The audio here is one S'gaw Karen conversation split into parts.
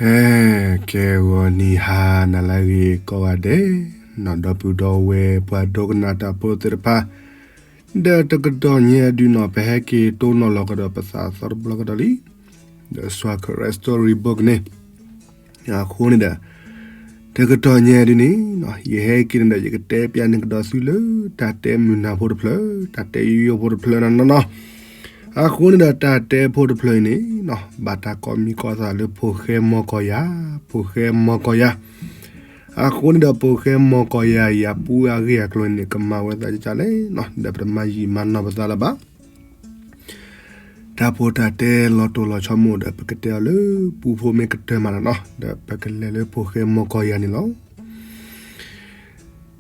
အဲ ကဲဂီၤနံၤဟါနၤလၢအဂ့ၤကိးဂၤဒဲး, နီၢ်ဒီပုၢ်ဒီဝဲၢ်ပှၤဒိကနၣ်တၢ်ဖိသ့ၣ်တဖၣ်, ဒီးတကတီၢ်ညါဒုးနီၢ် ပဟဲက့ၤတိၢ်နီၣ်လီၤကဒီးပသးသီတဘျီကဒီးလံ, ဒီး Story Book န့ၣ်, အဃိန့ၣ်ဒီး တကတီၢ်ညါဒုးန့ၣ် ယဟဲက့ၤန့ၣ်ဒီး ယကတဲပျးန့ၢ်ကဒီးသုလၢ တၢ်တဲမုာ်နၢ်ဖိတဖျၢၣ်, တၢ်တဲယိယိဖိတဖျၢၣ်နီၢ်နီၢ်နီၢ်. အဃိန့ၣ်ဒီး တၢ်တဲဖိတဖျၢၣ်အံၤန့ၣ် ဘၣ်တၢ်ကိးမံၤကိးသးလၢဖိၣ်ဃဲမီၢ်ကီၢ်ယၤ, ဖိၣ်ဃဲမီၢ်ကီၢ်ယၤ. အဃိန့ၣ်ဒီး ဖိၣ်ဃဲမီၢ်ကီၢ်ယၤအံၤ အပူၤအဂ့ၢ်အကျိၤန့ၣ် ကမၤဝဲသးဒ်လဲၣ်နီၢ်, ဒီးပတမၤယံာ်မၤနီၢ်ပသးလၢၤဘၣ်. တၢ်ဖိတၢ်တဲလီၤတိၢ်လီၤဆီမ့ၢ်ဒီး ပကတဲအီၤလၢပူဖိမ့ၢ်ကတၢၢ်မးနီၢ်နီၢ်, ဒီးပကလဲၤလၢဖိၣ်ဃဲမီၢ်ကီၢ်ယၤန့ၣ်လီၤ.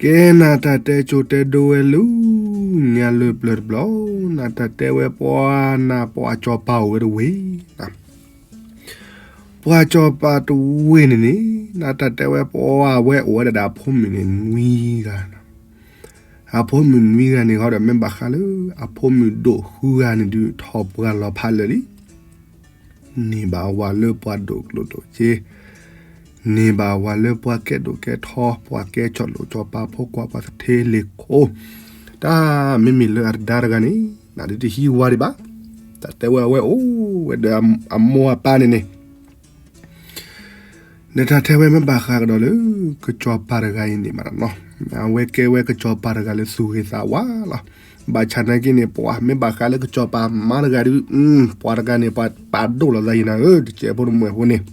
ကဲ နတၢ်တဲကိၤတဲဒိဝဲလၢ ညါလၢပျၢၤတဘျီ, နတၢ်တဲဝဲပှၤနၤ ပှၤစီၤပၤအိၣ်ဝဲတဝ့ၢ်, ပှၤစီၤပၤတဝ့ၢ်န့ၣ်န့ၣ် နတၢ်တဲဝဲပှၤဝဲအိၣ်ဝဲဒၣ်ဒီးအဖိမုၣ်န့ၣ်နွံဂၤ အဖိမုၣ်နွံဂၤန့ၣ်ဃီဒီး မ့ၢ်ဘၣ်ဃးလၢအဖိမုၣ်ဒိၣ်ဃုဂၤန့ၣ်ဒုး ထီၣ်ပှၢ်လီၤဖးလၢာ်လံ. န့ၢ်ဘၣ်ဝၤလၢပှၤဒိၣ်ကျိၣ်ဒိၣ်စ့, န့ၢ်ဘၣ်ဝၤလၢပှၤကဲဒိၣ်ကဲထီ, ပှၤကဲစီၤလိာ်စီၤပၤဖိခွါ ပှၤသထ့လ့ၣ်ခိၣ်, တၢ်မ့မ့ၢ်လၢအတဒါတဂၤန့ၣ် နဒုးတဟံးဝၤဒံးဘၣ်. တၢ်တဲဝဲအဝဲအိၣ်ဝဲဒီးအမိၢ်အပၢ်န့ၣ်န့ၣ် ဒီးတၢ်တဲဝဲမ့ၢ်ဘၣ်ဃးကဒီးလၢ ကစီၤပၤတဂၤအံၤန့ၣ်မးနီၢ်, အဝဲကဲဝဲကစီၤပၤတဂၤလၢသူၣ်ဂ့ၤသးဝါလီၤ. ဘၣ်ဆၣ်နာ်က့န့ၣ် ပှၤမ့ၢ်ဘၣ်ဃးလၢကစီၤပၤမါတဂၤဒုး, ပှၤတဂၤန့ၣ် ပှၤပာ်ဒိၣ်လီၤသးယံၤနၤဧၢ, တကဲဖိတမှဲၤဖိန့ၣ်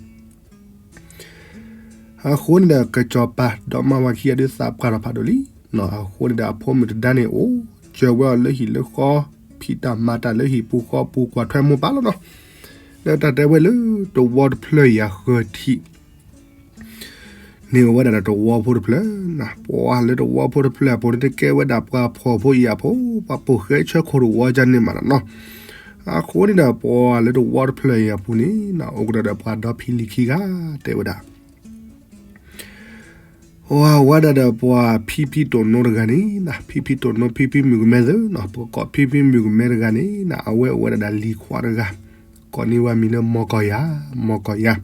အဃိန့ၣ်ဒီး ကစီၤပၤဒီမါဝၤခံဂၤဒုး သးပှၢ်ထီၣ်ဖးဒိၣ်လံ. အဃိန့ၣ်ဒီး အဖိမုၣ်တဒါန့ၣ်အိၣ် စၢၤဝဲအီၤလၢဟံၣ်လၢဃီ, ဖံးတၢ်မၤတၢ်လၢဟံၣ်ပူၤဃီပူၤ ကွၢ်ထွဲမိၢ်ပၢ်လီၤနီၢ်. ဒီးတၢ်တဲဝဲလၢတဝီတဖျၢၣ်အံၤအဃၢၤထံး န့ၣ်အိၣ်ဝဲဒၣ်ဒီးတဝီဖိတဖျၢၣ်, ပှၤလၢတဝီဖိတဖျၢၣ်အပူၤန့ၣ် တကဲဝဲဒၣ်ပှၤဖှီၣ်ဖိယာ်ဖိ, ပှၤပိာ်ဃဲဆၢခိၣ်တဝီဒ်န့ၣ်မးနီၢ်. အဃိန့ၣ်ဒီး ပှၤလၢတဝီတဖျၢၣ်အံၤအပူၤန့ၣ် အိၣ်ကဒီးဒီးပှၤဒီဖံလံၤခံဂၤ တဲဝဲဒၣ် အဝဲဒၣ်ဒီးပှၤဖံဖံတိၣ်နိတဂၤန့ၣ်, ဖံဖံတိၣ်နိ ဖံဖံမုၣ်ကမဲသု, ပကိးဖံဖံမုၣ်ကမဲတဂၤန့ၣ် အဝဲအိၣ်ဝဲဒၣ်ဒီးလံၤခွါတဂၤ, ကိးန့ၢ်ဝဲမံၤလၢမီၢ်ကီၢ်ယၤ, မီၢ်ကီၢ်ယၤ.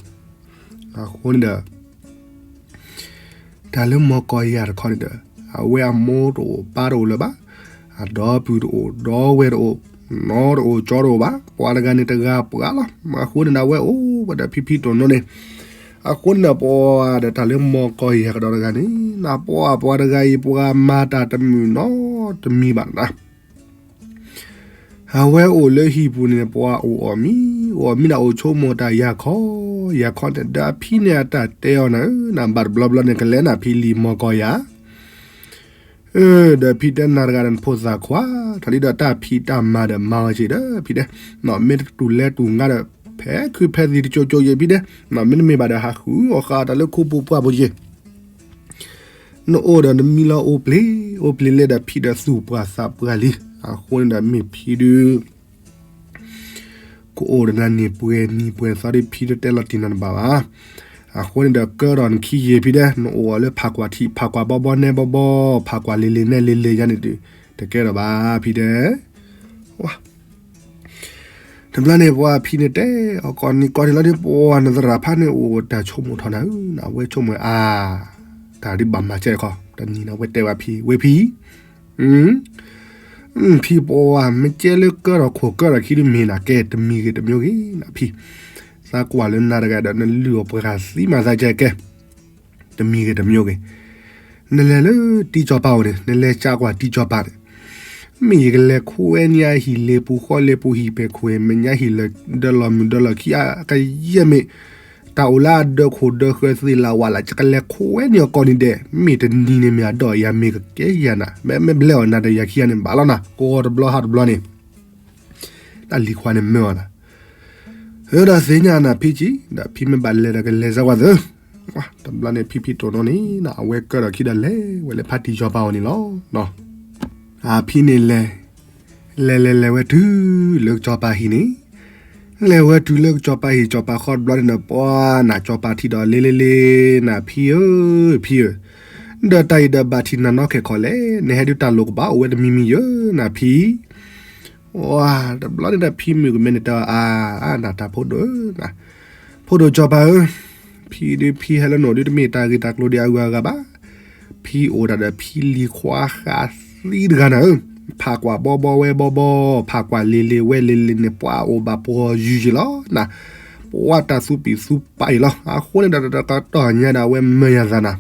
အဃိန့ၣ်ဒီး တၢ်လၢမီၢ်ကီၢ်ယၤတခီန့ၣ်ဒီး အဝဲအမိၢ်တအိၣ်ပၢ်တအိၣ်လၢၤဘၣ်, အဒီပုၢ်တအိၣ် ဒီဝဲၢ်တအိၣ်, နီတအိၣ်ကၠီတအိၣ်ဘၣ်, ပှၤတဂၤန့ၣ်တဂၤပှၤလီၤ. အဃိန့ၣ်ဒီး အဝဲအိၣ်ဝဲဒီးဖံဖံတိၣ်နိန့ၣ်, အဃိန့ၣ်ဒီး ပှၤဒီးတၢ်လၢမီၢ်ကီၢ်ယၤကဒီးတဂၤန့ၣ် နပှၤပှၤတဂၤအံၤ ပှၤမၤတၢ်တမုာ်နီတမံၤဘၣ်နၤ အဝဲအိၣ်လၢဟံၣ်ပူၤန့ၣ် ပှၤအိၣ်အီၣ်မံ, အိၣ်အီၣ်မံဒီးအိၣ်ဆိကမိၣ်တၢ်ယၤခီ, ယၤခီန့ၣ် ဒီးအဖံန့ၣ်အတၢ်တဲအီၤနၤဧၢ, နဘၣ်တဘျီဘျီန့ၣ် ကလဲၤနၤဖံလံၤမီၢ်ကီၢ်ယၤ, ဒီးဖံတဲနၤတဂၤဒီးနဖိသၣ်ခွါ, ထီၣ်လံဒီးတၢ်ဖံးတၢ်မၤဒီးမၤဝဲက့ၤဒီးဖံတဲ, မ့ၢ်တတူၢ်လဲတူၢ်ငါဒီး ဖဲခုဖဲသံတကၠိကၠိယဲၢ်ဖံတဲ, မ့တမ့ၢ်ဘၣ်ဒီးဟးဃုအီၣ်ဃာ်တၢ်လၢခိပူၤပှၢ်ပူၤယဲၢ် နအိၣ်ဒီးနမံလီၤအိၣ်ပျ့ၤ, အိၣ်ပျ့ၤလဲၣ်ဒီးဖံဒီးသူၣ်ပှၢ်သးပှၢ်လံ. အဃိန့ၣ်ဒီးမ့ၢ်ဖံဒုး ကအိၣ်ဒီးနၤန့ၣ်ပှဲၤနံၤပှဲၤသီဒ်ဖံတတဲလီၤတံၢ်နၤတဘၣ်ဘၣ်. အဃိန့ၣ်ဒီးကၢထီၣ်နခံယံာ်ဖံတဲ, နအိၣ်အီၤလၢဖးကွၢ်ထံး ဖးကွၢ်ဘီဘီနဲဘီဘီ, ဖးကွၢ်လံၤလံၤနဲလံၤလံၤယါန့ၣ်ဒုး တကဲထီၣ်ဘၣ်ဖံတဲ တဘျီန့ၣ် ပှၤဖံန့ၣ်တဲအီၤ ကိးနံၤကိးနံၤလီၤဒီး ပှၤနသရၣ်ဖးန့ၣ်အိၣ်တၢ်ဆိကမိၣ်ထီၣ်နၤဧၢ, အဝဲဆိကမိၣ်အါ, တၢ်ဒ်ဘၣ်မၤစဲတခီ, တနံၤန့ၣ်အဝဲတဲဝဲဖံ, ဝဲဖံ, ဖံပှၤမ့ၢ်ကဲလၢကၢထီၣ်ခိၣ်ကၢထီၣ်ခံဒုးမ့ၢ်နၤကဲ တမံၤဂ့ၤတမံၤဂ့ၤနၤဖံ, သးကွၢ်လၢနၤတဂၤဒီး နလုၢ်အီၣ်ပှၤသံမၤသးကဲကဲ တမံၤဂ့ၤတမံၤဂ့ၤ, နလဲၤလၢတံကၠီၤပၤအိၣ်န့ၣ် နလဲၤကကွၢ်တံကၠီၤပၤန့ၣ်, မ့ၢ်ယကလဲၤခိးဝဲန့ၢ်အဟံၣ်လ့ပူၤဃီလ့ပူၤဟံၣ်ပဲၤခိၣ် မဲာ်ညါဟံၣ်လၢဒၢလီၤမုၢ်ဒၢလီၤခံအကယဲၢ်မ့ၢ်, တၢ်အိၣ်လၢအဒၢခိၣ်ဒၢဃၢၤသ့ၣ်လၢဝဲလၢ ယကလဲၤခိးဝဲန့ၢ်အီၤကိးနံၤဒဲး မ့ၢ်တနံၤန့ၣ်မ့ၢ်အဒီးယၤမ့ၢ်ကကဲယၤနၤ မ့မ့ၢ်ဘျဲအီၤနၤဒီးယၤခံဂၤန့ၣ် ဘၣ်လီၤနၤ ကိးတဘျီဟးတဘျီန့ၣ် တၢ်လံၤခွါန့ၣ်မၢအီၤနၤ အၢ ဒီးသ့ၣ်ညါနၤဖံကံ ဒီးဖံမ့ၢ်ဘၣ်လဲၤဒီးကလဲၤစၢၤကွၢ်သၢ, တဘျီန့ၣ် ဖံဖံတိၢ်နီၣ်န့ၣ် အဝဲကၢထီၣ်ခံဒီးလဲၤဝဲလၢဖါတံၢ်ကၠီၤပၤအအိၣ်န့ၣ်လီၤ. အဖံန့ၣ်လဲၤ, လဲၤလဲၤလဲၤဝဲတုၤ လၢကၠီၤပၤဟံၣ်န့ၣ်, လဲၤဝဲတုၤလၢကၠီၤပၤဟံၣ်ကၠီၤပၤဃီတဘျီန့ၣ်ဒီး ပှၤနၤကၠီၤပၤထံၣ်ဒီးလ့လ့လ့ နၤဖံဧၢ, ဖံဧၢ, ဒီးတၢ်အံၤဒီးဘၣ်ထံၣ်နၤနီၢ်ခဲၣ်ခီလဲၣ်, နဟဲဒုးတၢ်လိၣ်ကဘၣ်အိၣ်ဝဲတမံၤမံၤယၢ နၤဖံ ဝါ, တဘျီန့ၣ်ဒီးဖံမုၣ်ကမဲန့ၣ်တဲအီၤ အါ, အါ နၤတၢ်ဖိဒိၣ်ဧၢ, ဖိဒိၣ်ကၠီၤပၤဧၢ, ဖံဒုးဖံဟဲလၢနအိၣ်ဒုးတမ့ၢ်တၢ်ဂ့ၢ်တၢ်ကျိၤဒ်အဂုၤအဂၤဘၣ်. ဖံအိၣ်တၢ်ဒီးဖံလံၤခွါဃးသံတဂၤနၤဧၢ, ဖးကွၢ်ဘီဘီဝဲဘီဘီ, ဖးကွၢ်လ့ၤလ့ၤဝဲလ့ၤလ့ၤန့ၣ် ပှၤအိၣ်ဘၣ်ပှီၤယုာ်ယုာ်လီၤနၤ, ပှၤတၢ်သူပံၢ်သူပာ်အံၤလီၤ. အဃိန့ၣ်ဒီးတကတီၢ်ညါဒီးအဝဲမၢယၤသးနၤ,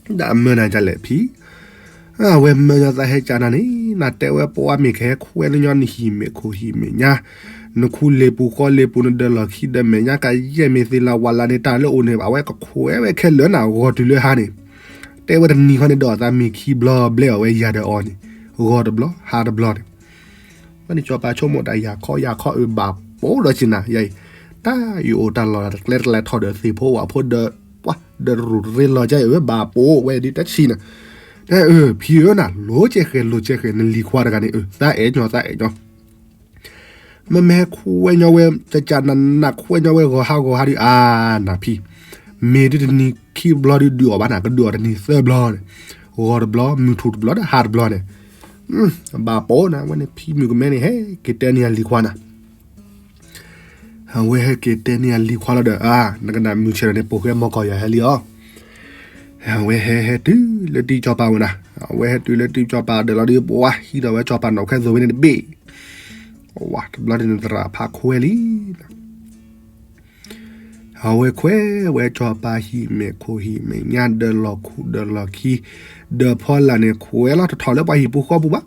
ဒီးအမၢနၤဒ်လဲၣ်ဖံ အဝဲမၢယၤသးဟဲကၢနၤန့ၣ် နတဲဝဲပှၤမ့ၢ်ကဟဲခွဲးလၢညီနဟံၣ်မဲာ်ခိၣ်ဟံၣ်မဲာ်ညါ, နခူလ့ၤပူၤဃီလ့ၤပူၤ နဒၢးလီၢ်ခံဒီးမဲာ်ညါကယဲၢ်မ့ၢ်သ့လၢဝးလၢန့ၣ် တၢ်လၢအိၣ်န့ၣ် အဝဲကခွဲးဝဲခဲလၢာ်နၤ ဂီၤတုၤလၢဟါန့ၣ်, တဲဝဲတနံၤဃီန့ၣ် ဒီးသးမ့ၢ်ခံဘျီဘျဲၣ်အီၤဝဲယၤဒီးအီၤန့ၣ်, ဂီၤတဘျီ ဟါတဘျီန့ၣ် ဝဲန့ၣ်ကၠီၤပၤဆိကမိၣ်တၢ်ယၤခီယၤခီအၢဘၣ်ပိာ်ဒီးက့ၤနၤ ယအံၤ, တၢ်ယအိၣ်တၢ်လီၢ်တကျဲတကျဲထီၣ်ဒီးသ့ၣ်ဖိဝၣ်ဖိဒီး, ပှၤဒီးတရူးတရ့လီၤကဲအၢဘၣ်ပိာ်ဝဲဒ်တဆံနၤ, တဲအၢ ဖံဧၢနၤ လိၤကဲဃဲၤလိၤကဲဃဲၤ နလံၤခွါတဂၤန့ၣ် အၢ သးအဲၣ်ညီသးအဲၣ်ညီ မ့မ့ၢ်ခွဲးညီဝဲ ကကနနခွဲးညီဝဲဂီၤဟါဂီၤဟါဒုး အါ နၤဖံ, မ့ၢ်ဒုးတနံၤခံဘျီဒုးဒုးအီၣ်ဘၣ်နၤ ကဒုးအီၣ်တနံၤသၢဘျီန့ၣ်, ဂီၤတဘျီ မုၢ်ထူၣ်တဘျီဒီးဟါတဘျီန့ၣ်, ဘၣ်ပိာ်နၤ ဝဲန့ၣ်ဖံမုၣ်ကမဲန့ၣ် ဟဲက့ၤတဲန့ၢ်အလံၤခွါနၤ အဝဲဟဲက့ၤတဲန့ၢ်အလံၤခွါလီၤဒီး အါ နကနၣ်မုၢ်ဆဲးဒီးန့ၣ် ပိာ်ဃဲမိၢ်ကီၢ်ယၤဟဲလံအီၤ, အဝဲဟဲဟဲတုၤလၢတံၢ်ကၠီၤပၤဝဲနၤ, အဝဲဟဲတုၤလၢတံၢ်ကၠီၤပၤဒီးလီၤဒီး ပှၤဟံးထီၣ်ဝဲကၠီၤပၤနီၣ်ခွဲသိးဝဲန့ၣ်တဘ့ၣ်, ဝါ တဘျီန့ၣ်နသရၣ်ဖးခွဲးလံ အဝဲခွဲးဝဲကၠီၤပၤဟံၣ်မဲာ်ခိၣ်ဟံၣ်မဲာ်ညါ ဒီးလီၢ်ခူဒီးလီၢ်ခံ, ဒီးဖီလာ်န့ၣ် ခွဲးလီၤတထီၣ်လၢပှၤဟံၣ်ပူၤဃီပူၤဘၣ်,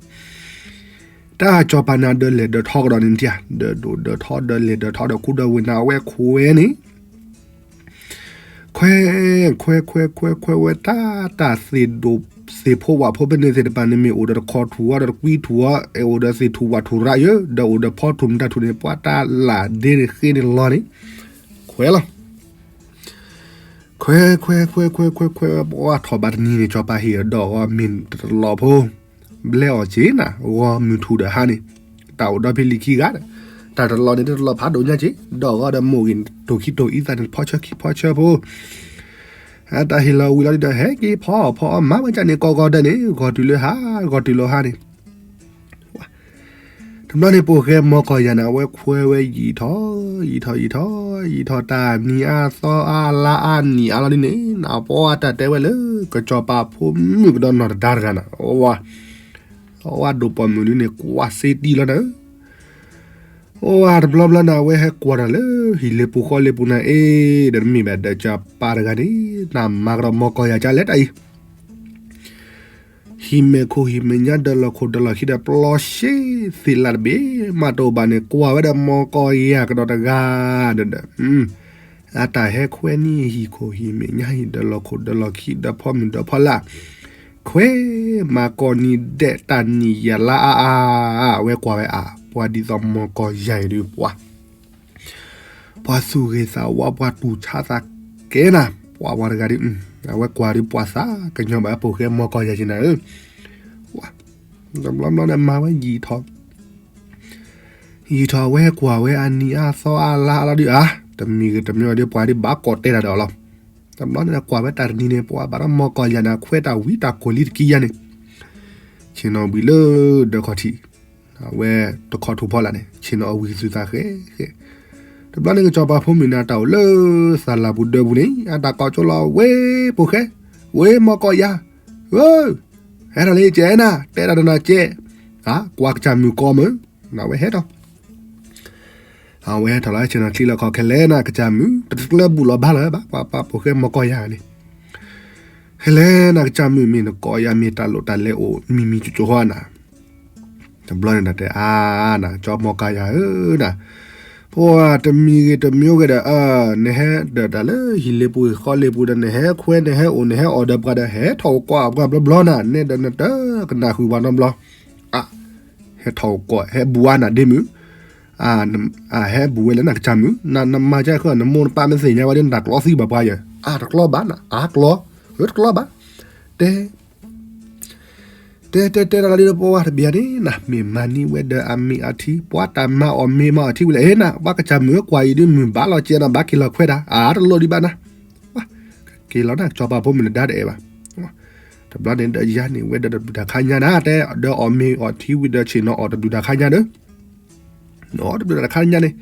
တၢ်ကၠီၤပၤန့ၣ်ဒီးလဲၤဒီးထီကဒီးန့ၣ်ထံၣ်ဧါ, ဒီးဒိၣ်ဒီးထီဒီးလဲၤဒီးထီဒီးခူဒီးဝ့ၢ်နၤ အဝဲခွဲးန့ၣ် ခွဲး ခွဲး ခွဲး ခွဲး ခွဲးဝဲတၢ် တၢ်သ့ၣ်ဒိၣ်သ့ၣ်ဖိဝၣ်ဖိဖဲန့ၣ်သ့ၣ်တဖၣ်န့ၣ် မ့ၢ်အိၣ်ဒီးတခီထူၣ်ဝဲဒီးတကွံထူၣ်ဝဲ အိၣ်ဒီးသ့ၣ်ထူၣ်ဝၣ်ထူၣ်ရးယၢ ဒီးအိၣ်ဒီးဖီထူၣ်မတၤထူၣ်န့ၣ် ပှၤတၢ်လၢ်ဒ့န့ၣ်ဃ့န့ၣ်လီၤန့ၣ် ခွဲးလီၤ ခွဲး ခွဲး ခွဲး ခွဲး ခွဲး ခွဲး ပှၤထီၣ်ဘၣ်တနံၤန့ၣ် ကၠီၤပၤဟ့ၣ်အဒီးဂီၤမ့ၢ်တလီၤဖိ ဘျဲအီၤက့ၤနၤ ဂီၤမုၢ်ထူၣ်ဒီးဟါန့ၣ် တၢ်အိၣ်ဒီဖဲလံၤခံဂၤဒီး တၢ်တလီၤန့ၣ် တလီၤဖးဒိၣ်ညါက့ၤ ဒီးဂီၤဒီးမိၢ်ဂ့ၤ တိၢ်ခံတိၢ်အံသးန့ၣ် ဖီဆၢခံဖီဆၢဖိ တၢ်ဟ့ၣ်လီၤဝံၤလီၤဒီး ဟဲက့ၤဖီအီၣ်ဖီအီမၤဝဲကၢ်န့ၣ် ကီကီဒဲးန့ၣ် ဂီၤတုၤလၢဟါ ဂီၤတုၤလၢဟါန့ၣ် တဘျီန့ၣ် ပိာ်ဃဲမိၢ်ကီၢ်ယၤန့ၣ် အဝဲခွဲးဝဲယံာ်ထီၣ် ယံာ်ထီၣ် ယံာ်ထီၣ် ယံာ်ထီၣ် တၢ်နံၤအါသီအါလါအါနံၤအါလီၤဒ်န့ၣ် နပှၤတၢ်တဲဝဲလၢ ကစီၤပၤဖိမုၣ်ကဒီးနီၢ်တဒါတဂၤနၤ အဝဲ အဝဲဒိၣ်ပိာ်မုၣ်ဒ်န့ၣ် ကွၢ်စ့တံၢ်လီၤနၤ အဝဲတဘျီဘျီန့ၣ် အဝဲဟဲကွၢ်တၢ်လၢ ဟံၣ်လ့ပူၤဃီလ့ပူၤန့ၣ် အ့ ဒီးတမ့ၢ်ဘၣ်ဒီးကစီၤပၤတဂၤန့ၣ် နမၤကဒီးမိၢ်ကီၢ်ယၤကလဲၣ်တၢ်အံၤ ဟံၣ်မဲာ်ခိၣ်ဟံၣ်မဲာ်ညါ ဒီးလီၢ်ခိၣ်ဒီးလီၢ်ခံဒီး ပျီရှ့သ့ၣ်လၢ်တဘ့ၣ် မးတအိၣ်ဘၣ်န့ၣ် ကွၢ်ဝဲဒီးမိၢ်ကီၢ်ယၤကဒီးတဂၤဒီး အတၢ်ဟဲခွဲးန့ၢ်ဟံၣ်ခိၣ်ဟံၣ်မဲာ်ညါ ဟံၣ်ဒီးလီၢ်ခိၣ်ဒီးလီၢ်ခံဒီးဖီမုၢ်ဒီးဖီလာ် ခွဲးမၤကိးနံၤဒဲး တၢ်နံၣ်ယၤလါအါအါ အဝဲကွၢ်ဝဲအါ ပှၤဒ်သိးမိၢ်ကီၢ်ယၤအံၤဒုးပှၤ ပှၤသူၣ်ဂ့ၤသးဝါ ပှၤတူၢ်ဆါသးကဲနၤ ပှၤဝဲတဂၤဒုး အဝဲကွၢ်ဒုးပှၤသးကညီၤဘၣ် ပိာ်ဃဲမိၢ်ကီၢ်ယၤက့ၤနၤဧၢ တဘျီဘျီန့ၣ် မၤဝဲယံာ်ထီၣ် ယံာ်ထီၣ်ဝဲကွၢ်ဝဲအနံၤအါသီအါလါအါလီၤဒုးဧါ တမံၤဂ့ၤတမံၤဂ့ၤဒုး ပှၤဒုးဘၣ်ကိးတဲတၢ်ဒီးအီၤလီၤ. တဘျီန့ၣ် ကွၢ်ဝဲတၢ်တနံၤန့ၣ် ပှၤဘၣ်ဒီးမိၢ်ကီၢ်ယၤန့ၣ် အခွဲးတၢ်ဝံတၢ်ကိၢ်လံတကံယါန့ၣ် ဆ့ၣ်နီၤဝံၤလၢဒၢးခီၣ်ထံး အဝဲတခီထူၣ်ဖီလာ်န့ၣ် ဆ့ၣ်နီၤအဝံၤသုသးဃဲဃဲ တဘျီန့ၣ် ကစီၤပၤဖိမုၣ်န့ၣ် အတၢ်အိၣ်လၢသးလၢ်ပူၤဒၢးပူၤန့ၣ် အတၢ်ကိးကၠိလီၤ ဝဲပိာ်ဃဲ ဝဲမိၢ်ကီၢ်ယၤ ဧၢ ဟဲထီၣ်လၢယကဲနၤ တဲတၢ်ဒီးနၤကဲ ကွၢ်ကစၢ်မုၣ်ကိးမုၢ် အဝဲဟဲထီၣ် အဝဲဟဲထီၣ်လီၤ ဆ့ၣ်နီၤချံလီၤခီၣ်ခဲလၢာ်နၤ ကစၢ်မုၣ် တကျၢဘူးလီၤဘၣ်လီၤဘၣ် ပှၤပှၤပိာ်ဃဲမိၢ်ကီၢ်ယၤန့ၣ် ခဲလၢာ်နၤ ကစၢ်မုၣ်မ့ၢ်နကိးယၤမ့ၢ်တၢ်လိၣ်တၢ်လဲၤအိၣ်မံၤမံၤကၠိကၠိဟီနၤ တဘျီန့ၣ်ဒီးတဲအါနၤ ကၠီမိၢ်ကီၢ်ယၤဧၢနၤ ပှၤတမံၤဂ့ၤတမံၤဂ့ၤဒီး နဟဲဒီးတၢ်လၢဟံၣ်လ့ပူၤဃီလ့ပူၤဒီး နဟဲခွဲးနဟဲအိၣ်နဟဲအီၣ်ဒီးပှၤဒီး ဟဲထီၣ်အိၣ်ကွၢ်ပှၤဘျီဘျီနၤ နဲဒီးနတကနၣ်ဃုာ်ပှၤနီတဘျီ ဟဲထီၣ်အိၣ်ကွၢ် ဟဲဘူးအါနၤဒ့မုၣ် ဟဲဘူးဝဲလၢနကစၢ်မုၣ် နမၤကဲဃၢ နမိၢ်နပၢ်မ့ၢ်သ့ၣ်ညါဝဲဒီး နတၢ်ကျီသံဘၣ်ပှၤယဲ အါတကျီဘၣ်နၤ အါကျီ ဧၢတကျီဘၣ် တဲ တဲတဲတဲတၢ်လီၤဒ်ဒီးပဝဲတဘျီန့ၣ်နၤ မ့ၢ်မၤန့ၢ်ဝဲဒီးအမ့ၢ်အထံ ပှၤတၢ်မၤအီၣ်မ့ၢ်မၤအီၣ်ထံဝံၤလၢ ဟ့နၤ ပှၤကစၢ်မုၣ်ဧၢ ကွၢ်အံၤဒုးမုၢ်ဘၣ်လီၤကဲနၤ ဘၣ်က့ၤလီၤခွဲးတၢ် အါတလိၣ်ဒံးဘၣ်နၤ က့ၤလီၤနၤ ကစီၤပၤဖိမုၣ်နဒါတအဲၣ်ဘၣ် တဘျီန့ၣ်ဒီးယၤန့ၣ်ဝဲဒီးတဘျုးတၢ်ခါညါနၤ တဲဒီးအီၣ်မ့ၢ်အီၣ်ထံဝံၤဒီးဆ့ၣ်နီၤအီၣ်တဘျုးတၢ်ခါညါဒီး အီၣ်တဘျုးတၢ်ခါညါန့ၣ်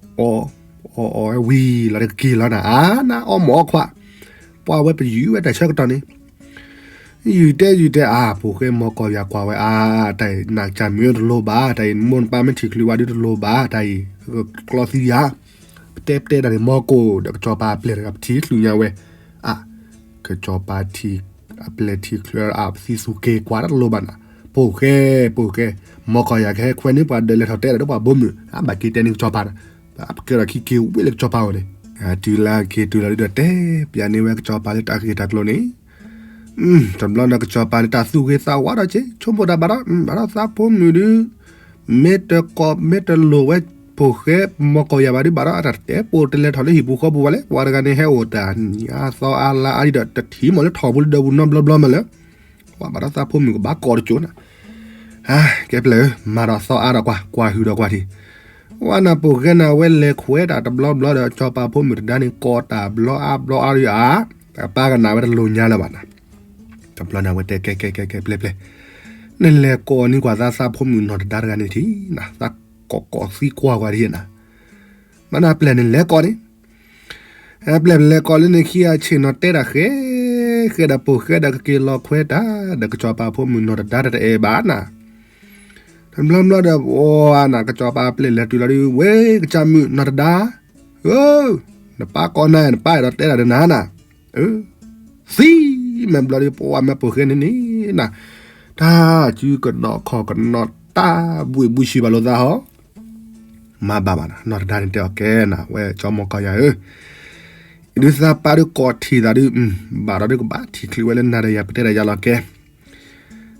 အီၣ် အီၣ်အီၣ်ဝဲဝံၤလီၤဒီးကက့ၤလီၤနၤ အါနၤအီၣ်မ့ၤအီၣ်ခွါ, ပှၤဝဲပယူၤဝဲတၢ်ဆၢကတီၢ်န့ၣ် ယူၤတဲယူၤတဲအါ ပိာ်ဃဲမီၢ်ကီၢ်ယၤကွၢ်ဝဲအါ, တၢ်အံၤနးကစၢ်မ့ၢ်တလိၤဘၣ်, တၢ်အံၤမိၢ်နပၢ်မ့ၢ်ထံၣ်ချုးဝဲဒုတလိၤဘၣ်, တၢ်အံၤ ကျီသံယၤ, ပတဲပတဲဒၣ်န့ၣ် မီၢ်ကိၢ်ဒီးကစီၤပၤအပျဲၢ်တဂၤပထံၣ်ချုးညါဝဲ, အါ, ကစီၤပၤထံၣ်, အပျဲၢ်ထံၣ်ချုးအါ ပသံသူက့ၤကွၢ်တၢ်တလိၤဘၣ်နၤ, ပိာ်ဃဲ, ပိာ်ဃဲ, မီၢ်ကီၢ်ယၤကဟဲခွဲးန့ၣ် ပှၤဒၢးလဲၤထီၣ်တဲဒီးပှၤဘိမုၢ်, အါ ဘၣ်က့ၤတဲန့ၣ်ကစီၤပၤနၤ, ပကဲထီၣ်ခံက့ၤဝံၤလၢကစီၤပၤအအိၣ်န့ၣ်, တုၤလၢက့ၤတုၤလီၤဒုဒီးတဲပျးန့ၢ်ဝဲကစီၤပၤလၢတၢ်ဂ့ၢ်တၢ်ကျိၤန့ၣ် တဘျီန့ၣ်ကစီၤပၤန့ၣ် တၢ်သူၣ်ဂ့ၤသးဝါဒီးက့ၤ ဆိကမိၣ်တၢ်ဘၣ်ဒီး ဘၣ်ဒီးသးဖိမုၣ်ဒု မ့ၢ်တကိးမ့ၢ်တလိၤဝဲ ပိာ်ဃဲမီၢ်ကီၢ်ယၤဘၣ်ဒု ဘၣ်ဒီးအတၢ်တဲပိာ်တလဲၤထီၣ်လၢဟံၣ်ပူၤဃီပူၤဘၣ်လဲၣ်, ပှၤတဂၤန့ၣ်ဟဲအိၣ်တၢ်နံၤအါသီအါလါအါဒ်ဒီး တထံၣ်မီၢ်လၢထီၣ်ပူၤလၢဒၢးပူၤနီတဘျီဘျီမးလၢ ပှၤဘၣ်ဒီးသးဖိမုၣ်ကဘၣ်ကိးတကၠိနၤ, ကဲပျဲၢ်ဧၢ မၤဒီးသီအါဒီးကွၢ် ကွၢ်ဟုၣ်ဒီးကွၢ်ထံၣ်, ဝဲနၤပိာ်ဃဲနၤ အဝဲလဲၤခွဲးတၢ်တဘျီဘျီဒီး ကစီၤပၤဖိမုၣ်တဒါန့ၣ် ကိးတၢ်ဘျီအါဘျီအါဒု အါ, အပၢ်ကနၣ်ဝဲတလိၤညါလၢၤဘၣ်နၤ, တဘျီန့ၣ် အဝဲတဲကဲကဲကဲကဲပျဲၢ်ပျဲၢ်, နလဲၤကိးန့ၢ်ကွၢ်သးသးဖိမုၣ်နီၢ်တဒါတဂၤန့ၣ်ထံၣ်နၤ, သးကိးကိးသံကွၢ်ကွၢ်ထံၣ်နၤ, မ့ၢ်နပျဲၢ်နလဲၤကိးန့ၣ် အပျဲၢ်လဲၤကိးလၢန့ၣ်ခံဂၤဆ့ၣ်နီၤတဲတၢ်ဃဲ, ဃဲဒီးပိာ်ဃဲဒီးကက့ၤလီၤခွဲးတၢ်, ဒီးကစီၤပၤဖိမုၣ်နီၢ်တဒါတတအဲၣ်ဘၣ်နၤ, တဘျီဘျီဒီး ပှၤနၤ ကစီၤပၤပျဲၢ်လဲၤတုၤလီၤဒု ဝဲကစၢ်မုၣ်နီၢ်တဒါ, ဧၢ, နပၢ်ကိးနၤ နပၢ်အဲၣ်ဒိးတဲတၢ်ဒီးနၤနၤ, သံ, မ့ၢ်ဘျီဒု ပှၤမ့ၢ်ပိာ်ဃဲန့ၣ်န့ၣ်နၤ, တၢ်စုကနီၤခီၣ်ကနီၤတၢ်ဘှ့ၣ်ဘှ့ၣ်ဆံးဘၣ်လိာ်သးဟီ မၤဘၣ်ဘၣ်နၤ, နီၢ်တဒါန့ၣ်တဲအီၤကဲနၤ ဝဲကၠီမီၢ်ကီၢ်ယၤဧၢ, ဒုးသးပၢ်ဒုးကိးထံၣ်သးဒုး, ဘၣ်ဒီးဒုးကဘၣ်ထံၣ်ချုးဝဲလၢနၤဒီးယၤပတဲဒၣ်ယၤလီၤကဲ,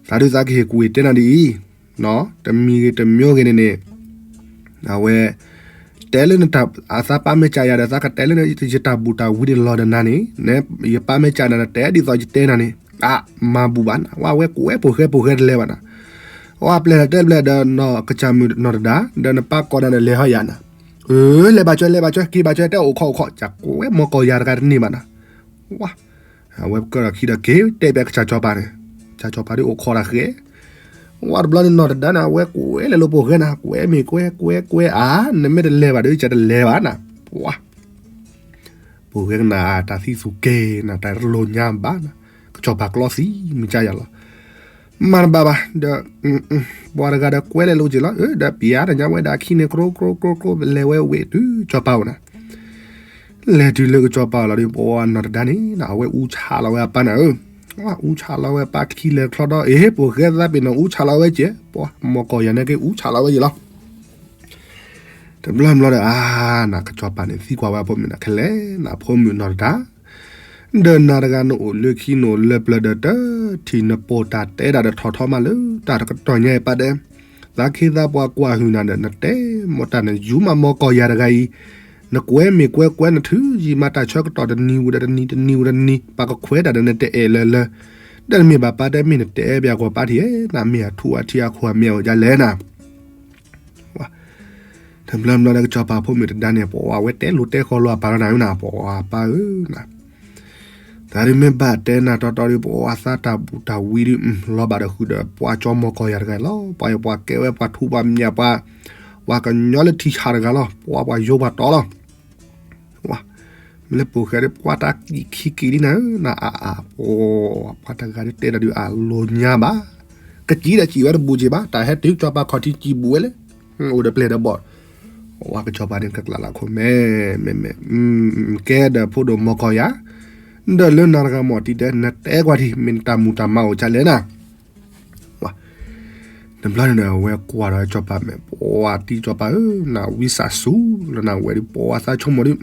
သးဒုးသးကဟ့ၣ်ကူၣ်ဟ့ၣ်တဲနၤဒ်အံၤ, တမံၤဂ့ၤတမံၤဂ့ၤန့ၣ်န့ၣ်, အဝဲ တဲလၢနတၢ်, အသးပၢ်မ့ၢ်ကးယၤဒီး သးကတဲလၢယတၢ်ဘူၣ်တၢ်ဝံတလီၤဒီးနၤန့ၣ်, ယပၢ်မ့ၢ်ကးနၤဒီး တဲဒ်သိးယတဲနၤန့ၣ်, အါ, မၤဘူၣ်ဘၣ်နၤ, ဝဲကွဲးပိာ်ဃဲပိာ်ဃဲတလဲၤဘၣ်နၤ, ဝဲပျဲၢ်တဲဘျဲၣ်ဒီးနီၢ်ကစၢ်မုၣ်နီၢ်တဒါ, ဒီးနပၢ်ကိးနၤဒီးလဲၤဟီယၤနၤ, အၢ, လဲၤဘၣ်ကၠီ လဲၤဘၣ်ကၠီ က့ၤဘၣ်ကၠီ တဲအိၣ်ခိးအိၣ်ခိး ကကွဲးမီၢ်ကီၢ်ယၤတဂၤတန့ၢ်ဘၣ်နၤ, ဝါ အဝဲကၢၢ်ဒီးခံဒီးက့ၤတဲဘၣ်ကစၢ်ကၠီပၤန့ၣ်, ကစၢ်ကၠီပၤဒုးအိၣ်ခိးတၢ်ဃဲ, ဝဲတဘျီန့ၣ်နီၢ်တဒါန့ၣ် အဝဲကွဲးလဲၤလိာ်ပိာ်ဃဲနၤ, ကွဲးမ့ၢ်ကွဲး ကွဲးကွဲးအါ, နမ့ၢ်တလဲၤဘၣ်ဒီး ကတလဲၤဘၣ်နၤ, ပှၤ ပိာ်ဃဲကနၣ်အတၢ်သံသူၣ်က့ၤနၤ တၢ်တလိၤညါဘၣ်နၤ, ကစၢ်ကၠီပၤကျီသံမ့ၢ်ကယၤလီၤ, မၤတဘၣ်ဘၣ်ဒီး ပှၤတဂၤဒီးကွဲးလဲၤလိာ်က့ၤလီၤ, ဒီးပျဲတၢ်ညါဝဲဒၣ်ခံန့ၣ် ကျိကျိကျိကျိ လဲၤဝဲဝံၤတုၤကစၢ်ကၠီပၤအိၣ်နၤ လဲၤတုၤလၢကစၢ်ကၠီပၤလီၤဒီး ပှၤနီၢ်တဒါန့ၣ် အဝဲအူဆးလီၤဝဲအပၢ်နၤဧၢ, အူဆးလီၤဝဲအပၢ်ခံလဲၤချီဒီး အ့ ပိာ်ဃဲသးပ့ၤနီၣ်အူဆးလီၤဝဲကဲ, ပှၤမီၢ်ကီၢ်ယၤန့ၣ်က့ၤအူဆးလီၤဝဲကဲလီၤ, တဘျီဘျီဒီး အါ နကစၢ်ကၠီပၤန့ၣ် သံကွၢ်ဝဲအဖိမုၣ်နၤ ခဲလဲၣ် နဖိမုၣ်နီၢ်တဒါ ဒီးနၤတဂၤနအိၣ်လၢခံနအိၣ်လၢပျၢၤဒီး တထံၣ်နပိာ်တၢ်တဲဒၣ်ဒီးထီၣ်ထီမးလၢ တၢ်တကတီၢ်ညါအံၤပၢ်ဒဲး, သးခ့သးပှၤကွၢ်ဟုၣ်နၤဒီး နတဲမီၢ်တၢ်နယူၤမးမီၢ်ကီၢ်ယၤတဂၤအံၤ, နကွဲးမ့ၢ်ကွဲးကွဲးနထုးယံာ်မးတၢ်ဆၢကတီၢ်တနံၤဝံၤဒီးတနံၤ တနံၤဝံၤတနံၤ ပှၤကခွဲးတၢ်ဒီးနတအဲၣ်လၢၤလၢၤ, ဒီးနမ့ၢ်ဘၣ်ပၢ်တဲမ့ၢ်နတဲဘၣ်ကွၢ်ပၢ်ထံၣ်ဧၢ, နမ့ၢ်အထူအထံအခိၣ်အမ့ၢ်အိၣ်ဒ်လဲၣ်နၤ တဘျီဘျီဒီးကစီၤပၤဖိမုၣ်တဒါန့ၣ် ပှၤဝဲတဲလိၤတဲဃီလိာ်အပၢ်လီၤနၤဧၢနၤ ပှၤပၢ်ဧၢနၤ, တၢ်ဒုးမ့ၢ်ဘၣ်တဲနၤတီတီဒုး ပှၤသးတၢ်ဘူၣ်တၢ်ဝံဒုး လီၤဘၣ်ဒီးဃုာ်ဒီးပှၤကၠီမီၢ်ကီၢ်ယၤတဂၤလီၤ, ပှၤအံၤပှၤကဲဝဲပှၤထူပှၤမၠးပှၤ, ပှၤကညီလၢထံဆးတဂၤလီၤ, ပှၤပှၤယိပှၤတီလီၤ ဝါ, မ့ၢ်လၢပိာ်ဃဲဒီး ပှၤတၢ်ကံၣ်ခံကံၣ်လံနၤဧၢ, နအါအါ, ပှၤတဂၤဒုးတဲတၢ်ဒုးအလိၤညါဘၣ်, ကစံၣ်ဒီးစံၣ်ဝဲတဘူးက့ၤဘၣ်, တၢ်ဟဲတုၤကစီၤပၤခီၣ်ထံးစံၣ်ဘူးဝဲလဲၣ်, အိၣ်ဒီးပျဲၢ်ဒီးဘီၣ်, ဝါကစီၤပၤန့ၣ်ကကျးလၢခိၣ်မဲ, မ့မ့ၢ်, ကဲဒီးဖိဒိၣ်မီၢ်ကီၢ်ယၤ, ဒီးလၢနၤတဂၤမီၢ်တံၤတဲ နတဲကွၢ်ထံၣ် မ့ၢ်နတၢ်မူၤတၢ်မၤအိၣ်ဒ်လဲၣ်နၤ တဘျီန့ၣ်ဒီး အဝဲကွၢ်ဒီးစီၤပၤမဲာ် ပှၤတံၤစီၤပၤဧၢ, နဝံသးစူၤလၢနဝဲဒုး ပှၤသးဆိကမိၣ်ဒုး,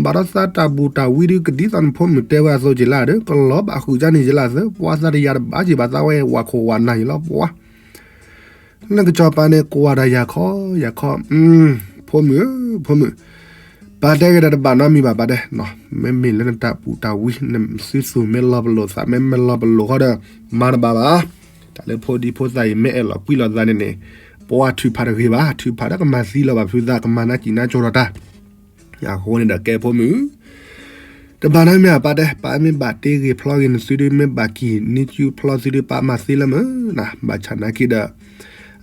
ဘၣ်ဒီးသးတၢ်ဘူၣ်တၢ်ဝံဒုး ကဒ်သိးနဖိမုၣ်တဲဝဲအသိးက့ၤလၢဒီး ကလီၤဘၣ်ဃုာ်ကန့ၣ်က့ၤလၢသၢ ပှၤသးတယာ်တဘၣ်က့ၤဘၣ်သးဝဲ ဝၤခိၣ်ဝၤနၢ်ယံၤလီၤ ပှၤ လၢကစီၤပၤန့ၣ် ကွၢ်ဒီးယၤခီ ယၤခီ, ဖိမုၣ်ဧၢ, ဖိမုၣ်, ပၢ်တဲက့ၤဒီးတဘၣ်နီတမံၤဘၣ် ပၢ်တဲ, မ့မ့ၢ်လၢနတၢ်ဘူၣ်တၢ်ဝံ နသုသူၣ်မ့ၢ်လီၤပလိာ်သး မ့ၢ်မ့ၢ်လီၤပလိာ်ဃီဒီး မၤတဘၣ်ဘၣ်, တၢ်လၢဖိဒံဖိသၣ်အံၤ မ့ၢ်အဲၣ်လီၤကွံလီၤသးန့ၣ်န့ၣ်, ပှၤထုးဖးတဂ့ၤဘၣ်, ထုးဖးဒီးကမၤသံလီၤဘၣ်ဖုသး ကမၤနၢ်စံၣ်နၢ်ကၠိဒီးတၢ် အဃိန့ၣ်ဒီးကဲဖိမုၣ် တဘၣ်နီတမံၤဘၣ် ပၢ်တဲ, ပၢ်မ့ၢ်ဘၣ်တ့ဂ့ၤဖျီဂ့ၤနသုဒုး မ့ၢ်ဘၣ်ကံၣ်နံၤစုဖျီသုဒုး ပၢ်မၤသ့လၢမုၢ်နၤ, ဘၣ်ဆၣ်နာ်က့ဒီး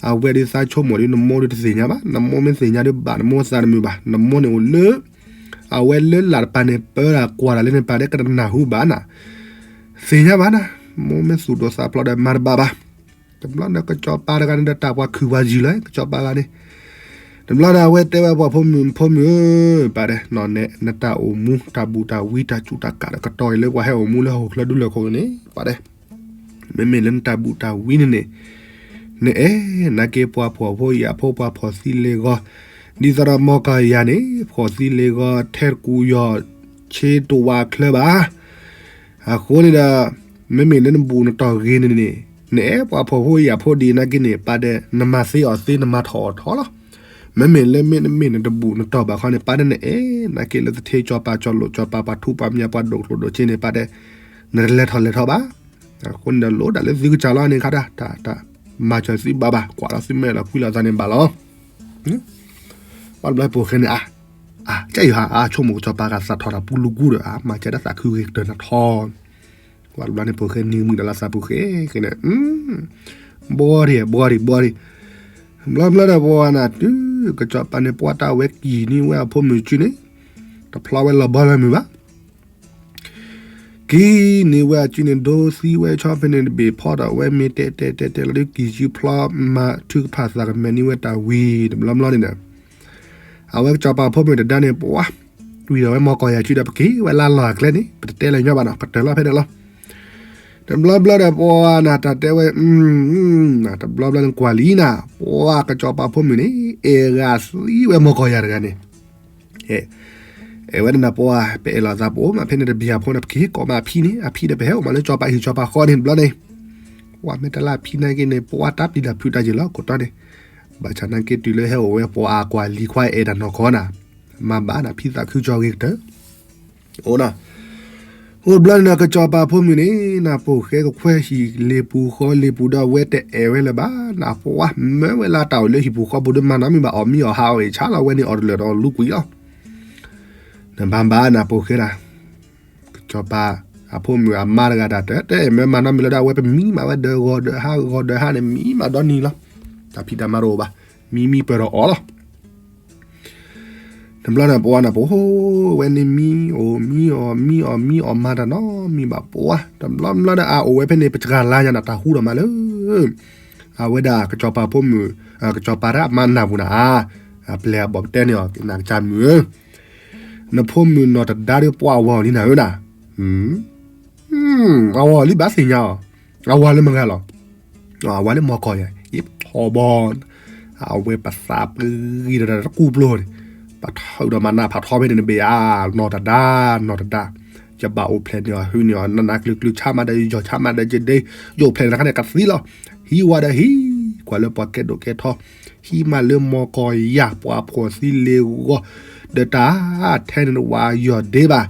အဝဲဒုးသးဆိကမိၣ်ဒုး နမိၢ်ဒုးတသ့ၣ်ညါဘၣ်, နမိၢ်မ့ၢ်သ့ၣ်ညါဒုးဘၣ် နမိၢ်သးတမုာ်ဘၣ်, နမိၢ်န့ၣ်အိၣ်လၢ အဝဲလၢလာ်တပၤန့ၣ် ပၢတၢ်ကွၢ်တၢ်လၢနပၤဒဲး ကနၢ်ဟူဘၣ်နၤ, သ့ၣ်ညါဘၣ်နၤ, မိၢ်မ့ၢ်သူၣ်ဒိၣ်သးဖျိးဒီးမၤတဘၣ်ဘၣ်. တဘျီန့ၣ်ကစီၤပၤတဂၤန့ၣ်ဒီးတၢ်ပှၤခုၣ်ပှၤယုၢ်လီၤ ကစီၤပၤဂၤန့ၣ်, တဘျီန့ၣ်အဝဲတဲဝဲပှၤဖိမုၣ် ဖိမုၣ်ဧၢ, ပာ်ဒဲး နတၢ်အိၣ်မူ တၢ်ဘူးတၢ်ဝံ တၢ်ကူတၢ်ကးဒီးကတီၢ်အံၤလၢပှၤဟဲအိၣ်မူလၢဟီၣ်ခိၣ်ချၢဒူလၢၢ်ခိၣ်န့ၣ် ပာ်ဒဲး မ့မ့ၢ်လၢနတၢ်ဘူးတၢ်ဝံန့ၣ်န့ၣ်, နအဲၣ်နာ်က့ပှၤဖှီၣ်ဖိယာ်ဖိ ပှၤဖှီၣ်သံလ့ၤဂီၤ, ဒ်သိးဒီးမီၢ်ကီၢ်ယၤန့ၣ် ဖှီၣ်သံလ့ၤဂီၤ ထဲတကူးယီၢ်ဆ့တဝးချၢဘၣ်. အဃိန့ၣ်ဒီး မ့မ့ၢ်လၢနဘူးနတီၢ်ဂ့ၤန့ၣ်န့ၣ် နအဲၣ်ပှၤဖှီၣ်ဖိယာ်ဖိဒ်နာ်က့န့ၣ် ပာ်ဒဲး နမၤသ့အီၤသ့ နမၤထီၣ်အီၤထီၣ်လီၤ. မ့မ့ၢ်လၢမ့တမ့ၢ်နတဘူးနတီၢ်ဘၣ်ခီန့ၣ် ပာ်ဒဲး နအဲၣ်နာ်က့လၢသထ့ကၠီၤပၤ ကၠီၤလိာ်ကၠီၤပၤ ပှၤထူးပှၤမံၤ ပှၤဒိၣ်ကျိၣ်ဒိၣ်စ့န့ၣ် ပာ်ဒဲး နတလဲၤထီၣ်လဲၤထီၣ်ဘၣ်. အဃိန့ၣ်ဒီး လိၣ်ဒၣ်လၢသုကစၢ်လီၤန့ၣ်ခါဒၣ် တၢ်မၤစၢၤသုဘၣ်ဘၣ်, ကွၢ်လီၤသုမဲာ်လီၤကွံလီၤသးန့ၣ်ဘၣ်လီၤ. ပှၤတဘျီဖိၣ်ဃဲန့ၣ် အါ, အါ, ကဲယဟါ အါဆိကမိၣ်ကစီၤပၤဂၤသးထီၣ်တၢ်ပူလူကူဒီး အါ မၤကဲဒၣ်သးခုဂ့ၤကတၢၢ်နထီ, ပှၤတဘျီန့ၣ်ဖိၣ်ဃဲနံၤမုာ်ဒီးလၢသးဖိၣ်ဃဲက့ၤန့ၣ်, ဘှီဒံး ဘှီဒံး ဘှီဒံး, ဘျီဘျီဒီးပှၤနၤတုၤ ကစီၤပၤန့ၣ်ပှၤတၢ်ဝဲကံၢ်န့ၢ်ဝဲအဖိမုၣ်စုန့ၣ်, တဖျီဝဲလီၤဘီလီၤမုၢ်ဘၣ် ကံၢ်န့ၢ်ဝဲအစုန့ၣ် ဒိသံဝဲဆီဖဲန့ၣ်တဘ့ၣ်ဖီဒီး အဝဲမ့ၢ်တဲတဲတဲတဲလီၤဒုးကံၢ်စုဖျီမၤထုကဖၣ်သးကမဲာ်န့ၢ်ဝဲတၢ်ဝံၤ တဘျီဘျီန့ၣ်ဒီး အဝဲကစီၤပၤဖိမုၣ်တဒါန့ၣ် ပှၤ တွံၢ်ဒီးဝဲမီၢ်ကီၢ်ယၤစုဒီး ပက့ၤဝဲလၢလီၢ်အကျဲန့ၣ် ပတတဲလၢၤညီဘၣ်နီၤ ပတၢၢ်လီၤဖဲန့ၣ်လီၤ. တဘျီဘျီဒီးပှၤနၤတၢ်တဲဝဲ တဘျီဘျီန့ၣ်ကွၢ်လံနၤ ပှၤကစီၤပၤဖိမုၣ်န့ၣ် အဲၣ်ဂၤသံဝဲမီၢ်ကီၢ်ယၤတဂၤန့ၣ် အဲၣ်ဝဲဒၣ်နၤပှၤ ပအဲၣ်လီၤသးပအိၣ်မးဖဲန့ၣ်တဘျီအဖိန့ၣ် ပက့ၤကိးမးအဖံန့ၣ် အဖံဒီးပဟဲအိၣ်မးလၢကစီၤပၤဟံၣ်ကစီၤပၤဃီန့ၣ်တဘျီန့ၣ်, ပှၤမ့ၢ်တလၢအဖံနာ်က့န့ၣ် ပှၤတၢ်ပျံၤတၢ်ဖုးတၢ်ယံာ်လီၤကိးတီန့ၣ်, ဘၣ်ဆၣ်နာ်က့တုၤလၢဟဲအိၣ်ဝဲပှၤအကွၢ်လံၤခွါအဲၣ်တၢ်နီၢ်ကီၢ်နၤ, မၤဘၣ်နၤဖံသးခုကၠီဂ့ၤကတၢၢ် အိၣ်နၤ, အိၣ်တဘျီန့ၣ်ဒီး ကစီၤပၤဖိမုၣ်န့ၣ် နၢ်ပိာ်ဃဲကခွဲဟံၣ်လ့ၤပူၤဃီလ့ၤပူၤဒီး အဝဲတအဲၣ်ဝဲလၢၤဘၣ်, နၢ်ပှၤမၢဝဲလၢတၢ်အိၣ်လၢဟံၣ်ပူၤဃီပူၤဒီး မၤနီတမံၤဘၣ် အီၣ်မံအီၣ်ဟးအီၣ်အ့ၣ်ဆါလီၤ အဝဲန့ၣ်အီၣ်တလၢာ်ဒီးလူကွံာ်လီၤ. နဘၣ်ဘၣ်နၢ်ပိာ်ဃဲဒၣ် ကစီၤပၤအဖိမုၣ်အမါတဂၤဒၣ် တအဲၣ်မၢမၤနီတမံၤလၢၤဒီး အဝဲပမံမးဝဲဒီးဂီၤဒီးဟါ ဂီၤဒီးဟါန့ၣ် မံမးဒီနံၤလီၤ. တၢ်ဖံးတၢ်မၤတအိၣ်ဘၣ်, မံမံပၢၢ်ဒီးအီၣ်လီၤ. တဘျီန့ၣ်ပှၤနၢ်ပှၤ ဝဲန့ၣ်မံ အိၣ်မံ အီၣ်မံ အီၣ်မံ အီၣ်မၤတၢ်နီတမံၤဘၣ် ပှၤ တဘျီဘျီဒီး အအိၣ်ဝဲဖဲန့ၣ် ပစှၤလါညါနၤ တၢ်ဟူဒီးမးလၢ အဝဲဒၣ်ကစီၤပၤဖိမုၣ် ကစီၤပၤတၢ်အမါနၢ်ပူၤနၤ အါ အပျဲၢ်အဘီၣ်ပတဲန့ၣ်အီၤ နကစၢ်မုၣ်ဧၢ, နဖိမုၣ်နီၢ်တဒါဒီးပှၤအဝၤအီၤလံနၤဧၢနၤ, အဝၤအီၤလံဘၣ်သ့ၣ်ညါအီၤ, အဝၤလၢမတၤဂၤလီၤ အဝၤလၢမီၢ်ကီၢ်ယၤ ယထီဘီ, အဝဲပသးပဂံၢ်ဒီးတၢ်တကူပျိန့ၣ်, ပထုးဒီးမၤနးဖးထီဖဲန့ၣ်တဘ့ၣ်ဧါ, နီၢ်တဒါ, နီၢ်တဒါ, ယဘၣ်အိၣ်ဖျဲၣ်န့ၢ်အီၤ ဟုန့ၢ်အီၤ နးနးကျုၤကျုၤ ဆါမးဒီးယီၢ် ဆါမးဒီးယဒ့, ယအိၣ်ဖျဲၣ်န့ၢ်တခါန့ၣ် ကသံလီၤ, ဟံးဝဲဒီးဟံး, ကွၢ်လၢပှၤကဲဒိၣ်ကဲထီ, ဟံးမးလၢမီၢ်ကီၢ်ယၤ ပှၤဖှီၣ်သံလ့ၤဂီၤ, ဒီးတၢ်ထဲန့ၣ်တဝးယီၢ်ဒ့ဘၣ်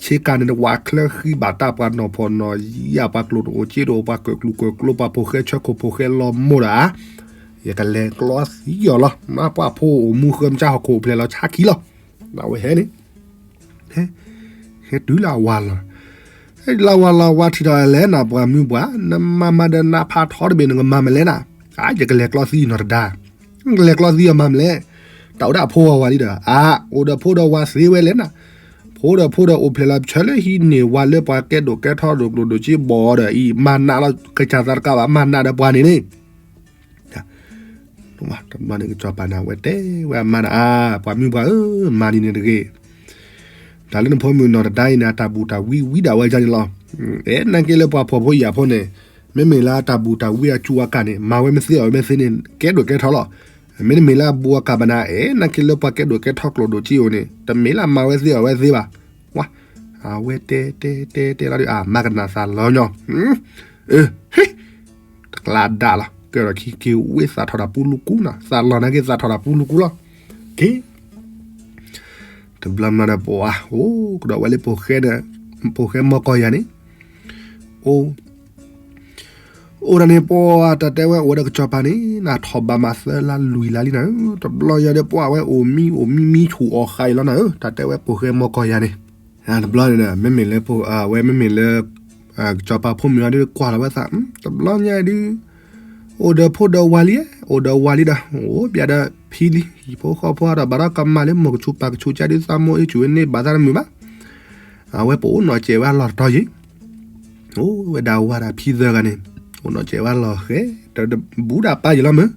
ဆ့ကၤန့ၣ်တဝးချၢဃံဘၣ်တၢ် ပှၤနီၢ်ဖှီၣ်နီၢ်ယာ် ပှၤကျိၣ်တအိၣ်စ့တအိၣ် ပှၤကၢၣ်ကျူၢ်ကၢၣ်ကျိ ပှၤဖိၣ်ဃဲဆၢခိၣ်ဖိၣ်ဃဲလီၤမိၢ်ဒီး, ယကလဲၤကျီသံအီၤလီၤ. မ့ၢ်ပှၤဖိအိၣ်မူဃၢမုၢ်ဆါဟီၣ်ခိၣ်အိၣ်ဖျဲၣ်လီၤဆါခံလီၤ. အဝဲဟဲန့ၣ် ဟဲတုၤလၢအဝၤလီၤ, လၢအဝၤလီၤဝၤထံၣ်ထီၣ်လဲၣ်နၤ ပှၤမုၢ်ပှၢ် နမၤမၤဒီးနးဖးထီတဘ့ၣ် နကမၤမလဲၣ်နၤ, အါ ယကလဲၤကျီသံအီၤနီၢ်တဒါ ကလဲၤကျီသံအီၤမၤမလဲၣ်, တၢ်အိၣ်ဒၣ်အဖိအဝၤလံဒီး အါ အိၣ်ဒီးဖိဒီးဝၤသ့ဝဲလဲၣ်နၤ, ဖိဒီးဖိဒီးအိၣ်ဖျဲၣ်လီၤဆၢလၢဟံးန့ၢ်ဝၤလၢပှၤကဲဒိၣ်ကဲထီဒိၣ်ကျိၣ်ဒိၣ်စ့ဘီၣ်ဒီးအံၤ မၤနးလီၤကစၢ်သးတကးဘၣ် မၤနးဒီးပှၤန့ၣ်န့ၣ် တဘျီန့ၣ်ကစီၤပၤန့ၣ် အဝဲတဲဝဲအမါန့ၣ် အါ ပှၤမုၢ်ပှၢ်ဧၢ မၤဒ်န့ၣ်တဂ့ၤ, တၢ်လၢနဖိမုၣ်နီၢ်တဒါအံၤန့ၣ် အတၢ်ဘူးတၢ်ဝံဝံဒၣ်ဝဲဒ်န့ၣ်လီၤ. အဲ နာ်က့လၢပှၤဖှီၣ်ဖိယာ်ဖိန့ၣ် မ့မ့ၢ်လၢအတၢ်ဘူးတၢ်ဝံအကူအကၤန့ၣ် မၤဝဲမ့ၢ်သ့အီၣ်ဝဲမ့ၢ်သ့န့ၣ် ကဲဒိၣ်ကဲထီလီၤ. မ့တမ့ၢ်လၢအဘူးအကၤဘၣ်နၤ အဲ နာ်က့လၢပှၤကဲဒိၣ်ကဲထီကျိၣ်ဒိၣ်စ့အိၣ်န့ၣ် တမ့ၢ်လၢအမၤဝဲသ့အီၣ်ဝဲသ့ဘၣ်. ဝါ အဝဲတဲတဲတဲတဲလီၤဒုး အမါကနၣ်သးလီၤညီ အ ဟ့ တကျါဒၣ်လီၤ ကဲထီၣ်ခံက့ၤဝ့သးထီၣ်တၢ်ပူလူကူနီၤ သးလီၤနာ်က့သးထီၣ်တၢ်ပူလူကူလီၤ. က့ တဘျီမးဒီးပှၤ အိၣ်ကဒီးဝဲလၢ ဖိၣ်ဃဲမီၢ်ကီၢ်ယၤန့ၣ် အိၣ် အိၣ်ဒၣ်န့ၣ်ပှၤတၢ်တဲဝဲအိၣ်ဝဲဒီးကစီၤပၤန့ၣ် နထီၣ်ဘးမးသၢလါလွံၢ်လါလံနၤဧၢ, တဘျီယၤဒီးပှၤဝဲအိၣ်မံ အိၣ်မံမံဆူၣ်အီၣ်ဃာ်အံၤလီၤနၤဧၢ, တၢ်တဲဝဲဖိၣ်ဃဲမီၢ်ကီၢ်ယၤန့ၣ် တဘျီန့ၣ် မ့မ့ၢ်လၢ အဝဲမ့မ့ၢ်လၢ ကစီၤပၤဖိမုၣ်အီၤဒုးကွၢ်လီၤဝဲသး တဘျီညါဒုး အိၣ်ဒီးဖိဒီးဝၤလံ, အိၣ်ဒီးဝၤလံဒီး အိၣ်ဘၣ်ဒီးဖံလံ, ဟံၣ်ဖိဃီဖိဒီး ဘၣ်ဒီးကမၣ်လၢမိၢ်ကဆူးပၢ်ကဆူးကၢဒုး သးမိၢ်အ့ၣ်စူၣ်ဝဲန့ၣ် ဘၣ်သးတမုာ်ဘၣ်. အဝဲပအိၣ်နီၢ်ကဲးဝဲအလီၢ်တတီၤယံၤ, အိၣ်ဝဲဒၣ်ဝၤဒီးဖံသၢဂၤန့ၣ် အိၣ်နီၢ်ကဲးဝဲအလီၢ်ဃဲ တဘူးတၢ်ပၢ်ယံၤလီၤမုၢ်.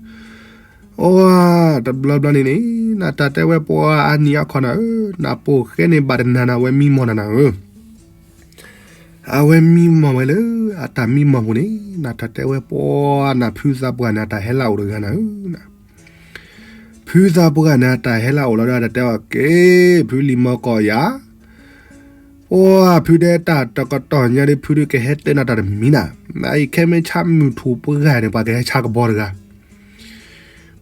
အိၣ် တဘျီဘျီန့ၣ်န့ၣ် နတၢ်တဲဝဲ ပှၤအါနံၤအါခီနၤဧၢ, နပိာ်ဃဲန့ၣ် ဘၣ်တနၤနၤ အဝဲမံမီၢ်နၤနၤဧၢ. အဝဲမံမီၢ်ဝဲလၢ အတၢ်မံမီၢ်ပူၤန့ၣ် နတၢ်တဲဝဲ ပှၤနဖုသးပှၢ်န့ၣ် အတၢ်ဟဲလၢအအိၣ်တဂၤနၤဧၢ. ဖုသးပှၢ်န့ၣ် အတၢ်ဟဲလၢအအိၣ်လီၤဒီး တၢ်တဲအီၤက့ၤ ဖုလံၤမီၢ်ကီၢ်ယၤ, ပှၤဖုတဲ တၢ်တကတီၢ်ညါဒီး ဖုဒုးကဟဲတဲနၤတၢ်တမံၤနၤ, နအံၤခဲမ့ၢ်ဆါမုၢ်ထူၣ်ပှၢ်န့ၣ် ပှၤကဟဲဆါကဘီတဂၤ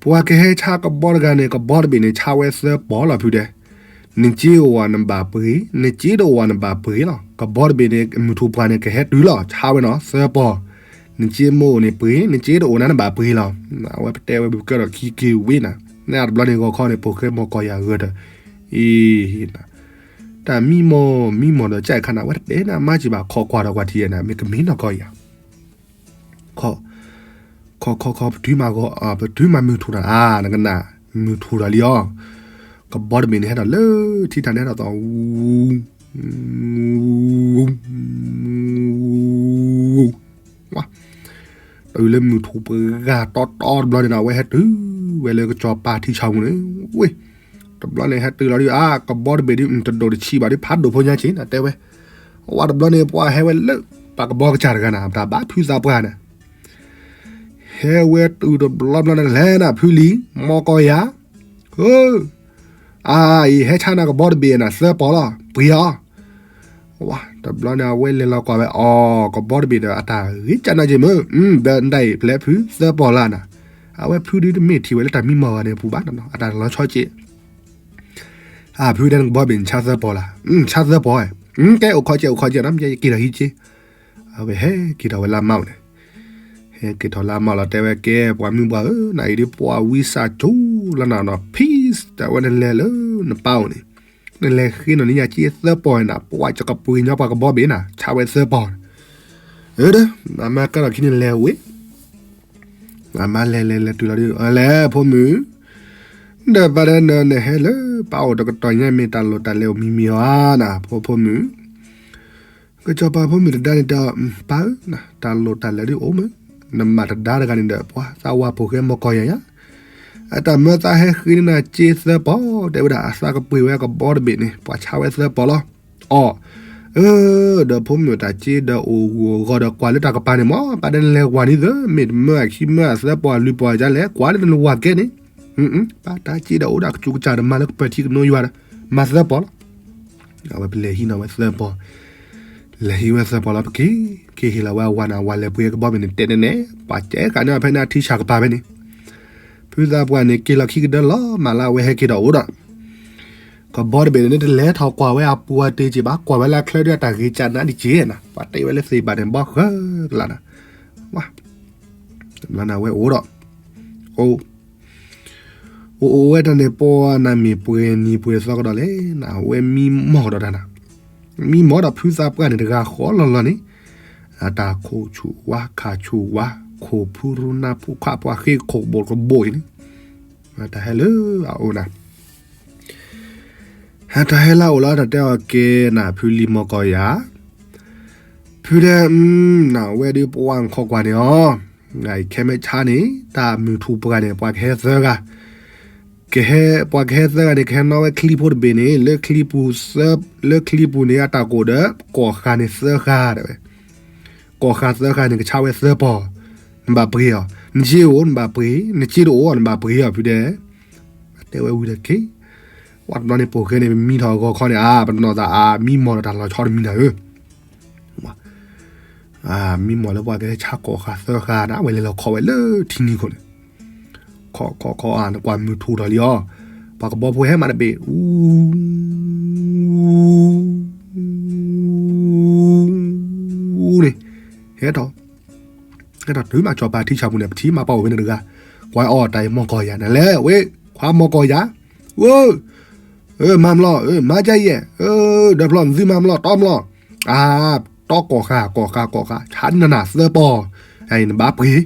ပှၤကဟဲဆါကဘီတဂၤန့ၣ် ကဘီတဘ့ၣ်န့ၣ် ဆါဝဲသၢပီၢ်လီၤဖုဒဲး, နစ့အိၣ်ဝဲနဘၣ်ပှ့ၤ, နစ့တအိၣ်ဝဲနဘၣ်ပှ့ၤလီၤ. ကဘီတဘ့ၣ်န့ၣ် မုၢ်ထူၣ်ပှၢ်န့ၣ် ကဟဲတုၤလီၤ ဆါဝဲနီၤ သၢပီၢ်, နစ့မ့ၢ်အိၣ်န့ၣ်ပှ့ၤ, နစ့တအိၣ်န့ၣ်နဘၣ်ပှ့ၤလီၤ. အဝဲပတဲဝဲ ပကၢထီၣ်ခံက့ၤဝ့နၤ, န့ၣ်အတဘျီန့ၣ် ဂီၤခီန့ၣ် ပိာ်ဃဲမီၢ်ကီၢ်ယၤဂၢၢ်ဒီး အံၤ တၢ်မံမီၢ်မံမီၢ်ဒီး ကၢ်ခါနၤ အဝဲတတဲနၤမၤစံးဘၣ် ခိးကွၢ်ဒီးကွၢ်ထံၣ်နၤ မ့ၢ်ကမ့ၢ်နီၢ်ကီၢ်ယၤ ခီ ခီ ခီ ခီ ပတုၤမၤဂီၤ ပတုၤမၤမုၢ်ထူၣ်နၤ အါ နကနၣ် မုၢ်ထူၣ်ဒီးလံအီၤ, ကဘီတဘ့ၣ်န့ၣ်ဟဲဒီးလၢထံထၣ်န့ၣ်ဟဲဒီးသီ တုၤလၢမုၢ်ထူၣ်ပှၢ်တီတီတဘျီန့ၣ်ဒီး အဝဲဟဲတုၤဝဲလၢကစီၤပၤထံဆၣ်ပူၤန့ၣ်, ဝ့ၢ် တဘျီန့ၣ်ဟဲတုၤလီၤဒုး အါ ကဘီတဘ့ၣ်ဒုး တဒိၣ်တဆံးဘၣ်ဒုး ဖးဒိၣ်ဖိညါက့ၤနတဲဝဲ, အဝဲတဘျီန့ၣ် ပှၤဟဲဝဲလၢ ပှၤကဘီကစၢ်တဂၤနၤ တၢ်ဘၣ်ဖုသးပှၢ်န့ၣ် ဟဲဝဲတုၤတဘျီဘျီန့ၣ် လဲၤနၤဖုလံၤ မီၢ်ကီၢ်ယၤ, အါ အံၤ ဟဲဆါနၤကဘီတဘ့ၣ်နၤ သၢပီၢ်လီၤ ပှ့ၤအီၤ. ဝါ တဘျီန့ၣ် အဝဲလဲၤလီၤကွၢ်ဝဲ အီၤ ကဘီတဘ့ၣ်ဒီး အတၢ်ဂ့ၤကၢ်နၤက့ၤမုၢ်, ဘၣ်နဒၣ်အံၤ ပျဲဖုသၢပီၢ်လၢနၤ, အဝဲဖုဒုးတမ့ၢ်ထံၣ်ဝဲလၢတၢ်မံမီၢ်ဂၤန့ၣ်အပူၤဘၣ်နီၤ အတၢ်လီၤဆီက့ၤ အဖုဒဲနကဘီဘ့ၣ်နဆါသၢပီၢ်လၢ်, ဆါသၢပီၢ်, ကဲအိၣ်ခီကဲအိၣ်ခီကဲနီၤ ယက့ၤထီၣ်ဟံးက့ၤ, အဝဲဟဲက့ၤထီၣ်ဝဲလၢမါအိၣ်န့ၣ်, ဟဲက့ၤထီၣ်လၢမါလီၤ တဲဝဲကဲ ပှၤမုၢ်ပှၢ်ဧၢ နအံၤဒ်ပှၤဝံစၢ်ကၠိလီၤနၤနီၤ peace တၢ်ဝဲနလဲၤလၢနပၢ်အိၣ်န့ၣ်, နလဲၤဃ့နီၢ်နံၣ်ညါက့သၢပီၢ်နၤ ပှၤကကပှ့ၤညီပှၤကဘီဘ့ၣ်နၤ ဆါဝဲသၢပီၢ်, အၢ ဒီး အမါကၢထီၣ်ခံန့ၣ်လဲၤဝဲ အမါလဲၤလဲၤလဲၤတုၤလီၤဒုး လဲၤဖိမုၣ်, ဒီးဘၣ်ဒီးနဟဲလၢပၢ်အိၣ်တကတီၢ်ညါ မ့ၢ်တၢ်လိၣ်တၢ်လဲၤအိၣ်မံၤမံၤဧါနၤ ဖိဖိမုၣ်, ကစီၤပၤဖိမုၣ်တဒါန့ၣ်ဒီး ပၢ်ဧၢ, တၢ်လိၣ်တၢ်လဲၤဒုးအိၣ်မး, နမၤတဒါတဂၤန့ၣ်ဒီး ပှၤသးဝါဖိၣ်ဃဲမီၢ်ကီၢ်ယၤယၤ, အတၢ်မၢသးဟဲဃ့န့ၢ်နၤက့သၢပီၢ် တဲဝဲဒၣ် အသးကပှ့ၤဝဲကဘီတဘ့ၣ်န့ၣ် ပှၤဆါဝဲသၢပီၢ်လီၤ. အီၤ, အၢ ဒီးဖိမုၣ်တၢ်က့ဒီးအိၣ်ဂီၢ်ဒီးကွၢ်လၢတၢ်ကပၤန့ၣ်မး ပၢ်ဒီးနလဲၤကွၢ်န့ၣ်သၢ မ့ၢ်တမၢအခံမၢအသၢပီၢ်အလွံၢ်ပီၢ် ယလဲၤကွၢ်လၢနဝၤကဲန့ၣ်, ပၢ်တၢ်က့ဒီးအိၣ်ဒၣ်ကစူးကစၢ်ဒီးမၤလၢကပၢၤထံကနိယွၤဒီး မၤသၢပီၢ်လီၤ. အဝဲပလဲၤဟံးန့ၢ်ဝဲသၢပီၢ်, လဲၤဟံးဝဲသၢပီၢ်လီၤ ပက့ၤ, က့ၤဟ့ၣ်လီၤဝဲအဝၤန့ၣ် အဝၤလဲၤပှ့ၤကဘီဘ့ၣ်န့ၣ် တဲနဲနဲ, ပှၤကဲဃာ်န့ၢ်ဖဲန့ၣ်အထံဆၣ်ကပၤဖဲန့ၣ်, ဖုသးပှၢ်န့ၣ် က့ၤလီၤခံကဒၢလီၤ မၤလၢအဝဲဟဲက့ၤဒီးအိၣ်ဒီး ကဘီတဘ့ၣ်န့ၣ် တလဲၤထီၣ်ကွၢ်ဝဲအပူၤအတ့ၢ်က့ၤဘၣ် ကွၢ်ဝဲလၢချၢဒုးအတၢ်ဂ့ၤကၢ်နးဒံးက့ၤနၤ ပှၤတ့ဝဲလၢသ့ၣ်ဘၣ်န့ၣ် ဘီဃၢကလးနၤ, ဝါ, တဘျီန့ၣ် အဝဲအိၣ်ဒီး, အိၣ် အိၣ်အိၣ်ဝဲတၢ်န့ၣ် ပှၤနၤမ့ၢ်ပှဲၤနံၤပှဲၤသီကဒီးလဲၣ်နၤ အဝဲမံမီၢ်ဒီးတၢ်နၤ, မံမီၢ်ဒီးဖုသးပှၢ်န့ၣ် တဂၤဃီလီၤလီၤန့ၣ်, အတၢ်ခိၣ်ဆူၣ်ဝါခၣ်ဆူၣ်ဝါ, ခိၣ်ဖုရူနၢ်ဖူခွါပှၤဃ့ခိၣ်ဘိၣ်ကဘိၣ်အံၤန့ၣ်, တၢ်ဟဲလၢအအိၣ်နၤ တၢ်ဟဲလၢအအိၣ်လီၤ တၢ်တဲအီၤကဲနၤ ဖုလံၤမီၢ်ကီၢ်ယၤ, ဖုဒဲ နဝဲဒုးပှၤခီကွၢ်န့ၣ်အီၤ, ခဲမ့ၢ်ဆါန့ၣ် တၢ်မုၢ်ထူၣ်ပှၢ်န့ၣ် ပှၤကဟဲသၢဂၤ, ကဟဲ ပှၤကဟဲသၢဂၤန့ၣ် ကဟဲနီၣ်ဝဲချံဖိတဘ့ၣ်န့ၣ် လၢချံပူၤသၢ လၢချံပူၤန့ၣ် အတၢ်ကိၣ်ဒီး ကီၢ်ဃာ်န့ၣ်သၢဃာ်ဒၣ်ဝဲ, ကီၢ်ဃာ်သၢဃာ်န့ၣ် ကဆါဝဲသၢပီၢ်, နဘၣ်ပှ့ၤအီၤ, နစ့အိၣ် နဘၣ်ပှ့ၤ, နစ့တအိၣ် နဘၣ်ပှ့ၤအီၤ ဖုဒဲ တဲဝဲဝံၤဒီးက့ၤ, ဝဲတဘျီန့ၣ် ပိာ်ဃဲန့ၣ် ပမံထီၣ်အဂီၤခီန့ၣ် အါ ပနီၢ်သးအါ မံမီၢ်ဒီးတၢ်လီၤဆီတမံၤနၤဧၢ, မံမီၢ်လၢပှၤကဟဲဆါကီၢ်ဃာ်သၢဃာ်နၤ အဝဲလဲၤလီၤခီဝဲလၢထံနံၤခိၣ်န့ၣ်, ခီခီခီအါ နကွၢ်မုၢ်ထူၣ်ထီၣ်လံအီၤ, ပှၤကဘီဖိဟဲမးတဘ့ၣ် အူ န့ၣ်, ဟဲထီၣ် ဟဲထီၣ်တုၤမးကစီၤပၤထံဆၣ်ပူၤန့ၣ် ပထံၣ်မးပှၤအိၣ်ဝဲန့ၣ်တဂၤ, ကွၢ်အီၤတၢ်အံၤမီၢ်ကီၢ်ယၤ နလဲၤဝဲ ခွါမီၢ်ကီၢ်ယၤ, ဝဲ, မၤမလီၤ မၤကယဲၢ်, ဒီးဖျီၣ်နသုမၤမလီၤ တီမလီၤ, အါ, တီကီၢ်ဃာ် ကီၢ်ဃာ် ကီၢ်ဃာ် ဆါနနၢ်သၢပီၢ်, အံၤနဘၣ်ပှ့ၤ,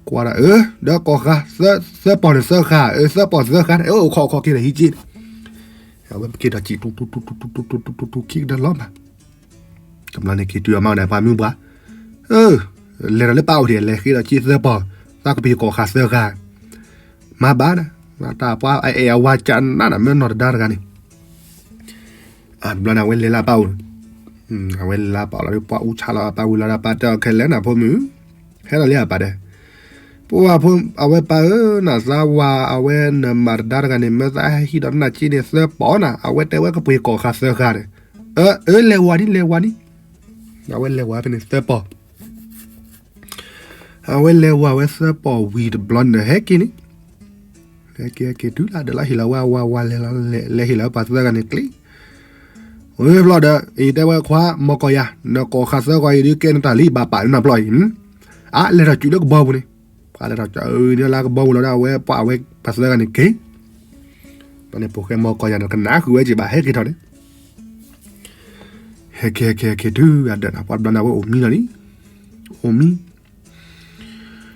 ကွ ကွၢ်ဒၣ်အၢ ဒီးကိးဃါ သၢပီၢ်န့ၣ်သၢဃါ အၢ သၢပီၢ်သၢဃါန့ၣ် အၢ အိၣ်ခိးအိၣ်ခိးက့ၤဒီးဟံးက့ၤန့ၣ် အဝဲပက့ၤဒီးစံး တူတူတူတူတူတူတူတူတူခံကဒီးလီၤမး တဘျီန့ၣ်က့ၤတုၤအမါန့ၣ် ပှၤမုၢ်ပှၢ် အၢ လဲၤဒီးလၢပၢ်အိၣ်ဒံး လဲၤဃ့ဒီးက့ၤသၢပီၢ် သးကပ့ၤကိးဃါသၢဃါ မၤဘၣ်နၤ တၢ်ပှၤအဲၣ်အဝၤကနၣ်နၤ မ့ၢ်နီၢ်တဒါတဂၤန့ၣ် တဘျီန့ၣ် အဝဲလဲၤလၢပၢ်အိၣ် အဝဲလဲၤလၢပၢ်အိၣ်လီၤဒီး ပှၤအူဆါလီၤပၢ်ဝံၤလီၤဒီး ပၢ်တဲအီၤခဲလၢာ်နၤ ဖိမုၣ် ဟဲလီၤလံအပၢ်တဲ ပှၤဖိ အဝဲပၢ်ဧၢ နသးဝၤ အဝဲနမၤတဒါတဂၤန့ၣ် မၢသးဟဲဟံးဒီးနၤက့ၤန့ၣ် သၢပီၢ်နၤ အဝဲတဲဝဲကပှ့ၤကိးဃါသၢဃါန့ၣ် အၢ အၢ လဲၤဝၤန့ၣ် လဲၤဝၤန့ၣ် အဝဲလဲၤဝၤဖဲန့ၣ်သၢပီၢ် အဝဲလဲၤဝၤဝဲသၢပီၢ်ဝံၤတဘျီန့ၣ် ဟဲက့ၤန့ၣ် ဟဲက့ၤဟဲက့ၤတုၤလၢဒၢးလီၤ ဟ့ၣ်လီၤဝဲအဝၤဝၤလဲၤလီၤ လဲၤဟ့ၣ်လီၤဝဲပှၤသၢဂၤန့ၣ်ကျ့ ဝဲဖျီဒီး အံၤတဲဝဲခွါ မီၢ်ကီၢ်ယၤ နကိးဃါသၢဂၤအံၤဒုးကဲနတၢ်လံ ဘၣ်ပာ်နနၢ်ပျီအံၤ အါ လဲၤထီၣ်စုလၢကဘီပူၤန့ၣ် ပှၤလဲၤထီၣ်စုန့ၣ်လၢကဘီပူၤလီၤဒီး အဝဲပှၤအဝဲပှၤသၢဂၤန့ၣ်က့ၤ ဘျီန့ၣ်ပိာ်ဃဲမီၢ်ကီၢ်ယၤန့ၣ် ကနၣ်ဃုာ်ဝဲက့ၤဘၣ် ဟဲက့ၤထီၣ်န့ၣ် ဟဲက့ၤဟဲက့ၤဟဲက့ၤတုၤအဒၢးနၤ ပှၤတဘျီန့ၣ် အဝဲအိၣ်မံလီၤန့ၣ် အိၣ်မံ အိၣ်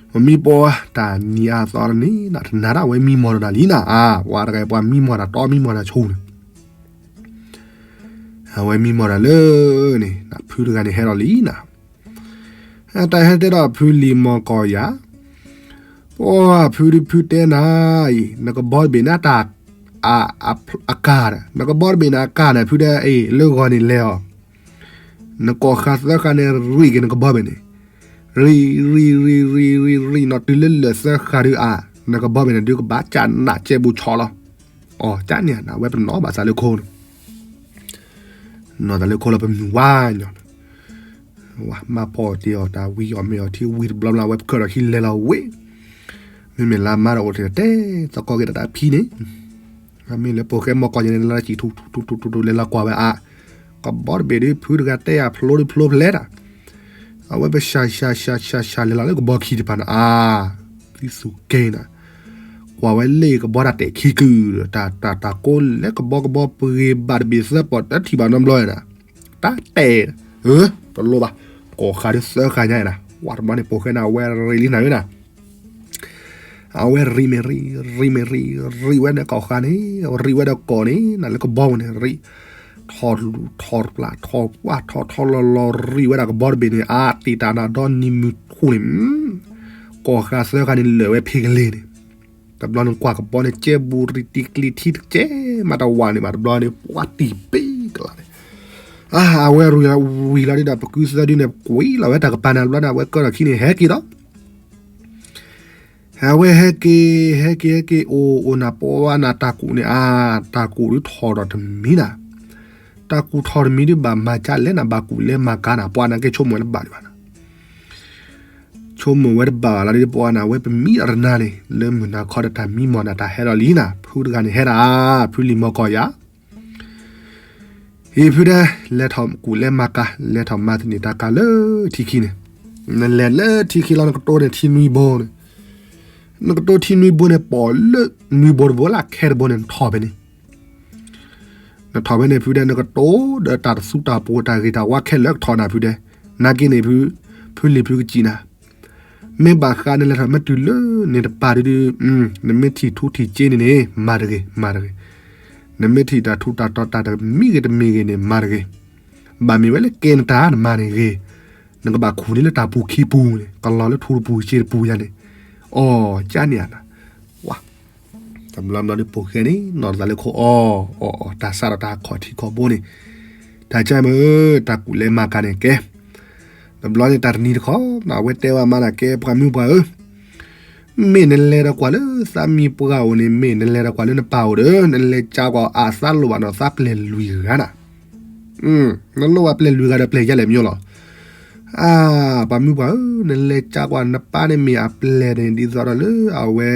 မံပှၤတၢ်နံၤအသီတန့ၣ် တနၤဒၣ်ဝဲမံမီၢ်ဒီးနၤလံနၤ အါ ပှၤတဂၤပှၤမံမီၢ်တၢ်တီမံမီၢ်တၢ်ဆိန့ၣ် အဝဲမံမီၢ်တၢ်လၢန့ၣ် ဖုတဂၤန့ၣ်ဟဲလီၤလံနၤ အတၢ်ဟဲတဲဒီးဖုလံၤမီၢ်ကီၢ်ယၤ ပှၤဖုဒုးဖုတဲနၤအံၤ နကဘီတဘ့ၣ်န့ၣ်တၢ် အကၢ်ဒီး နကဘီတဘ့ၣ်န့ၣ်အကၢ်န့ၣ် ဖုတဲအံၤ လၢဂီၤန့ၣ်လဲၤအီၤ နကိးဃါသၢဃါန့ၣ် ရံၣ်က့ၤနကဘီဘ့ၣ်န့ၣ် ရံၣ် ရံၣ် ရံၣ် ရံၣ် ရံၣ် နီၢ်တုၤလၢလၢာ်သၢဃါဒုးအါ နကဘီဘ့ၣ်န့ၣ်ဒုးကဘၣ်ကနးကဲဘူးဆီလီၤ အီၤကန့ၣ် အဝဲပနီၣ်ဘၣ်သးလၢခိန့ၣ် နီၢ်သးလၢခိလီၤပမုၢ်ဝါညီ ဝဲမၤဖီၣ်တ့ၢ်အီၤတၢ်ဝံၤအီၤမ့ၢ်အီၤထံဝံၤတဘျီဘျီ အဝဲပကၢၢ်ဒီးဟံးလဲၤလီၤဝဲ မ့မ့ၢ်လၢမါဒီးအိၣ်တ့ၢ်တဲသကိးက့ၤဒီးတၢ်ဖံန့ၣ် မ့မ့ၢ်လၢပိာ်ဃဲမီၢ်ကီၢ်ယၤန့ၣ် လၢစံၣ်ထူထူထူထူထူလဲၤလီၤကွၢ်ဝဲအါ ကဘီတဘ့ၣ်ဒုးဖုတဂၤတဲယၤဖျိဒုးဖျိဖျဲတၢ် အဝဲပရှၤရှၤရှၤရှၤရှၤလဲၤလီၤလၢကဘီခံတဖၣ်န့ၣ်အါ သံသူၣ်ကဲနၤ ကွၢ်ဝဲလၢကဘီတၢ်တဲာ်ခံကုၢ်ဒီး တၢ်တၢ်ကိးလဲၤကဘီကဘီပဂ့ၤဘၣ်တဘ့ၣ်သၢပီၢ်တထံၣ်ဘၣ်နီတဘျီနၤ တၢ်တဲာ် အၢ တလိၣ်ဘၣ် ကိးဃါဒုးသၢဃါညါနၤ ဝဲတဘျီန့ၣ်ပိာ်ဃဲနၤ အဝဲရံၣ်လံနၤဝဲနၤ အဝဲရံၣ်မ့ၢ်ရံၣ် ရံၣ်မ့ၢ်ရံၣ် ရံၣ်ဝဲဒီးကိးဃါန့ၣ် ရံၣ်ဝဲဒီးကိးန့ၣ် နၤလၢကဘီပူၤန့ၣ် ရံၣ် ထီၣ်လူၤထီၣ်ပျၢ်ထီၣ်ပှၢ် ထီၣ်ထီၣ်လီၤလီၤ ရံၣ်ဝဲဒၣ်ကဘီတဘ့ၣ်န့ၣ် အါတံာ်တာ်နၤဒီနံၤမုၢ်ထူၣ်န့ၣ် ကိးဃါသၢဃါန့ၣ်လၢာ်ဝဲဖံကလ့ၤန့ၣ် တဘျီန့ၣ်ကွၢ်ကဘီန့ၣ် ကဲဘူးရံၣ်တံၤကျံၤထံတကဲမးတဝးန့ၣ်ဘၣ် တဘျီန့ၣ် ပှၤတံၤဘ့ကလးန့ၣ် အါ အဝဲရံၣ်လီၤဝံၤလီၤဒ်ဒီး ပကုသၢဒုန့ၣ် ကွံာ်လီၤဝဲတၢ်ကပၤန့ၣ် တဘျီန့ၣ် အဝဲကၢထီၣ်ခံန့ၣ် ဟဲက့ၤလီၤ အဝဲဟဲက့ၤ ဟဲက့ၤ ဟဲက့ၤ အိၣ် အိၣ်နၤပဝါနၤတၢ်ကူၣ်န့ၣ် အါ တၢ်ကူၣ်ဒုးထီၣ်ဒီးတမံၤနၤ တၢ်ကူၣ်ထီၣ်တမံၤဒုးဘၣ်မၤကၢ်လဲၣ်နၤ ဘၣ်ကူၣ်လဲၤမၤကၤနၤ ပှၤနၤက့ဆိကမိၣ်ဝဲတဘၣ်ဒံးဘၣ်နၤ ဆိကမိၣ်ဝဲတဘၣ်ဘၣ်လီၤဒုး ပဝါနၤ အဝဲပမံအီၤတနၤန့ၣ် လၢမုၢ်နၤခီဒီးတၢ်မံမီၢ်နၤ တၢ်ဟဲလီၤလံနၤ ဖုတဂၤန့ၣ်ဟဲဒၣ် ဖုလံၤမီၢ်ကီၢ်ယၤ ဟံးဖုဒဲ လဲၤထီၣ်ကူၣ်လဲၤမၤကၤ လဲၤထီၣ်မၤသန့ၤတၢ်ကၤလၢထံခံန့ၣ် နလဲၤလၢထံခံလီၤ နကတိၤန့ၣ်ထံနွံဘိန့ၣ် နကတိၤထံနွံဘိန့ၣ် ပိာ်လၢနွံဘိတဘိလၢခဲတဘိန့ၣ် နထီၣ်ဖဲန့ၣ် နထီၣ်ဖဲန့ၣ် ဖုဒဲ နကတိၤဒီးတၢ်တသူတၢ်ပှိၤ တၢ်ဂ့ၤတၢ်ဝါခဲလၢာ်ကထီၣ်နၤ ဖုဒဲ နာ်က့န့ၣ် ဖုလံၤဖုကစံးနၤ မ့ၢ်ဘၣ်ဃးနလဲၤထီၣ်မ့ၢ်တုၤလၢန့ၣ်တပၤဒုဒု နမ့ၢ်ထံၣ်ထူထံၣ်က့န့ၣ်န့ၣ် မၤတဂ့ၤ မၤတဂ့ၤ နမ့ၢ်ထံၣ်တၢ်ထူးတၢ်တီၤတၢ်တမံၤဂ့ၤတမံၤဂ့ၤန့ၣ် မၤတဂ့ၤ ဘၣ်မ့ၢ်ဝဲလၢကဲနတၢ်နမၤန့ၣ်ဂ့ၤ နကဘၣ်ခူၣ်န့ၢ်လၢတၢ်ပူၤခံပူၤန့ၣ် ကလီၤလၢထူတပူၤစ့တပူၤယါန့ၣ် အီၣ်ကၢ်န့ၣ်ဧါနၤ ဝါ တဘျီဘျီဒုးပိာ်ဃဲန့ၣ် နီၢ်တသးလၢခိအီၣ် အီၣ် အီၣ် တၢ်စးထီၣ်တၢ်ခီၣ်ထံးခီၣ်ဘိန့ၣ် တၢ်ကၢ်မ့ၢ် တၢ်ကူၣ်လဲၤမၤကၤန့ၣ်ကဲ တဘျီန့ၣ်တၢ်တနံၤတခီ အဝဲတဲဝဲမါန့ၣ် ကဲပှၤမုၢ်ပှၢ်ဧၢ မ့ၢ်နလဲၤဒီးကွၢ်လၢသးမံပှၢ်အိၣ်န့ၣ် မ့ၢ်နလဲၤဒီးကွၢ်လၢနပၢ်အိၣ်ဒီး နလဲၤကၢ်ကွၢ်အသးလိၣ်ဘၣ်နီၢ်သးပျဲၢ်လွံၢ်ဂၤနၤ နလိၣ်ဘၣ်ပျဲၢ်လွံၢ်ဂၤဒီးပျဲၢ်ယါလဲၣ်မ့ၢ်လီၤ အါ ပှၤမုၢ်ပှၢ်ဧၢ နလဲၤကၢ်ကွၢ်နပၢ်န့ၣ်မ့ၢ်အပျဲၢ်န့ၣ် ဒ်သိးဒီးလၢအဝဲ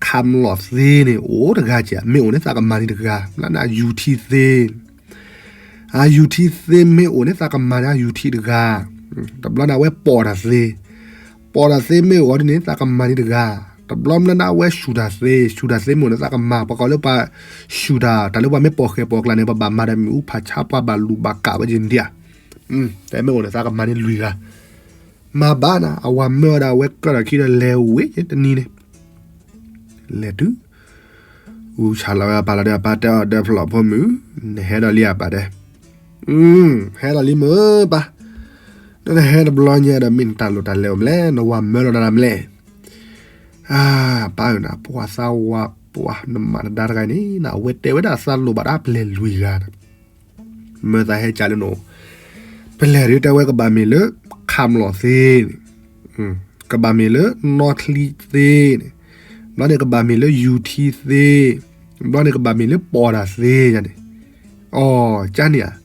ခါမလီၢ်သ့န့ၣ် အိၣ်တဂၤက့ၤ မ့ၢ်အိၣ်န့ၣ် သးကမၤန့ၢ်တဂၤ လၢနယူၤထံသ့ အယူၤထံသ့မ့ၢ်အိၣ်န့ၣ် သးကမၤန့ၢ်အယူၤထံတဂၤ တဘျီန့ၣ် အဝဲပိာ်တၢ်သ့ ပိာ်တၢ်သ့မ့ၢ်အိၣ်ဒ်န့ၣ် သးကမၤန့ၢ်တဂၤ တဘျီမ့ၢ်လၢနအဝဲဆူၣ်တၢ်သ့ ဆူၣ်တၢ်သ့မ့ၢ်အိၣ်န့ၣ် သးကမၤ ပှၤကိးလၢပှၤဆူၣ်တၢ် တၢ်လၢပှၤမ့ၢ်ပိာ်ဃဲၤပိာ်ကျါန့ၣ် ပဘၣ်မၤဒီးမ့ၣ်အူဖးဆါ ပှၤဘၣ်လူၤဘၣ်ကးဝဲက့ၤန့ၣ်ဧါ တမ့ၢ်အိၣ်န့ၣ် သးကမၤန့ၢ်လွံၢ်ဂၤ မၤဘၣ်နၤ အဝၤမၢဝဲဒၣ် အဝဲကၢၣ်ထီၣ်ခံဒီးလဲၤဝံၤတနံၤန့ၣ် လဲၤတုၤ အူဆးလီၤဝဲအပၢ်လီၤဒီး အပၢ်တဲအီၤ ဒီးဖျိးဖိမုၣ်, နဟဲဒီးလံဧါ ပၢ်တဲ. ဟဲဒီးလံမုၢ်ပၢ်, ဒီးနဟဲတဘျီညါဒီး မ့ၢ်နတၢ်လိၣ်တၢ်လဲၤအိၣ်မလဲၣ်, နဝၤမၢလီၤနၤမလဲၣ်. အၢ ပၢ်ဧၢနၤ ပှၤသးဝးပှၤနမၤတဒါတဂၤန့ၣ် အဝဲတဲဝဲဒၣ်သးလိၣ်ဘၣ်ဒၣ်ပျဲၢ်လွံၢ်ဂၤန့ၣ် မၢသးဟဲကၠးလၢနအိၣ်, ပျဲၢ်ဒုးတဲဝဲကဘၣ်မ့ၢ်လၢ ခးမလီၤသ့န့ၣ်, ကဘၣ်မ့ၢ်လၢနီၢ်ချံသ့န့ၣ်, ဘျီန့ၣ်ကဘၣ်မ့ၢ်လၢယူၤထံသ့, ဘျီန့ၣ်ကဘၣ်မ့ၢ်လၢပီၢ်တၢ်သ့ယၤန့ၣ်, အိ ကၠါန့ၣ်ဧါ,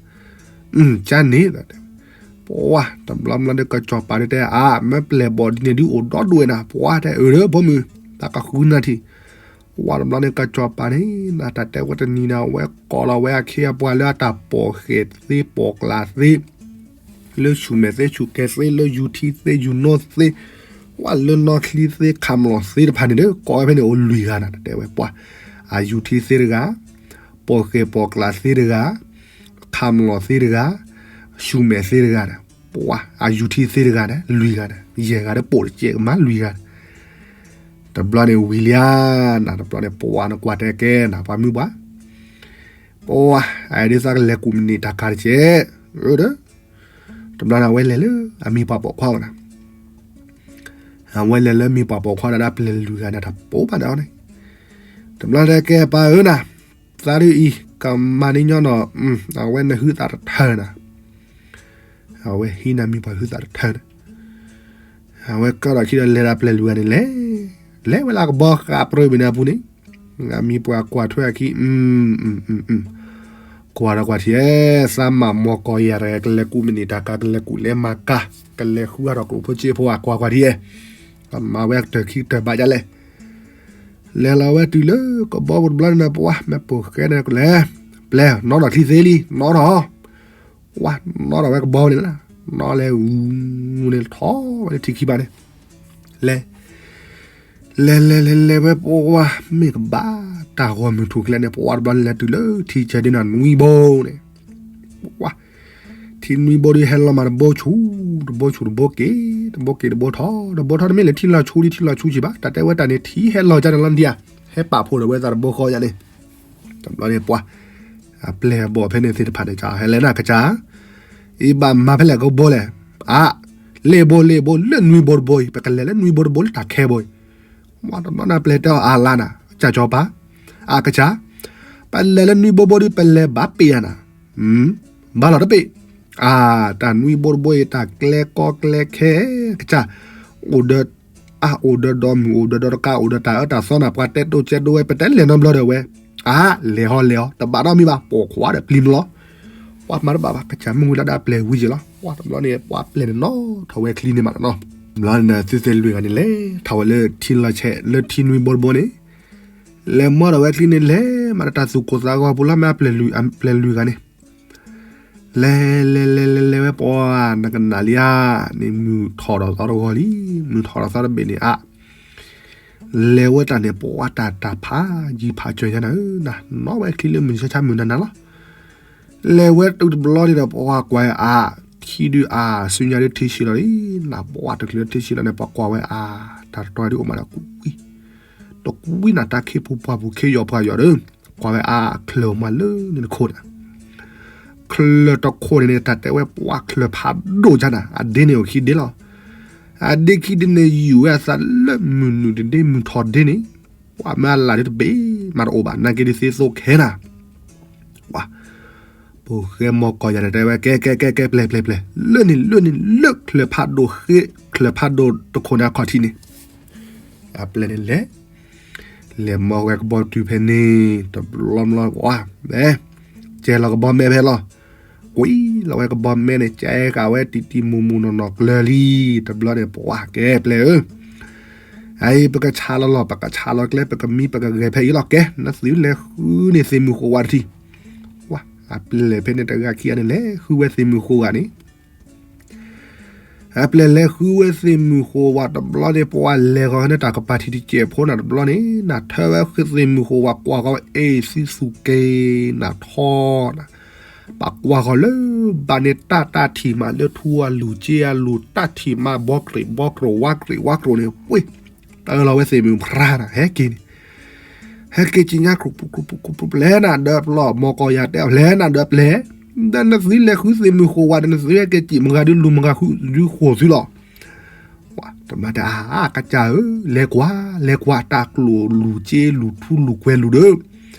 ကၠါန့ၣ်, ပှၤတဘျီဘျီဒီး ကစီၤပၤဒုးတဲအါ မ့ၢ်ပျဲၢ်ဘီၣ်ဒ်န့ၣ်ဒုးအိၣ်ဒီဒူၣ်ဝဲနၤ ပှၤတဲအၢ ဒီးဖိမုၣ် တၢ်ကဃုနၢ်ထံၣ်, ပှၤတဘျီန့ၣ် ကစီၤပၤန့ၣ် နတၢ်တဲဝဲတနံၤန့ၣ် အဝဲကိးလီၤဝဲအခ့အပှၤလၢအတၢ်ပိာ်ဃဲၢ်သ့ပိာ်ကျးသ့ လၢဆူၣ်မဲာ်သ့ဆူၣ်ကဲသ့ လၢယူၤထံသ့ယူၤနီၢ်သ့, ပှၤလၢနီၢ်ချံသ့ခးမလီၤသ့တဖၣ်န့ၣ်ဒီး ကိးဝဲဖဲန့ၣ်အိၣ်လွံၢ်ဂၤနၤ တၢ်တဲဝဲပှၤ, အယူၤထံသ့တဂၤ, ပိာ်ဃဲၢ်ပိာ်ကျးသ့တဂၤ, ခးမလီၤသ့တဂၤ, ဆူၣ်မဲာ်သ့တဂၤဒီး ပှၤအယူၤထံသ့တဂၤဒီး လွံၢ်ဂၤဒီး ယဲၢ်ဂၤဒီးပိာ်တကဲးကမၤလွံၢ်ဂၤဒီး တဘျီန့ၣ်ဝံၤလံဧါ, နတဘျီန့ၣ် ပှၤနကွၢ်တဲကဲနၤ ပှၤမုၢ်ပှၢ်, ပှၤ အဒ်သိးကလဲၤကူၣ်မနံၤတၢ်ကၤတကဲး, ဒီး တဘျီန့ၣ် အဝဲလဲၤလၢအမံၤပှၢ်ပိာ်ခွါနၤ, အဝဲလဲၤလၢမံၤပှၢ်ပိာ်ခွါဒီး ပျဲၢ်လွံၢ်ဂၤန့ၣ် တၢ်ပိာ်ဘၣ်န့ၣ်အီၤန့ၣ်, တဘျီန့ၣ်တဲကဲပၢ်ဧၢနၤ, သးဒ်အံၤ ကမၤန့ၢ်ညီနီၤ, အဝဲနဟုသးတထၢနၤ အဝဲဟံးန့ၢ်မံၤပှၢ်ဟုသးတထၢန့ၣ်, အဝဲကၢၣ်ဒီးခံဒီးလဲၤဒီးပျဲၢ်လွံၢ်ဂၤန့ၣ်လဲၤ, လဲၤဝဲလၢကဘီဃးပြၢမံၤန့ၣ်အပူၤန့ၣ်, အမံၤပှၢ်ကွၢ်ထွဲအခံ, ကွၢ်ဒီးကွၢ်ထံၣ်, သးမၤမီၢ်ကီၢ်ယၤတဂၤ ကလဲၤကူၣ်မနံၤတၢ်ကၤ ကလဲၤကူၣ်လဲၤမၤကၤ, ကလဲၤဃုအါထီၣ်ကျိၣ်ဖိစ့ဖိ အကွၢ်ကွၢ်ထံၣ်, မၤဝဲကတၢၢ်ခံကတၢၢ်ဘၣ်ဒ်လဲၣ် လဲၤလီၤဝဲတုၤလၢကဘီပူၤတဘျီန့ၣ် ပှၤမ့ၢ်ပိာ်ဃဲန့ၣ်ကလဲၤ, ပျဲၢ်နီထီၣ်ချံသ့လံ နီထီၣ်, ပှၤနီထီၣ်ဝဲကဘီန့ၣ်လီၤ, နီလဲၤဝူန့ၣ်ထီၣ်ဝဲလၢထံခံဘၣ်န့ၣ်, လဲၤ, လဲၤလဲၤလဲၤလဲၤဝဲ ပှၤမ့ၢ်ကဘၣ်တၢ်ဂီၤမုၢ်ထူၣ်ကျဲန့ၣ် ပှၤတဘျီန့ၣ်လဲၤတုၤလၢထံဆဲးဒ်န့ၣ်နွံဘိန့ၣ်, ပှၤ ထံနွံဘိဒီးဟဲလီၤမးတဘိဆူၣ်, တဘိဆူၣ်တဘိက့ၤ, တဘိက့ၤတဘိထီၣ်, တဘိထီၣ်တမ့ၢ်လၢထံလီၤဆူလံ ထံလီၤဆူဆံးဘၣ်, တၢ်တဲဝဲတၢ်န့ၣ် ထံဟဲလီၤကန့ၣ်လီၤဒံးဧါ, ဟဲပာ်ဖှိၣ်ဒီးဝဲသးတဘိဃီယၤန့ၣ်, တဘျီန့ၣ်ပှၤ, အပျဲၢ်အဘီၣ်ဖဲန့ၣ်သ့ၣ်တဖၣ်န့ၣ် ဟဲလဲၤနၤကစၢ်, အံၤဘၣ်မၤဖဲလဲၣ်ကဘိလဲၣ်, အါ, လ့ၣ်ဘိလ့ၣ်ဘိလၢနွံဘိတဘိအံၤ ပကလဲၤလၢနွံဘိတဘိလၢတၢ်ခဲဘိအံၤ, ပှၤတဘျီန့ၣ်ပျဲၢ်တဲအီၤအါလါနၤ, ကစၢ်စီၤပၤ, အါကစၢ်, ပလဲၤလၢနွံဘိတဘိဒီး ပလဲၤဘၣ်ပ့ၢ်ယၤနၤ, ဘၣ်လီၤတပ့ၢ်, အါ, တၢ်နွံဘိတဘိအံၤ တၢ်ကျဲကီကျဲခဲ, ကစၢ်, အိၣ်ဒီး, အါအိၣ်ဒီးဒီမုၢ်အိၣ်ဒီးဒီတကးအိၣ်ဒီးတၢ်အၢတၢ်သီနၤ ပှၤတဲဒိကဲဒိဝဲ ပတဲလဲၤနီတဘျီဒီးဝဲ, အါ, လဲၤဟီလဲၤဟီ တဘၣ်ဒီးမံဘၣ်ပိာ်ခွါဒီးပျံၤမလီၤ, ပှၤမၤတဘၣ်ဘၣ် ကစၢ်မုၢ်ဝံၤလီၤဒၣ်ပျဲၢ်ဝံၤက့ၤလီၤ, ပှၤတဘျီန့ၣ် ပှၤပျဲၢ်န့ၣ်နီထီၣ်ဝဲချံန့ၣ်မးနီၤ, တဘျီန့ၣ်သုသ့ၣ်လွံၢ်ဂၤန့ၣ်လဲၤထီၣ်ဝဲလၢထံလီၤဆဲး လၢထံနွံဘိတဘိန့ၣ်, လဲၤမီဒီးဝဲချံန့ၣ်လဲၤမးဒီးတၢ်သူၣ်ကိၢ်သးဂီၤပူၤလီၤ မ့ၢ်အပျဲၢ်လွံၢ်ဂၤန့ၣ် လဲၤလဲၤလဲၤလဲၤလဲၤဝဲပှၤ နကနၣ်လံဧါ, န့ၣ်မုၢ်ထီၣ်ဒီးသီတဂီၤလံ, မုၢ်ထီၣ်ဒီးသီတဘ့ၣ်န့ၣ်အါ, လဲၤဝဲတၢ်န့ၣ် ပှၤတၢ်တၢ်ဖးယံၤဖးစၢၤညါနၤဧၢ, နီၣ်ဝဲချံလၢမုၢ်ဆါဆါမုၢ်နၤနၤလီၤ, လဲၤဝဲတုၤတဘျီန့ၣ်ဒီး ပှၤကွၢ်ဝဲအါ, ထံဒုးအါ, ဆူညါဒုးထံဆံးလီၤလံ, နပှၤတချုးလၢထံဆံးလီၤန့ၣ် ပှၤကွၢ်ဝဲအါ, တၢ်တတီၤဒုးအိၣ်မးဒီးကွံ တကွံနၤ တၢ်ခ့ပူၤပှၢ်ပူၤ ခ့ယီၤပှၢ်ယီၤဒီး, ကွၢ်ဝဲအါချၢၣ်မးလၢန့ၣ်တခိၣ်န့ၣ်, ချၢၣ်တခိၣ်န့ၣ်န့ၣ် တၢ်တဲဝဲပှၤချၢၣ်ဖးဒိၣ်ညါနၤ, အဒ့န့ၣ်အိၣ်ခံဒ့လီၤ, အဒ့ခံဒ့န့ၣ် ယူၢ်ဝဲအသးလၢမုၢ်နုာ်တဒ့မုၢ်ထီၣ်ဒ့န့ၣ်, ပှၤမ့ၢ်အလၢ်ဒုးတဘ့ၣ်မးတအိၣ်ဘၣ် နာ်က့ဒုးသ့သိခဲနၤ ပှၤ ပိာ်ဃဲမီၢ်ကီၢ်ယၤန့ၣ် တဲဝဲ ကဲ ကဲ ကဲ ကဲ ပျဲၢ် ပျဲၢ် ပျဲၢ် လၢန့ၣ် လၢန့ၣ် လၢချၢၣ်ဖးဒိၣ်ဃ့ ချၢၣ်ဖးဒိၣ်တခိၣ်န့ၣ်အခီၣ်ထံးန့ၣ် အပျဲၢ်န့ၣ်လဲၤ လဲၤမီၢ်ဝဲကဘီတုၤဖဲန့ၣ် တဘျီဘျီ ပှၤ ကဲလီၤကဘီမဲဖဲလီၤ ကွံာ်လီၤဝဲကဘီမဲန့ၣ် ကဲဃာ်ဝဲတံၤတံၤမူၤမူၤနီၢ်နီၢ်ကျၢၤလံ တဘျီန့ၣ် ပှၤ ကဲပျဲၢ်ဧၢ အအံၤ ပကဆးလီၤလီၤ ပကဆးလီၤကျဲ ပကမံပကဂဲၤဖဲအံၤလီၤ ကဲ နသုလဲၤဃုန့ၢ်သ့ၣ်မုၢ်ဃိဝးတထံၣ် အပျဲၢ်ဖဲန့ၣ်တဂၤခံဂၤန့ၣ် လဲၤဃုဝဲသ့ၣ်မုၢ်ဃိဝးန့ၣ် အပျဲၢ်လဲၤဃုဝဲသ့ၣ်မုၢ်ဃိဝးတဘျီန့ၣ် ပှၤလဲၤဃီၤန့ၢ်တၢ်ကပၤထံးတစဲးဖိနၤတဘျီန့ၣ် နၢ်ထၢဝဲသ့ၣ်မုၢ်ဃိဝးကွၢ်ဃီၤဝဲ အ့ၣ် သံသူၣ်က့ၤ နၢ်ထီနၤ ပှၤကွၢ်ဃီၤလၢဘၣ်န့ၣ် တၢ်တၢ်ထံၣ်မးလၢထူအလူၤစ့အလူၤ တၢ်ထံၣ်မးဘီကြးဘီကြး ဝါကြးဝါကြးန့ၣ် ဝ့ၢ် တၢ်အၢၣ်လီၤဝဲသ့ၣ်မုၣ်ပြါနၤ ဟဲက့ၤန့ၣ် ဟဲက့ၤက့ၤညါ ကြူးပူၤကြူးပူၤကြူးပူၤ ပျဲနၤဒီးပျီ မီၢ်ကီၢ်ယၤတဲ ပျဲနၤဒီးပျဲ ဒီးနသုလဲၤဃုသ့ၣ်မုၣ်ဃိးဝဲဒီး နသုဟဲက့ၤက့ၤမုၢ်ဂၤဒု လူၤမုၢ်ဂၤဒုလူၤလီၤ. တမၤတၢ်အါ ကစၢ်ဧၢ, လဲၤကွၢ် လဲၤကွၢ် တၢ်ကျိၣ်လူၤစ့လူၤထူလူၤကွဲလူၤဒီး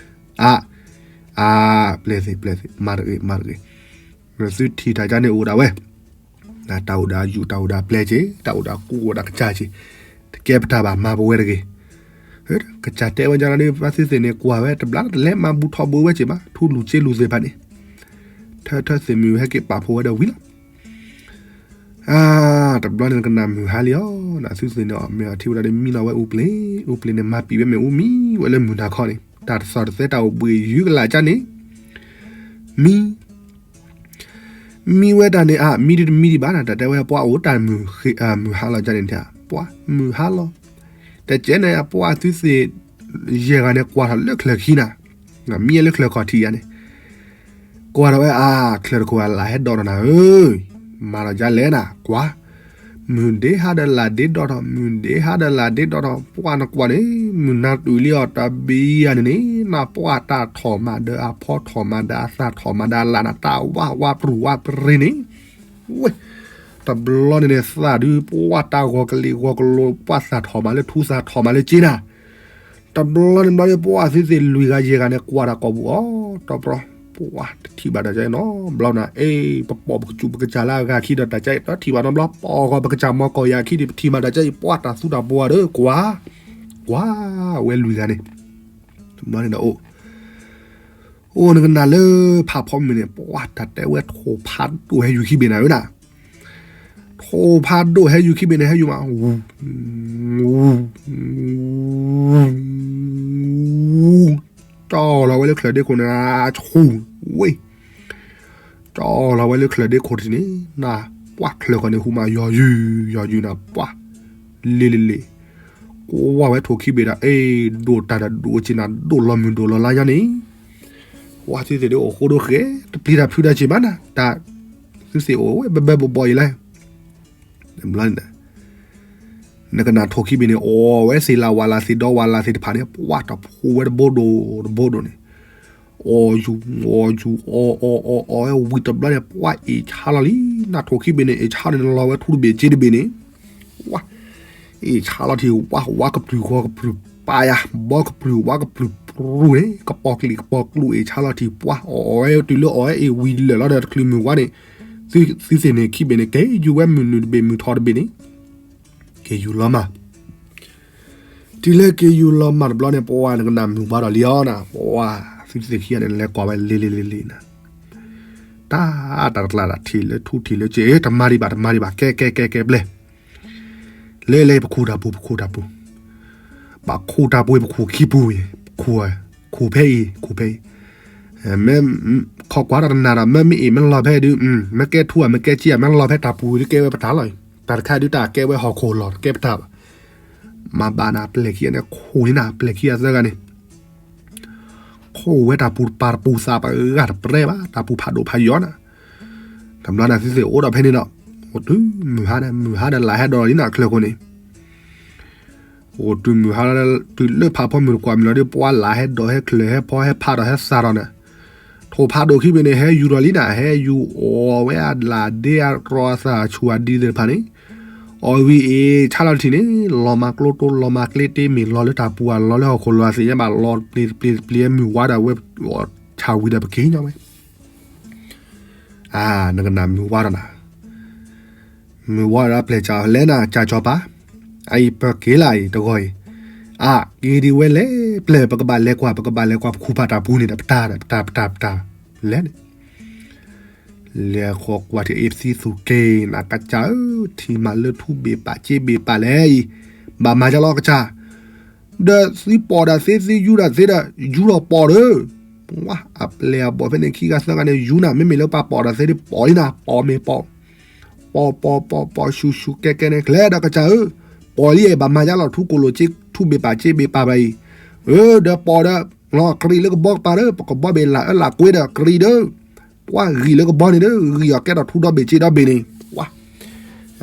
အါ အါ ပျဲသ့ၣ် ပျဲသ့ၣ် မၤတဂ့ၤ မၤတဂ့ၤ, နသုထံၣ်တၢ်ကါန့ၣ်အိၣ်ဒၣ်ဝဲ, တၢ်အိၣ်ဒၣ်ယူၣ် တၢ်အိၣ်ဒၣ်ပျဲက့ၤ တၢ်အိၣ်ဒၣ်ကူအိၣ်ဒၣ်ကစၢ်က့ၤ, တကဲပတၢ်ဘၣ် မၤပဝဲတဂ့ၤ. ကစၢ်တဲဝဲဒ်န့ၣ်ဒီး ဘၣ်သုသ့ၣ်န့ၣ် ကွၢ်ဝဲတဘျီ တလဲၤမၤဘူးထီဘိဝဲက့ၤဘၣ် ထူလူၤစ့လူၤသ့ၣ်တဖၣ်န့ၣ်, ထၢထၢသ့ၣ်မုၣ်ဟဲက့ၤပာ်ဖှိၣ်ဝဲဒီးဝံၤလီၤ. အါ တဘျီန့ၣ် နကနၣ်မုၢ်ဟါလံအီၤ နသုသ့ၣ်န့ၣ် မ့ၢ်အထံၣ်ဝဲဒၣ်ဒီး မံလီၤဝဲအူပျ့ၤ, အူပျ့ၤန့ၣ် မၤပံာ်ဝဲမ့ၣ်အူမံဝဲလၢမုၢ်နၤခီန့ၣ် တၢ်တသီၣ်တသဲတၢ်အိၣ်ဘှံးယုၢ်ကလာ်ကၢ်န့ၣ် မံ မံဝဲတၢ်န့ၣ် အါ မံဒုတမံဒံးဘၣ်နၤ တၢ်တဲဝဲပှၤအိၣ်တၢ်မုၢ်ဟါလီၤကၢ်န့ၣ် ပှၤမုၢ်ဟါလီၤ, တကဲန့ၣ် အပှၤသုသ့ၣ် ယဲၢ်ဂၤန့ၣ် ကွၢ်ထီၣ်လၢချၢၣ်ခံနၤ, မံလၢချၢၣ်ခီၣ်ထံးယါန့ၣ် ကွၢ်ထီၣ်ဝဲအါ ချၢၣ်တခိၣ်အလၢ်ဟဲဒိးဒီးနၤဧၢ, မၤလီၤကၢ်လဲၣ်နၤ ကွၢ်, မုၢ်ဒ့ဟါဒီးလၢ်ဒ့ဒိးထီၣ် မုၢ်ဒ့ဟါဒီးလၢ်ဒ့ဒိးထီၣ် ပှၤနကွၢ်န့ၣ် မုၢ်နၤတုၤလံအီၤတဘျီယါန့ၣ်န့ၣ် နပှၤတၢ်ထီၣ်မးဒီးအဖီထီၣ်မးဒီး အသၣ်ထီၣ်မးဒီးအလၢ်နၤ တၢ်ဝါဝါပြူၤဝါပြ့ၤန့ၣ်, ဝ့ၢ် တဘျီန့ၣ်န့ၣ် သၣ်ဒု ပှၤတၢ်ဂီၤကလံၤဂီၤကလိၤ ပှၤသၣ်ထီၣ်မးလၢထူ သၣ်ထီၣ်မးလၢစ့နၤ, တဘျီန့ၣ်ဘျီန့ၣ် ပှၤသုသ့ၣ်လွံၢ်ဂၤယဲၢ်ဂၤန့ၣ် ကွၢ်တၢ်ကိာ်ပူၤအီၤ တဘျီ ပှၤတထံၣ်ဘၣ်တၢ်ကဲနီတဘျီနၤ အ့ ပပိာ်ပကစူၣ်ပကစၢ်လၢအဂၤခံဒီး တၢ်ကဲတထံၣ်ဘၣ်နီတဘျီ ပိာ်ဂီၤပကစၢ်မီၢ်ကီၢ်ယၤခံဒီး ပထံၣ်ဘၣ်တၢ်ကဲအံၤ ပှၤတၢ်သူတၢ်ပှီၤဒီး ကွၢ် ကွၢ်ဝဲလွံၢ်ဂၤန့ၣ်, တဘျီန့ၣ်ဒီးအိၣ် အိၣ်နကနၣ်လၢဖးဖီမုၢ်န့ၣ် ပှၤတၢ်တဲဝဲထိၣ်ဖးဒိၣ်ဟဲယူၤခံဘ့ၣ်နၤဧၢနၤ, ထိၣ်ဖးဒိၣ်ဟဲယူၤခံဘ့ၣ်န့ၣ် ဟဲယူၤမး ကၠီလီၤဝဲလၢချၢၣ်ဒ့ခိၣ်န့ၣ် ဆူၣ်ဝ့ၢ်, ကၠီလီၤဝဲလၢချၢၣ်ဒ့ခိၣ်တထံၣ်န့ၣ် နပှၤချၢၣ်ခီန့ၣ် ဟူးမးယီၤယုၢ် ယီၤယုၢ်နၤ ပှၤ လ့လ့လ့ ကွၢ်ဝဲထိၣ်ခံဘ့ၣ်ဒီး အ့ ဒိၣ်တၢ်ဒီးဒိၣ်က့နၤ ဒိၣ်လီၤမုၢ်ဒိၣ်လီၤလါညါန့ၣ်, ပှၤသုသ့ၣ်ဒ်အိၣ်ဃိဒိၣ်ဃဲ တပျံၤတၢ်ဖုးတၢ်စ့ၢ်ဘၣ်နၤ တၢ်သုသ့ၣ်အိၣ်ဝဲဘၢဘၢဘီဘီအံၤလဲၣ်, နကနၣ်ထိၣ်ခံဘ့ၣ်န့ၣ် အီၣ်ဝဲသ့ၣ်လၢဝၤလၢသ့ၣ်ဒီဝၤလၢသ့ၣ်တဖၣ်န့ၣ် ပှၤတဖှိၣ်ဝဲတဘိဒိၣ်တဘိဒိၣ်န့ၣ် အီၣ်ယူၤ အီၣ်ယူၤ အီၣ်အီၣ်အီၣ်အီၣ်ဝဲဝံၤတဘျီန့ၣ် ပှၤအ့ၣ်ဆါလီၤလံ, နထိၣ်ခံဘ့ၣ်န့ၣ် အ့ၣ်ဆါန့ၣ် လီၤဝဲထူတဘ့ၣ်စ့တဘ့ၣ်န့ၣ်, ဝါ အ့ၣ်ဆါလီၤထံၣ် ဝါ ဝါကပြုၢ်ဂီၤကပြုၢ်ပာ်ယၤ ဘီကပြုၢ်ဝါကပြုၢ်ပြူၤန့ၣ် ကပီၤကလံၤကပီၤကျူအ့ၣ်ဆါလီၤထံၣ် ပှၤအီၣ်အီၣ်ဝဲ တုၤလၢအီၣ်ဝဲအ့ၣ်ဝံၤလၢာ်လီၤဒီးတချုးမုၢ်ဝါန့ၣ် သုသ့ၣ်န့ၣ်ခံဘ့ၣ်န့ၣ် က့ၤယူၤဝဲမုၢ်နုာ်တဘ့ၣ်မုၢ်ထီၣ်တဘ့ၣ်န့ၣ် က့ၤယူၤလီၤမး တုၤလၢက့ၤယူၤလီၤမးတဘျီန့ၣ် ပှၤနကနၣ်မုၢ်ဝါဒီးလံအီၤနၤ ပှၤသုသ့ၣ်ခံဂၤန့ၣ် လဲၤကွၢ်ဝဲလ့လ့လ့လ့နၤ တၢ်တၢ်တကျါတၢ်ထံၣ်လၢထူထံၣ်လၢစ့ တမၤဒံးဘၣ် တမၤဒံးဘၣ် ကဲကဲကဲကဲဘျဲၣ် လဲၤလဲၤ ပခိၣ်တၢ်ပူၤ ပခိၣ်တၢ်ပူၤ ပခိၣ်တၢ်ပူၤ ပခိၣ်ခံပူၤ ပခိၣ် ခိၣ်ဖဲအံၤ ခိၣ်ဖဲအံၤ မ့ၢ် ခီကွၢ်တၢ်တနၤဒီး မ့ၢ်မ့ၢ်အ့ၣ် မ့ၢ်လီၤဖဲဒုး မ့ၢ်ကဲထူဧါ မ့ၢ်ကဲစ့ဧါ မ့ၢ်လီၤဖဲတၢ်ပူၤဒုး ကဲဝဲပတၢ်လီၤအံၤ တၢ်တခါဒုး တၢ်ကဲဝဲဟီၣ်ခိၣ်လီၤ တကဲပတၢ်ဘၣ် မၤဘၣ်နၤ ပျဲၢ်ခံဂၤန့ၣ် ခိၣ်န့ၣ်နၤ ပျဲၢ်ခံဂၤသၢဂၤန့ၣ် ခိၣ်ဝဲတၢ်ပူၤတပၤတပူၤသးပဂၢ်တပြဲဘၣ် တၢ်ပူၤဖးဒိၣ်ဖးယီၤနၤ တဘျီနၤသုသ့ၣ်အိၣ်ဒီးဖဲန့ၣ်ဒီး အိၣ်တုၤမုၢ်ဟါန့ၣ် မုၢ်ဟါဒီးလၢဟဲဒိးလံနၤ ချၢၣ်ခိၣ်န့ၣ် အိၣ်တုၤမုၢ်ဟါ တုၤလၢဖးဖီမုၢ်တကွၢ်မုၢ်လီၤဒီး ပှၤလၢဟဲဒိးဟဲချၢၣ်ဟဲဖီဟဲဖးဒီးဟဲသၣ်ဒီးနၤ ထိၣ်ဖးဒိၣ်ခံဘ့ၣ်န့ၣ် ဟဲယူၤဒီးလံနၤ ဟဲယူၤအီၣ်ဝဲအလၢ်ဒ့အတြီအသၣ်အဆူၣ်အဒံသ့ၣ်တဖၣ်န့ၣ် အီၣ်ဝံၤအ့ၣ်ဆါလီၤတထံၣ်န့ၣ် လီၤမၤကျိတိ လီၤမၤကျ့တ့ မ့ၢ်လီၤလၢတၢ်ပူၤဧါ လီၤလၢဟီၣ်ခိၣ်လီၤအသ့ၣ်ညါဘၣ် လီၤတပျ့ၤတပျ့ၤတပျ့ၤ မုၢ်ဝါဒီးဝဲ ဆၣ်ဝံၤဒီးပက့ၤညီဝဲ အါ နကနၣ်မုၢ်ဝါဒီးနၤ မုၢ်ဝါဒီးပျဲၢ်ကၠီၤလဲၣ်နၤ ကၠီၤကၠီၤပၤ အအံၤပက့ၤလၢအံၤတဂီၤအံၤ အါ က့ၤဒံးဝဲလဲၣ် ပျဲၢ် ပကဘၣ်လဲၤကွၢ် ပကဘၣ်လဲၤကွၢ် ပခူၣ်ဖးတၢ်ပူၤန့ၣ်ဒီး ပတၢ်ဒီး ပတၢ် ပတၢ် ပတၢ် လဲၣ်န့ၣ် လဲၤဃီကွၢ်ထံၣ်အ့ၣ်ပသံသူၣ်က့ၤ နကစၢ်ဧၢ ထံၣ်မးလၢထူဘ့ၣ်ပာ်စ့ဘ့ၣ်ပာ်လဲၣ်အံၤ ဘၣ်မၤယါလီၤကစၢ် ဒီးသုပိာ်ဒၣ်သ့ သုယူၤဒၣ်သ့ဒီး ယူၤဒီးပိာ်ဒီး ဝါ အပျဲၢ်အဘီၣ်ဖဲန့ၣ် ခံဂၤသၢဂၤန့ၣ် ယူၤနၤ မ့မ့ၢ်လၢပှၤပိာ်ဒၣ်သ့ဒီး ပိာ်လံနၤ ပိာ်မ့ၢ်ပိာ် ပိာ်ပိာ်ပိာ်ပိာ် ဆူၣ်ဆူၣ်ကဲကဲန့ၣ် ကျဲဒီးကစၢ်ဧၢ ပိာ်လံ ဘၣ်မၤယါလီၤ ထူကိၣ်လိာ်စ့ ထူဘ့ၣ်ပာ်စ့ဘ့ၣ်ပာ်ဘၣ်အံၤ အၢ ဒီးပိာ်ဒီး လီၤကရံၣ်လၢကဘီကပၤဒီး ပကဘီဘ့ၣ်လၢအၢလၢကွ့ဒီး ကရံၣ်ဒီး ပှၢ်ဂံၢ်လၢကဘီန့ၣ်ဒီး ဂံၢ်အီၤကဲထီၣ်ထူဒီဘ့ၣ်စ့ဒီဘ့ၣ်န့ၣ်, ပှၢ်,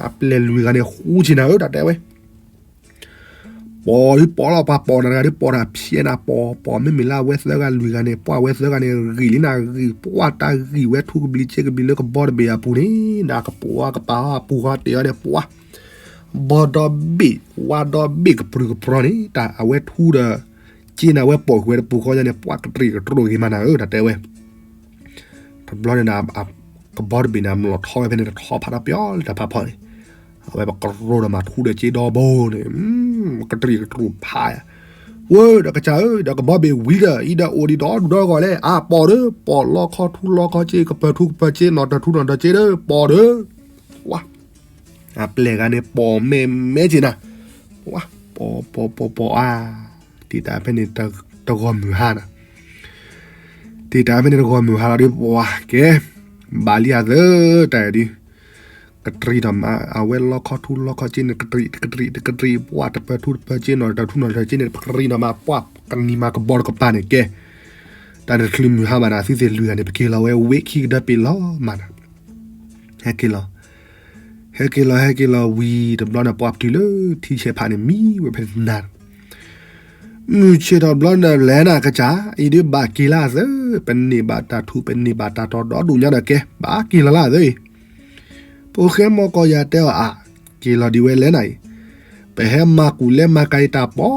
အပျဲၢ်လွံၢ်ဂၤန့ၣ် ဃူဆ့ၣ်နၤဧၢ တၢ်တဲဝဲ ပိာ်ဒ်ပိာ်လီၤ ပှၤပိာ်နၤတဂၤဒီးပိာ်တၢ်ဖျဲးနၤ ပိာ်ပိာ်မ့မ့ၢ်လၢအဝဲသၢဂၤလွံၢ်ဂၤန့ၣ် ပှၢ်အဝဲသၢဂၤန့ၣ် ဂံၢ်လံနၤဂံၢ် ပှၢ်တၢ်ဂံၢ်ဝဲထူကဘျံးစ့ကဘျံးလၢကဘီတဘ့ၣ်အပူၤန့ၣ် နကပိာ်အကပၤအပူၤဃီတ့ၢ်အီၤန့ၣ် ပှၢ် ဘီဒီဘ့ၣ် ဝါဒီဘ့ၣ်ကပြုၢ်ကပြီၤန့ၣ် တၢ်အဝဲထူဒီး စ့နၤဝဲပိာ်ဃုာ်ဝဲတပူၤဃီညါန့ၣ် ပှၢ်ကတြံးကတြိၣ်ဂ့ၤမးနၤဧၢ တၢ်တဲဝဲ တဘျီန့ၣ် ကဘီတဘ့ၣ်န့ၣ် အမျိာ်ထီဝဲဖဲန့ၣ် တထီဖးထီပၠီလၢတၢ်ဖးဖီန့ၣ်, အဝဲပကရိဒီးမၤထူဒီးစ့ဒီဘိန့ၣ်, ကတြံးကတြိၣ်ဖးယၤ, ဝဲဒီးကစၢ်ဧၢ ဒီးကဘီဘ့ၣ်ဝံၤဒီး အံၤဒီးအိၣ်ဒံးဒီဒူၣ်ဒီဂီၢ်လဲၣ်, အါ ပိာ်ဒီး ပိာ်လီခီထူလီခီစ့ ကပၢၤထူကပၢၤစ့ နီၣ်တၢၤထူနီၣ်တၢၤစ့ဒီး ပိာ်ဒီး, ဝါ အပျဲၢ်ဂၤန့ၣ် ပိာ်မဲာ်မဲာ်က့ၤနၤ, ဝါ ပိာ်ပိာ်ပိာ်ပိာ်အါ, တံၤတၢ်ဖဲန့ၣ် တဂီၢ်မုၢ်ဟါနၤ တံၤတၢ်ဖဲန့ၣ်တဂီၢ်မုၢ်ဟါလီၤဒီး ပှၤကဲ, ဘၣ်လံအသၢတၢ်ဒုး, ကတြံးဒီးမး အဝဲလီခီထူလီခီစ့န့ၣ် ကတြံးတကတြံးတကတြံး ပှၢ်တပၢၤထူတပၢၤစ့ နီၣ်တၢၤထူနီၣ်တၢၤစ့န့ၣ် ပကရံးဒီးမး ပှၢ်ကနံၤမးကဘီတကပၤန့ၣ်ကဲ, တၢ်တချုးမုၢ်ဟါဘၣ်နၤ သုသ့ၣ်လွံၢ်ဂၤန့ၣ် ပက့ၤလီၤဝဲဝ့ၢ်ခံကဒၢပ့ၤလီၤမးနၤ, ဟဲက့ၤလီၤ ဟဲက့ၤလီၤ ဟဲက့ၤလီၤဝံၤတဘျီန့ၣ် ပှၢ်ပတုၤလၢထံဆဲးဖးန့ၣ် မံဝဲဖဲနၤ မုၢ်ဆ့ၣ်ထီၣ်ဘျီန့ၣ်လဲၣ်နၤကစၢ်, အံၤဒုးဘၣ်က့ၤလၢအသၢ, ပန့ၢ်ဘၣ်တၢ်ထူ ပန့ၢ်ဘၣ်တၢ်တီဒီဒူၣ်ညါဒီးကဲ, ဘၣ်က့ၤလီၤလၢအသၢအံၤ, ဖိဃဲမီၢ်ကီၢ်ယၤတဲအီၤအါ, က့ၤလီၤဒံးဝဲလဲၣ်နၤအံၤ, ပဟဲမၤကူၣ်လဲမၤကၤအံၤတၢ်ပီ,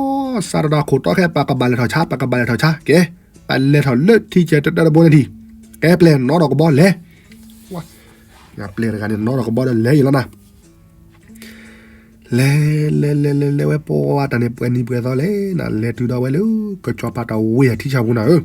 စးထီၣ်ဒီးခိၣ်တီခဲ ပကဘၣ်လဲၤထီၣ်ဆါ ပကဘၣ်လဲၤထီၣ်ဆါကဲ, ပလဲၤထီၣ်လၢထံဆဲးတတၢတဘိန့ၣ်ထံ, ကဲပျဲၢ်နီၣ်ဒီးကဘီလဲၤ, ပျဲၢ်တဂၤန့ၣ်နီၣ်ဒီးကဘီဒီးလဲၤအံၤလီၤနၤ လဲၤ လဲၤ လဲၤ လဲၤ လဲၤဝဲပှၤတၢ်န့ၣ် ပှဲၤနံၤပှဲၤသီလဲၣ်နၤ လဲၤတုၤဒီးဝဲလၢ ကစီၤပၤတဝ့ၢ်အထံဆၣ်ပူၤနၤဧၢ,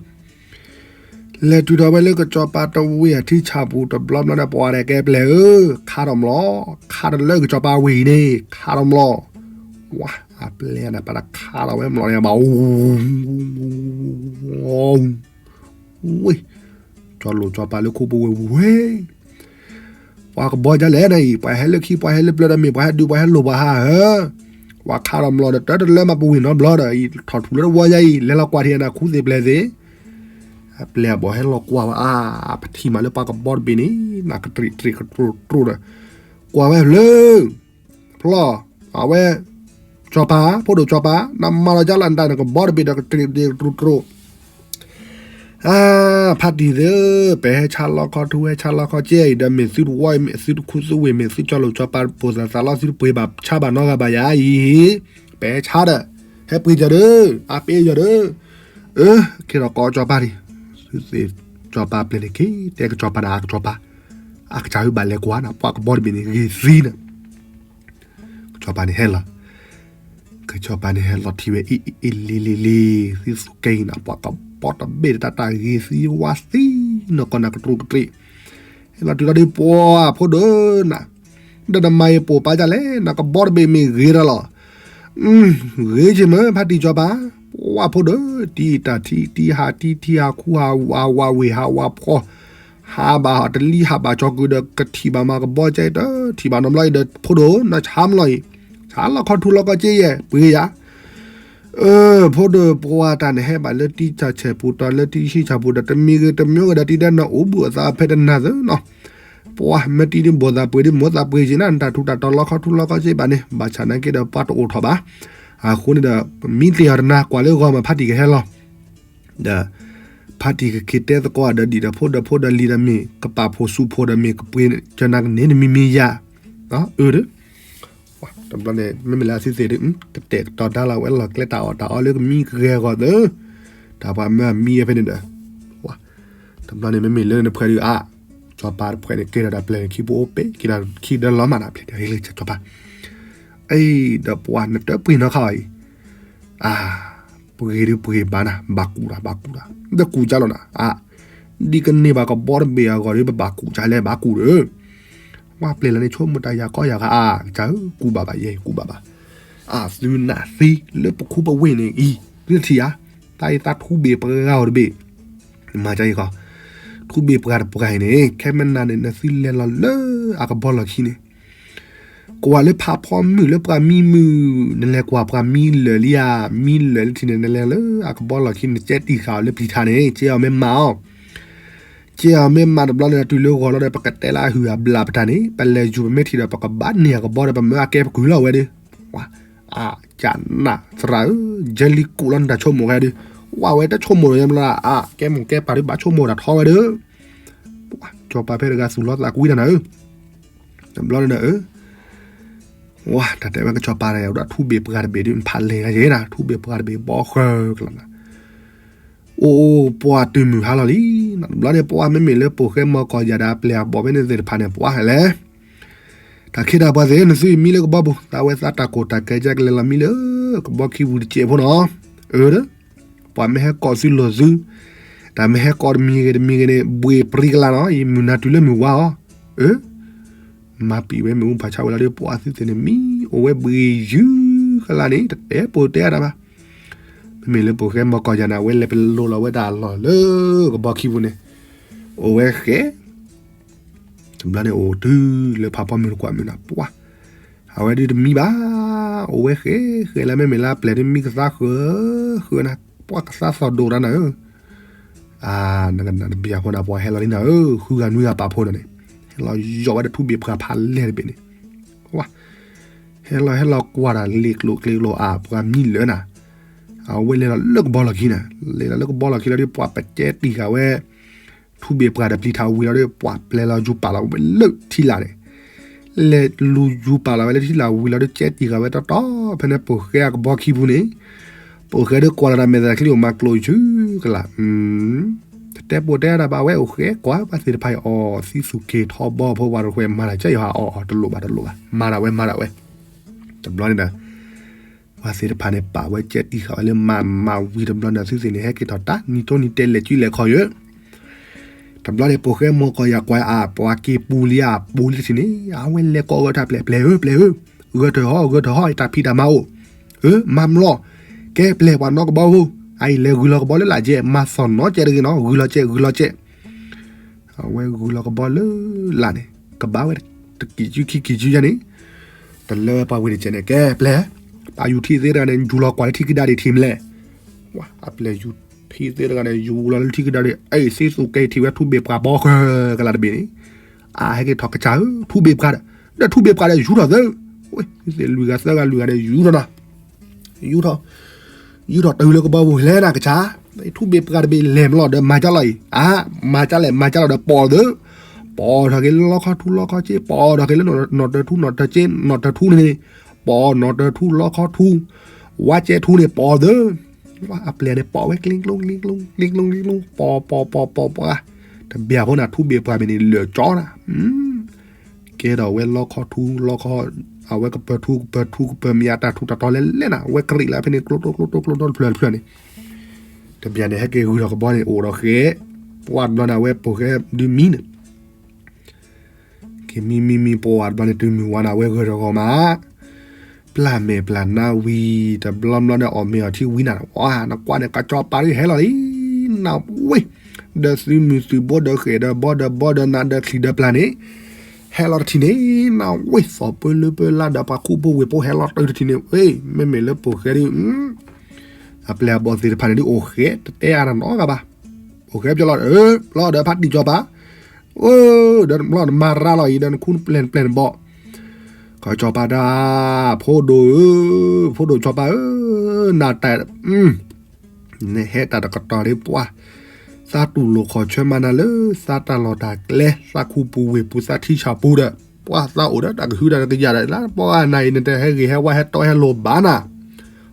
လဲၤတုၤဒီးဝဲလၢကစီၤပၤတဝ့ၢ်အထံဆၣ်ပူၤ တဘျီဘျီန့ၣ် ပှၤဒီးကဲပျဲၢ်ဧၢ, ခါထီၣ်မျိာ်လီၤ, ခါထီၣ်လၢကစီၤပၤဝ့ၢ်အံၤန့ၣ် ခါထီၣ်မျိာ်လီၤ, ဝါ အပျဲၢ်န့ၣ် ပှၤဒီးခါထီၣ်ဝဲမျိာ်န့ၣ် ဘၣ် ဝ့ၢ် ကၠီလိာ်ကၠီပၤလၢခိပူၤဝ့ၢ်ဝ့ၢ်, ပှၤကဘီဒ်လဲၣ်နၤအံၤ ပှၤဟဲလၢခံ ပှၤဟဲလၢပျၢၤဒီးမ့ၢ် ပှၤဟဲဒုး ပှၤဟဲလိာ် ပှၤဟးဧၢ, ပှၤခးထီၣ်မျိာ်ဒီး တၢ်တလၢမးပဝ့ၢ်နီတဘျီဒီး အံၤထီၣ်ထူၣ်လၢတဝီယါအံၤ လဲၤလီၤကွၢ်ထံၣ်နၤ ခူသ့ၣ်ပျဲၢ်သ့ၣ်, အပျဲၢ်အဘီၣ်ဟဲလီၤကွၢ်ဝဲအါ, ပထံၣ်မးလၢပှၤကဘီတဘ့ၣ်န့ၣ် နကတြံးတြံးကတြိးတြိးဒီး ကွၢ်ဝဲလၢ ဖျီၣ်, အဝဲ ကၠီၤပၤ, ဖိဒိၣ်ကၠီၤပၤ, နမၤလီၤကၢ်လၢနတၢ်န့ၣ် ကဘီတဘ့ၣ်ဒီးကတြံးတြံးကတြိးတြိး, ဖါတံၢ်သ့ၣ်ဧၢ, ပဟဲဆါလီခီထူ ဟဲဆါလီခီစ့အံၤဒီး မ့ၢ်သုတဝီအံၤ မ့ၢ်သုတခူသူဝ့ၢ် မ့ၢ်သုကၠီၤလိာ်ကၠီၤပၤ ပိာ်သးသးလီ သုတပှ့ၤဘၣ်ဆါဘၣ်နီတဂၤဘၣ်ယၤအံၤ, ပဟဲဆါဒီး ဟဲပှ့ၤယီၤဒီး အါပ့ၤယီၤဒီး, အၢ က့ၤဒီးကိးကၠီၤပၤဒံး, သုသ့ၣ်ကၠီၤပၤပျဲၢ်န့ၣ်က့ၤ တဲကၠီၤပၤန့ၣ် အကၠီၤပၤ, အကစၢ်ဟုဘၣ်လဲၤကွၢ်နၤ ပှၤကဘီတဘ့ၣ်န့ၣ် ဂ့ၤသံနၤ ကစီၤပၤန့ၣ်ဟဲလီၤ, ကစီၤပၤန့ၣ်ဟဲလီၤထံၣ်ဝဲအ့ၣ်အ့ၣ်လ့လ့လ့, သုသူကဲအံၤနၤ ပှၤကဘီတဘ့ၣ်တၢ်တၢ်ဂ့ၤသံဝါသံ, နကီၢ်နကတြူၢ်ကတြ့ၣ်, ဟဲလီၤတုၤလီၤဒ်ပှၤဖိဒိၣ်နၤ, ဒီးနမၤအံၤပိာ်ပာ်ဒ်လဲၣ် နကဘီတဘ့ၣ်မ့ၢ်ဂ့ၤဒီးလီၤ, ဂ့ၤက့ၤမ့ၢ်ဖါတံၢ်ကစီၤပၤ, ပှၤဖိဒိၣ် တံၤတၢ်ထံ တံၤဟးထံ ထံဟးခူဟးဝးဝးဝ့ၢ်ဟးဝးဖှီၣ်, ဟးဘၣ်တလံ ဟးဘၣ်ကၠီၤကုာ်ဒီး ကထံၣ်ဘၣ်မၤကဘီကဲအံၤ တထံၣ်ဘၣ်နီတဘျီအံၤဒီး ဖိဒိၣ် နဆါမလီၤအံၤ, ဆါလီခီထူလီခီစ့ယဲၢ် ပှ့ၤယၤ အၢၣ်ဖိဒိၣ်ပှၤတၢ်နဟဲဘၣ်လၢတံၤဆၣ်ဆဲၣ်ပူၤ တၢ်လၢတံၤဆံးဆၣ်ပူၤဒီး တမံၤဂ့ၤတမံၤဂ့ၤဒီး တံၤဒဲးနအိၣ်ဘှံးအသးဖဲတနၤသ့နီၤ, ပှၤမ့ၢ်တံၤဒ်ဘိၣ်သးပှ့ၤဒ်မိၢ်သးပှ့ၤက့ၤနၤ နတၢ်ထူးတၢ်တီၤလီခီထူလီခီစ့ဘၣ်န့ၣ် ဘၣ်ဆၣ်နာ်က့ဒီးပှၤတအိၣ်ထီၣ်ဘၣ်, အဃိန့ၣ်ဒီး မံသ့ၣ်အီၤတနၤ ကွၢ်လၢဂီၤမး ဖါတံၢ်ကဟဲလီၤ ဒီး ဖါတံၢ်ကက့ၤတဲသကိးဒီးဒံၣ်ဒီး ဖိဒီးဖိဒီးလံၤဒီးမ့ၢ် ကပာ်ဖှိၣ်စူးဖှိၣ်ဒီးမ့ၢ် ကပှ့ၤကနၤနမံၤမံၤယၤ, အၢ ဒီး တဘျီန့ၣ် မ့မ့ၢ်လၢအသုသ့ၣ်ဒ် တတဲာ်ကတီၤဒါလၢဝဲလီၢ်ကျဲတၢ်အီၣ်တၢ်အီလၢကမံကဂဲၤအဂီၢ်သ့, တၢ်ပှၤမၢအမံဖဲန့ၣ်ဒီး တဘျီန့ၣ် မ့မ့ၢ်လၢနဖှဲးဒုးအါ, ကၠီၤပၤတဖှဲးန့ၣ် ကဲထီၣ်ဒီးပျဲၢ်ခံဖိအိၣ်ပဲ ကဲထီၣ်ခံဒီးလီၤမးနၤ ပျဲၢ်တဂ့ၤလၢကၠီၤပၤ, အံၤဒီးပှၤနတပှ့ၤနီၢ်ခါအံၤ အါ, ပှ့ၤဒုးပှ့ၤဘၣ်နၤ ဘၣ်ကူၣ်တၢ် ဘၣ်ကူၣ်တၢ် ဒီးကူၣ်ကၢ်လီၤနၤ အါ, ဒ်ကန့ၢ်ဘၣ်ကဘီတဘ့ၣ်အဂီၢ်ဒီး ပဘၣ်ကူၣ်ကၢ်လဲၣ် ဘၣ်ကူၣ်ဒီး, ပှၤပျဲၢ်လၢန့ၣ် ဆိကမိၣ်တၢ်ယၤကီယၤဂၤ အါ ကစၢ်ဧၢ ကူၣ်ဘၣ်ဘၣ်ယဲ ကူၣ်ဘၣ်ဘၣ်, အသုနၢ်သံလၢပခူပဝ့ၢ်န့ၣ်အံၤ သုထံၣ်ဧါ, တၢ်အံၤတၢ်ထူဘ့ၣ်ပှၤဂၤအီၤတဘ့ၣ်, မၤကၢ်အံၤကီး, ထူဘ့ၣ်ပှၤတပှၤအံၤန့ၣ် ခဲမနၤန့ၣ် နသုလဲၤလီၤလၢအကဘီလီၢ်ခံန့ၣ် ကွၢ်လၢဖးဖီမုၢ်လၢပှၤမံမုၢ်, နလဲၤကွၢ်ပှၤမံလၢာ်လံဧါ, မံလၢာ်လၢထံန့ၣ် နလဲၤလၢအကဘီလီၢ်ခံန့ၣ် ကဲတံၢ်ဃာ်အီၤလၢပျံၤထါန့ၣ် ကဲအီၤမ့ၢ်မၤအီၤ, က ကဲအီၤမ့ၢ်မးတဘျီန့ၣ်ဒီး တုၤလၢဂီၤလီၤဒီး ပကတဲလၢအဟုၣ်အဘျးပတၢ်န့ၣ် ပလဲၤယူၤပမ့ၢ်ထံၣ်ဒီး ပကဘၣ်န့ၢ်အကဘီဒီး ပမၢအကဲပကုၢ်လီၤဝဲဒီး, အကနၣ်သရၣ်ဧၢ, ယဲလံကူးလီၤနတၢ်ဆိကမိၣ်ခဲဒီး, ဝဲတဆိကမိၣ်ဒီးယဲမလီၤ, အကဲမိၢ်ကဲပၢ်ဒီး ဘၣ်ဆိကမိၣ်တၢ်ထီဝဲဒီး, စီၤပၤဖဲတဂၤသူၣ်လီသးကွံတၢ်နၤဧၢ, တဘျီန့ၣ်ဒီး ဝဲတၢ်တဲဝဲကစီၤပၤန့ၣ် အိၣ်ဒီးထူဘ့ၣ်ပှၢ်တဘ့ၣ်ဒီး ဖးလဲၢ်ဂၤယဲနၤ, ထူဘ့ၣ်ပှၢ်တဘ့ၣ်ဘီဃၢကလးနၤ, အိၣ် ပှၢ်တုၤမုၢ်ဟါလီၤလံ, တဘျီန့ၣ် ပှၢ်မ့မ့ၢ်လၢပိာ်ဃဲမီၤကီၢ်ယၤဒီးအပျဲၢ်အဘီၣ်ဖဲန့ၣ်သ့ၣ်တဖၣ်န့ၣ် ပှၢ်ဟဲလဲၣ်, တၢ်ခ့တၢ်ပှၤသ့ၣ် နသုမံလၢကဘီပူၤ, သးဝဲသးတၢ်ကိၢ်တၢ်ကဲကလဲၤလီၤမံလၢ ကဘီခံပူၤတစဲးဖိနီၤ, အၢ ပှၤမ့ၢ်ဟဲကိးသုလိာ်သု, တၢ်မ့ၢ်ဟဲကိးတမံၤဂ့ၤတမံၤဂ့ၤန့ၣ် ဘှ့ၣ်ပြံကလးနီၤ, ယမုၢ်နၤတုၤလၢမုၢ်ဝါအီၤ, အၢ မၤပံာ်ဝဲမ့ၣ်အူဖးဆါဝဲလီၤဒီး ပှၢ်သုသ့ၣ်န့ၣ် မံအိၣ်ဝဲဘှ့ၣ်ယုၢ်ကလးန့ၣ် တတဲပိာ်တဲအတၢ်ဘၣ်, မ့မ့ၢ်လၢပိာ်ဃဲမီၤကီၢ်ယၤန့ၣ် အဝဲလဲၤပလိာ်လီၤဝဲဒၣ်အလီၢ်လၢကဘီခံပူၤန့ၣ်, အိၣ်ဝဲဃဲ တဘျီန့ၣ်အိၣ်တုၤလၢဖးဖီမုၢ်တကွၢ်မုၢ်နၤ ပှၢ်, အဝဲဒုးတမံဘၣ်, အိၣ်ဝဲဃဲဃဲလၢ မ့မ့ၢ်လၢအပျဲၢ်ဒုးမံကသါဃၢဃၢနၤ, ပှၢ်ကသါသီၣ်ဒိၣ်တၢ်နၤဧၢ, နကနၣ်တဘျီအဃိန့ၣ် ပှၤဟဲလီၤလံနၤဧၢ, ဃုဂၤနွံဂၤပာ်ဖိဒီးန့ၣ်, ဟဲလီၤယီၢ်ဝဲဒီးထူဘ့ၣ်ပှၢ်ဖးလဲၢ်တဘ့ၣ်န့ၣ်, ဝဲ ဟဲလီၤဟဲလီၤကွၢ်တၢ်လ့ၤကျိၤကျ့ၤကျိၤအါ ပှၤမံလၢနၤ, အဝဲလဲၤလီၤလၢကဘီလီၢ်ခံနၤ, လဲၤလီၤလၢကဘီလီၢ်ခံလီၤဒီး ပှၢ်ပကဲတံၢ်ဃာ်ဝဲ ထူဘ့ၣ်ပှၢ်ဒီးပျံၤထီၣ်ဝံၤလီၤဒီး ပှၢ်ပျဲလီၤယူၤပာ်လီၤဝဲလၢထံလာ်န့ၣ်, လဲၤလူၤယူၤပာ်လီၤဝဲလၢထံလာ်ဝံၤလီၤဒီး ကဲတံၢ်ဃာ်ဝဲတီတီ ဖဲန့ၣ်ပိာ်ဃဲအကဘီခံပူၤန့ၣ်, ပိာ်ဃဲဒီးကွၢ်လီၤတၢ်မဲာ်သးချံအိၣ်မးကျိၤယုၢ်ကလး, တတဲပိာ်တဲတၢ်ဘၣ်ဝဲ အိၣ်ဃဲကွၢ်ပှၤသ့ၣ်တဖၣ်အံၤအီၣ်သံသူၣ်က့ၤထီဘီဖိ ပှၤတခွဲးမၤတၢ်ကဲယီၤဟးအီၣ်အီၣ် တလိၣ်ဘၣ်တလိၣ်ဘၣ် မၤဒၣ်ဝဲမၤဒၣ်ဝဲ, တဘျီန့ၣ်ဒီး ပှၤသ့ၣ်တဖၣ်န့ၣ် ပာ်ဝဲကဲတံၢ်ဃာ်ဝဲလၢမၤမၤဝံၤတဘျီန့ၣ် အသုသ့ၣ်န့ၣ် ဟဲက့ၤထီၣ်တၢ်နံၤတိနံၤတဲလဲၤစုလဲၤခီၣ်ယၢၢ်, တဘျီန့ၣ် ပိာ်ဃဲမီၤကီၢ်ယၤကွၢ်အါ ပှၤက့ၤပူၤလံအပူၤလံတထံၣ်န့ၣ် အဝဲလဲၤကိးဂဲၤထၢၣ်ပျဲၢ် ပျဲၢ်ဧၢ ပျဲၢ်ဧၢ, ဂဲၤထၢၣ်ဟီၣ် ဂဲၤထၢၣ်ဟီၣ် တၢ်ဖံးတၢ်မၤအိၣ်, အၢ မၤမလီၤ, ကဲပျဲၢ်ပှၤနီၣ်ကဘီဖိ, အအံၤလဲၤဂုၤလီၤကဘီလၢလာ်ကဲ မၤသီၣ်နီၣ်ကဲတဂ့ၤနီၤ ဂုၤလီၤကဲ ဂုၤလီၤကဲ အဝဲဂုၤလီၤကဘီလၢလာ်န့ၣ် ကဘၣ်ဝဲတကံၢ်စုခံကံၢ်စုယါန့ၣ်, တလၢဝဲပှၤဝ့ၢ်တကဲးန့ၣ် ကဲပျဲၢ်, ပာ်ယူၤထံသ့တဂၤန့ၣ် ယူၤလီၤကွၢ်လၢထံကဒါဒံးထံးမလဲၣ်, အပျဲၢ်ယူၤထံသ့တဂၤန့ၣ် ယူၤလီၤလၢထံကဒါဒံး အ့ၣ် သ့သိးကဲထံၣ်ဝဲထူဘ့ၣ်ပှၢ်ဘီဃၢကလးတဘ့ၣ်န့ၣ်, အဟဲက့ၤထီၣ်ကစၢ်ဧၢ ထူဘ့ၣ်ပှၢ်ဒီး ဒီးထူဘ့ၣ်ပှၢ်ဒီးယူၤထီၣ်သၢ, ဝဲသ့ၣ်လွံၢ်ဂၤသၢဂၤလွံၢ်ဂၤဒီးယူၤထီၣ်နီၤ ယူၤထီၣ်, ယူၤထီၣ်တုၤလၢကဘီပူၤလဲၤနၤကစၢ်, ထူဘ့ၣ်ပှၢ်တဘ့ၣ်လဲၤမလီၤဒီးမၤကၢ်လီၤအံၤ, အါ, မၤကၢ်လဲၣ် မၤကၢ်လီၤဒီးပိာ်သၢ, ပိာ်ထီၣ်က့ၤလၢလီခီထူလီခီက့, ပိာ်ထီၣ်က့ၤလၢနီၣ်တထူ နီၣ်တက့, နီၣ်တထူန့ၣ်, ပိာ်နီၣ်တထူလီခီထူ, ဝါကဲထူန့ၣ်ပိာ်သၢ, အပျဲၢ်န့ၣ်ပိာ်ဝဲကျ့ကျိကျ့ကျိကျ့ကျိကျိ, ပိာ်ပိာ်ပိာ်ပိာ်ပိာ်, တဘျီဖိန့ၣ် ထူဘ့ၣ်ပှၢ်ဘ့ၣ်န့ၣ်လၢာ်ကၠီနၤ ကဲထီၣ်ဝဲလီခီထူလီခီ, အဝဲကပၢၤထူကပၢၤထူကပၢၤမံၤအတၢ်ထူးတၢ်တီၤလဲၣ်လဲၣ်နၤ, အဝဲကရံးလၢဖဲန့ၣ်ကျိကျိကျိကျိကျိတဖျၢၣ်တဖျၢၣ်န့ၣ်, တဘျီန့ၣ် ဟဲက့ၤဂုၤထီၣ်ကဘီန့ၣ် အိၣ်ဒီးဃဲ, ပှၢ်တဘျီန့ၣ် အဝဲပိာ်ဃဲဒုးမံန့ၣ်, က့ၤမံမံမံ ပှၢ်တဘျီန့ၣ် တုၤမုၢ်ဝါန့ၣ် အဝဲဂၢၢ်ထီၣ်ဂီၤမး ပျၢ်မဲာ်ပျၢ်နါဝံၤ တဘျီဘျီန့ၣ် အီၣ်မ့ၤအီထံဝံနၤ, ဝါ နကွၢ်န့ၣ် ကစီၤပၤဒုးဟဲလီၤလံ, နဝ့ၢ်, ဒီးသုးမုၢ်သုးဘိဒီးဃဲၣ်ဒီးဘီဒီးဘီဒီးနးဒီးချံးဒီးပျၢ်န့ၣ်, ဟဲလီၤတထံၣ်န့ၣ် နဝ့ၢ်, သီၣ်ပၢလၢပၢလါဒီးပှၤခူဖိဝ့ၢ်ဖိဟဲလီၤတုၤတထံၣ်န့ၣ်, ဝ့ၢ်, မ့မ့ၢ်လၢပိာ်ဃဲဒုး အပျဲၢ်အဘီၣ်သ့ၣ်တဖၣ်န့ၣ်ဒုး အိၣ်ဃဲတတဲအါတၢ်နီတဂၤဘၣ်, အိၣ်ဃဲပျီလီၤ, ဘျီဒီးဖးတံၢ်စီၤပၤ, အိၣ်, ဒီးဘျီနမၤရၤလီၤအံၤ ဒီးနခူနပျဲၢ်နပျဲၢ်နဘီၣ်, ကစီၤပၤတၢ်, ဖိဒိၣ်ဧၢ, ဖိဒိၣ်စီၤပၤဧၢ, နတၢ်, နဟဲတၢ်တကတီၢ်ဒ်ပှၢ်, သးတူၢ်လိာ်ခီၣ်ဆၢမၤနၤလၢ သးတၢ်လီၢ်တၢ်ကျဲ သးခူပူၤဝ့ၢ်ပူၤ သးထံဆၣ်ပူၤဒီး ပှၢ်သးအိၣ်ဒီးတၢ်ကဟုတၢ်ကယာ်ဒီး လၢပှၢ်နၤအံၤ နတဟဲဂ့ၤဟဲဝါဟဲတီဟဲလိၤဘၣ်နၤ,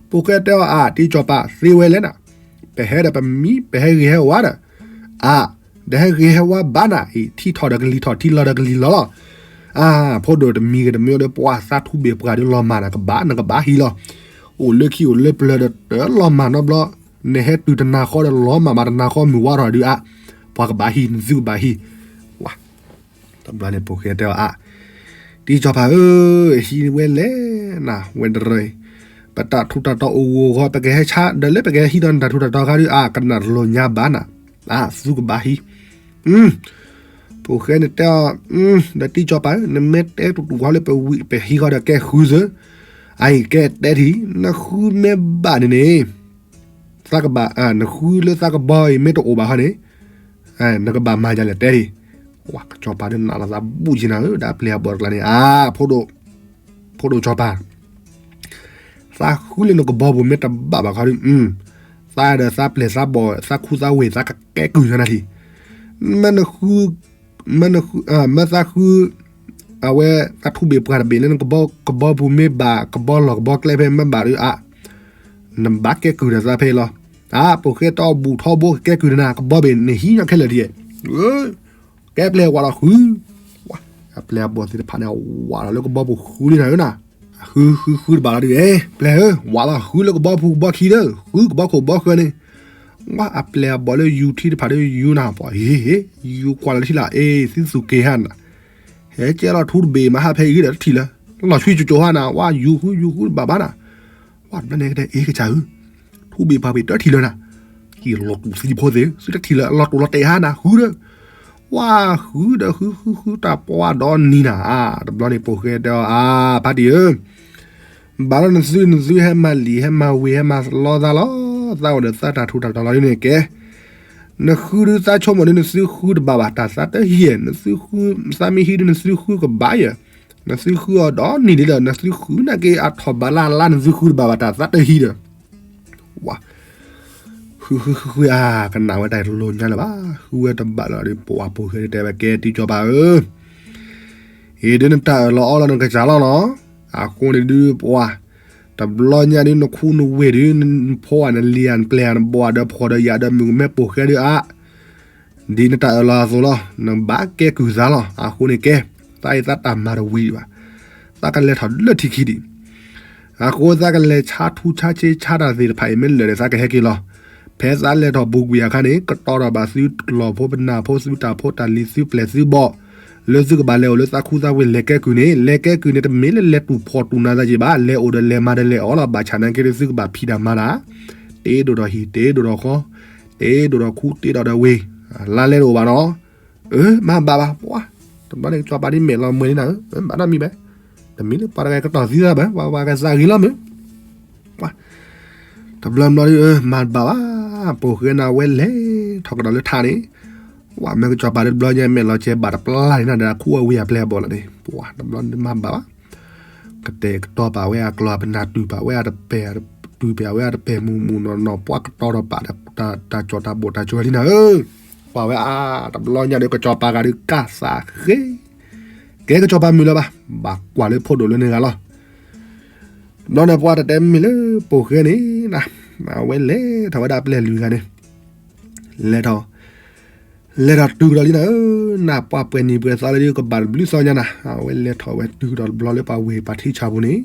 ပိာ်ဃဲတဲအီၤအါ တံၢ်စီၤပၤသ့ဝဲလဲၣ်နၤ, ပဟဲဒီးပမံ ပဟဲဂ့ၤဟဲဝါဒီး, အါ, ဒီးဟဲဂ့ၤဟဲဝါဘၣ်နၤအံၤ ထံထီၣ်ဒီးကလံၤထီၣ် ထံလီၤဒီးကလံၤလီၤလီၤ, အါ, ဖိဒိၣ်တမံၤဂ့ၤတမံၤဒီး ပှၢ်သးထူဘ့ၣ်ပှၢ်ဒီးလီၤမၢ်နၤကဘၣ် နကဘၣ်ဟံးလီၤ, အိၣ်လၢခံအိၣ်လၢပျၢၤဒီးတလီၤမၢ်နီတဘျီ, နဟဲတုၤတနၤဃီဒီးလီၤမၢ်ဘၣ်တနၤဃီမုၢ်ဝါထီၣ်ဒုးအါ, ပှၤကဘၣ်ဟံး နသုကဘၣ်ဟံး, ဝါ တဘျီန့ၣ် ပိာ်ဃဲတဲအီၤအါ, တံၢ်စီၤပၤဧၢ, ဟံးဝဲလဲၣ်နၤ ဝဲတရၢအံၤ, ပတၢ်ထူးတၢ်တီၤအိၣ်ဂီၢ်ဂီၢ် ပကဟဲဆါ ဒီးလၢပကဟဲဟံးဒီးနတၢ်ထူးတၢ်တီၤခါဒုး အါ ကနၣ်တလိာ်ညါဘၣ်နၤ, အါ သုကဘၣ်ဟံး, ပိာ်ဃဲန့ၣ်တဲအီၤ, ဒီးတံၢ်စီၤပၤဧၢ, နမ့ၢ်တဲတူာ်တူာ်ဃီလၢပဝံၤပဟံးဃီဒီးကဲဃုသၢ, အအံၤကဲတဲထံၣ် နဃုမ့ၢ်ဘၣ်န့ၣ်န့ၣ် သးကဘၣ်, နဃုလၢသးကဘီအံၤမ့ၢ်တအိၣ်ဘၣ်ဃီန့ၣ်, နကဘၣ်မၤယၤလဲၣ်တဲဒံး. ကစီၤပၤဒုးနးလီၤသးဘူးက့နၤဧၢ, ဒီးပျဲၢ်အဘီၣ်တကျါန့ၣ် အါ ဖိဒိၣ်, ဖိဒိၣ်ကစီၤပၤ, သးဃုလၢနကဘီပူၤမ့ၢ်တဘၣ်ဘၣ်ခီဒုး, သးဒီးသးပျဲၢ်သးဘီၣ် သးခူသးဝ့ၢ် သးကကဲကုၢ်နၤနၤလံ. မ့ၢ်နဃု, မ့ၢ်နဃု, မ့ၢ်သးဃု, အဝဲသးထူဘ့ၣ်ပှၢ်တဘ့ၣ်လၢနကဘီပူၤမ့ၢ်ဘၣ် ကဘီလီၢ်ကဘီကျဲဖဲမ့ၢ်ဘၣ်ဒုးအါ, နဘၣ်ကဲကုၢ်ဒီးသးဖဲအံၤလီၤ. အါ ပိာ်ဃဲတီဘူၣ်ထီဘိကကဲကုၢ်နၤ ကဘီဘ့ၣ် နဟံးညီခဲလၢာ်ဒံး, ကဲပျဲၢ်ဝးလီၤဃု, အပျဲၢ်အဘီၣ်သ့ၣ်တဖၣ်န့ၣ် ဝးလီၤလၢကဘီပူၤဃုလံနၤဧၢနၤ, ဃုဃုဃုတဘၣ်လီၤဒုး, ပျဲၢ်ဧၢ ဝးလီၤဃုလၢကဘီပူၤကဘီခံဒီး ဃုကဘီခိၣ်ဘီဃၢၤန့ၣ်, ဝါအပျဲၢ်အဘီၣ်လၢယူၤထံတဖၣ်ဒီးယူၤနၤပှၤ, ဟ့ၣ်ဟ့ၣ် ယူၤကွၢ်လီၤလၢထံလီၤ အ့ သုသူၣ်က့ၤဟါနၤ, ဟဲကဲလီၤထူတဘ့ၣ်မးဟးဖဲအံၤဒီးတထံၣ်လၢၤ, လီၤဆွံကၠိကၠိဟါနၤ ဝါယူၤဃုယူၤဃုတဘၣ်ဘၣ်နၤ, ဝါတဘျီန့ၣ်ကတဲအ့ကစၢ်ဧၢ, ထူဘ့ၣ်ပှၢ်ဘ့ၣ်တထံၣ်လၢၤနၤ, က့ၤလီၤတူာ်သံဖိသ့ၣ် သုတထံၣ်လၢၤ လီၤတူာ်လီၤတဲာ်ဟါနၤ ဃုဒီး ဝါဃုဒီးဃုဃုဃုတၢ်ပှၢ်ဒီးနံၤနၤ, တဘျီန့ၣ်ပိာ်ဃဲတဲအီၤ အါ ဖါတံၢ်ဧၢ, ဘၣ်ဒီးနသု နသုဟဲမၤလံာ်ဟဲမၤဝ့ၤဟဲမၤလီသးလီၤ, သးအိၣ်ဒီးသးတၢ်ထူးတၢ်တီၤလီၤဒ်န့ၣ်ကဲ, နဃုဒုးသးဆိကမိၣ်ဒုးနသုဃုတဘၣ်ဘၣ် တၢ်သးတဟံၣ်, နသုဃု, သးမ့ၢ်ဟံးဒုးနသုဃုကဘၣ်ယဲၢ်, နသုဃုအီၤဒီးနံၤဒ်လၢ နသုဃုနာ်က့အထီၣ်ဘၣ်လၢ်လၢ် နသုဃုတဘၣ်ဘၣ် တၢ်သးတဟံၣ်ဒီး ဝါ ဃုဃုဃုဃုအါ, ကနၣ်ဝဲတၢ်တလိၤညါလၢၤဘၣ်, ဃုဝဲတဘၣ်လၢၤဒီး ပှၤပိာ်ဃဲတဲဝဲ ကဲတံၤကၠီၤပၤဧၢ, အံၤဒုးနတၢ်အၢၣ်လီၤအီလီၤနကစၢ်လီၤနီၤ, အဃိန့ၣ်ဒုးပှၤ, တဘျီညါဒုးနခူနဝ့ၢ်ဒုး နဖိဧါနလံၤဧါနပျဲၢ်ဧါနဘီၣ်ဧါဒီးဖှီၣ်ဒီးယာ်ဒီးမုၣ်ကမဲပိာ်ဃဲဒုးအါ ဒ်နတၢ်အၢၣ်လီၤအသိးလီၤ, နဘၣ်ကဲကုၢ်သးလီၤ, အဃိန့ၣ်ကဲ, သးအံၤသးတၢ်မၤတဝံၤဘၣ်, သးကလဲၤထီၣ်လၢထံခံဒံး, အဃိသးကလဲၤဆါထူဆါဆ့ဆါတၢ်သ့ၣ်တဖၣ်အံၤ မ့ၢ်လၢာ်ဒီးသးကဟဲက့ၤလီၤ, ဖဲသးလဲၤထီၣ်ပူၤကွံာ်အခါန့ၣ် ကတီၤထီၣ်ဘၣ်သုလီၢ်ဖိပနၢ်ဖိသုတၢ်ဖိတၢ်လံၤသုပျဲၢ်သုဘီၣ်, လၢသုကဘၣ်လဲၤအိၣ်လၢသးခူသးဝ့ၢ်လဲၤကဲကုၢ်န့ၣ်, လဲၤကဲကုၢ်န့ၣ် တမ့ၢ်လၢလဲၤတူၢ်ဖှီၣ်တူၢ်နးသးက့ၤဘၣ်, လဲၤအိၣ်ဒီးလဲၤမၤဒီးလဲၤအီၣ်လီၤ, ဘၣ်ဆၣ်နာ်က့ဒုးသုကဘၣ်ဖံးတၢ်မၤတၢ် တ့ဒိၣ်ဒီးဟံၣ် တ့ဒိၣ်ဒီးဃီ, တ့ဒိၣ်ဒီးခူ တ့ဒိၣ်ဒီးဝ့ၢ်, လါလဲတအိၣ်ဘၣ်နီၤ, အၢ မၤဘၣ်ဘၣ်, ပှၤ, တဘျီန့ၣ်ကစီၤပၤဒ်မဲာ်လီၤမှဲၤန့ၣ်နၤဧၢ, ဘၣ်နီတမံၤဘၣ်, တမ့ၢ်လၢပှၤတဂၤကတီၤသံသးဘၣ်, ပှၤကသးဂ့ၤလီၤမ့ၢ်, ပှၤ, တဘျီဘျီဒ်အၢ မၤတဘၣ်ဘၣ်, ပိာ်ဃဲနၤဝဲလဲၤထီၣ်ကဒီးလၢထးန့ၣ်, ပှၤမ့ၢ်ကစီၤပၤဒ်တဘျီညါမဲာ်လီၤကဲဘၣ်တပျၢ်န့ၣ်နၤဒီးခူအဝ့ၢ်အပျဲၢ်အဘီၣ်လီၤန့ၣ်, ပှၤ, တဘျီန့ၣ်မၤဘၣ်ဘၣ် ကတဲာ်ကတီၤပာ်ဝဲအကျိၤအပနၢ်တုၤပာ်ဝဲအတပဲာ်, တုၤပာ်ဝဲအတပဲာ်မုၢ်မုၢ်နီၢ်နီၢ် ပှၤကတီၤထီၣ်ပာ်တၢ်ကၠီၣ်တၢ်ဘိၣ်တၢ်ကၠီၣ်လံနၤဧၢ, ပှၤဝဲအါ, တဘျီညါဒီးကစီၤပၤဂၤဒုးကၢ်သးဃ့, ကဲကစီၤပၤမုၢ်လၢၤဘၣ်, ဘၣ်ကွၢ်လၢဖိဒိၣ်လၢန့ၣ်ဂၤလီၤ, တဘျီန့ၣ်ပှၤတတဲမ့ၢ်လၢပိာ်ဃဲန့ၣ်နၤ, အဝဲလဲၤထီၣ်ဝဲဒၣ်ပျဲၢ်လွံၢ်ဂၤန့ၣ်, လဲၤထီၣ် လဲၤထီၣ်တုၤကဒီးလံနၤဧၢ, နၢ်ပှၢ်ပှဲၤနံၤပှဲၤသီလၢဒ်ကဘၣ်တဘျုးသီညါနၤ, အဝဲလဲၤထီၣ်ဝဲတုၤကဒီးတဘျီလၢပှၤဝ့ၢ်ပှၤထံဆၣ်ပူၤန့ၣ်,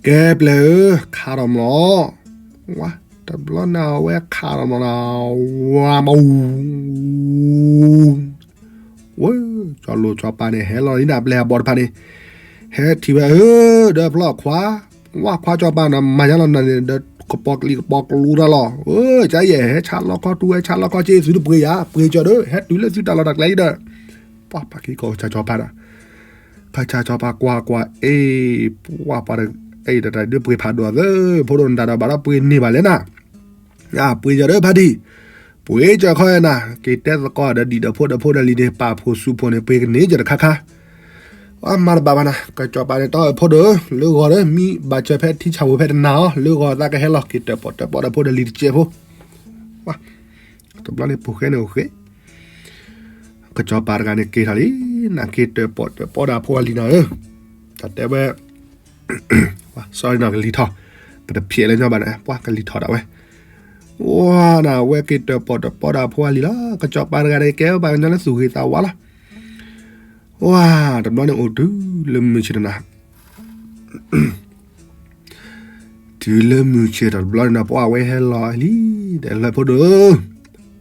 ကဲပျဲၢ်ဧၢ, ခးထီၣ်မလီၤ, ဝါ, တဘျီန့ၣ်အဝဲခးထီၣ်မလီၤနၤ, ဝါမအူ ဝဲ, ကၠီၤလိၤကၠီၤပၤန့ၣ်ဟဲလီၤလံနၤပျဲၢ်အဘီၣ်တဖၣ်န့ၣ်, ဟဲထံၣ်ဝဲဧၢ, ဒီးဖျီၣ်ခွါ, ဝါခွါကၠီၤပၤနၤ မၤညါလီၤနၤန့ၣ် ဒီးကပီၤကလံၤကပီၤကလူတၢ်လီၤ, အၢ ကယဲၢ်ဟဲဆါလီခီတူဝဲဆါလီခီက့ သုတပှ့ၤယၤ ပှ့ၤကၠီၤဒီး ဟဲတုၤလၢသုတၢ်လီၢ်တၢ်ကျဲလံဒီး, ပှၤပာ်က့ၤကီၢ်ကစၢ်ကၠီၤပၤဒီး ကစၢ်ကၠီၤပၤကွၢ်ကွၢ်, အ့, ပှၤပှၤ, အ့ တၢ်တၢ်ဒုးပှ့ၤဖးဒိၣ်သၢ, ဖိဒိၣ်နတၢ်ဒီးဘၣ်ဒီးပှ့ၤန့ၢ်ဘၣ်လဲၣ်နၤ, ပှ့ၤကၠီၤဒီးဖါတံၢ်, ပှ့ၤကၠီၤခီနၤ, က့ၤတဲသကိးဒီးဒံၣ်ဒီးဖိဒီးဖိဒီးလံၤန့ၣ် ပာ်ဖှိၣ်စူးဖှိၣ်န့ၣ် ပှ့ၤကန့ၢ်ကၠီၤတခါခါ, အမၤတဘၣ်ဘၣ်နၤ, ကစၢ်ကၠီၤပၤန့ၣ် တီအဖိဒိၣ်ဧၢ, လၢဂီၤဒီး မံဘၣ်စၢၤဖဲထံဆၣ်ဝဲဖဲတနၤအီၤ, လၢဂီၤသးကဟဲလီၤ က့ၤတၢၣ်ပီၣ်တၢၣ်ပီဒီးဖိဒီးလံၤတစဲးဖိ, တဘျီန့ၣ်ပိာ်ဃဲန့ၣ်အိၣ်ဃ့ ကစီၤပၤတဂၤန့ၣ်က့ၤထီၣ်လံ, နက့ၤတၢၣ်ပီၣ်တၢၣ်ပီဒီးဖိအလံၤနၤဧၢ, တၢ်တဲဝဲ, sorry နီၤ ကလံၤထီၣ်, ပတဖျဲးလၢညီဘၣ်န့ၣ် ပှၤကလံၤထီၣ်ဒၣ်ဝဲ, ဝါနၤ ဝဲက့ၤတၢၣ်ပီၣ်တၢၣ်ပီဒီးဖိအလံၤလီၤ, ကစီၤပၤတဂၤန့ၣ်ကဲပှၤကညီလၢသူၣ်ဂ့ၤသးဝါလီၤ, ဝါ, တဘျီန့ၣ်အိၣ်တုၤလၢမုၢ်ဆ့ၣ်တနၤ တုၤလၢမုၢ်ဆ့ၣ်ထီၣ်တဘျီန့ၣ်ဒီး ပှၤဝဲဟဲလီၤလံ, ဒီးလၢဖိဒိၣ်ဧၢ,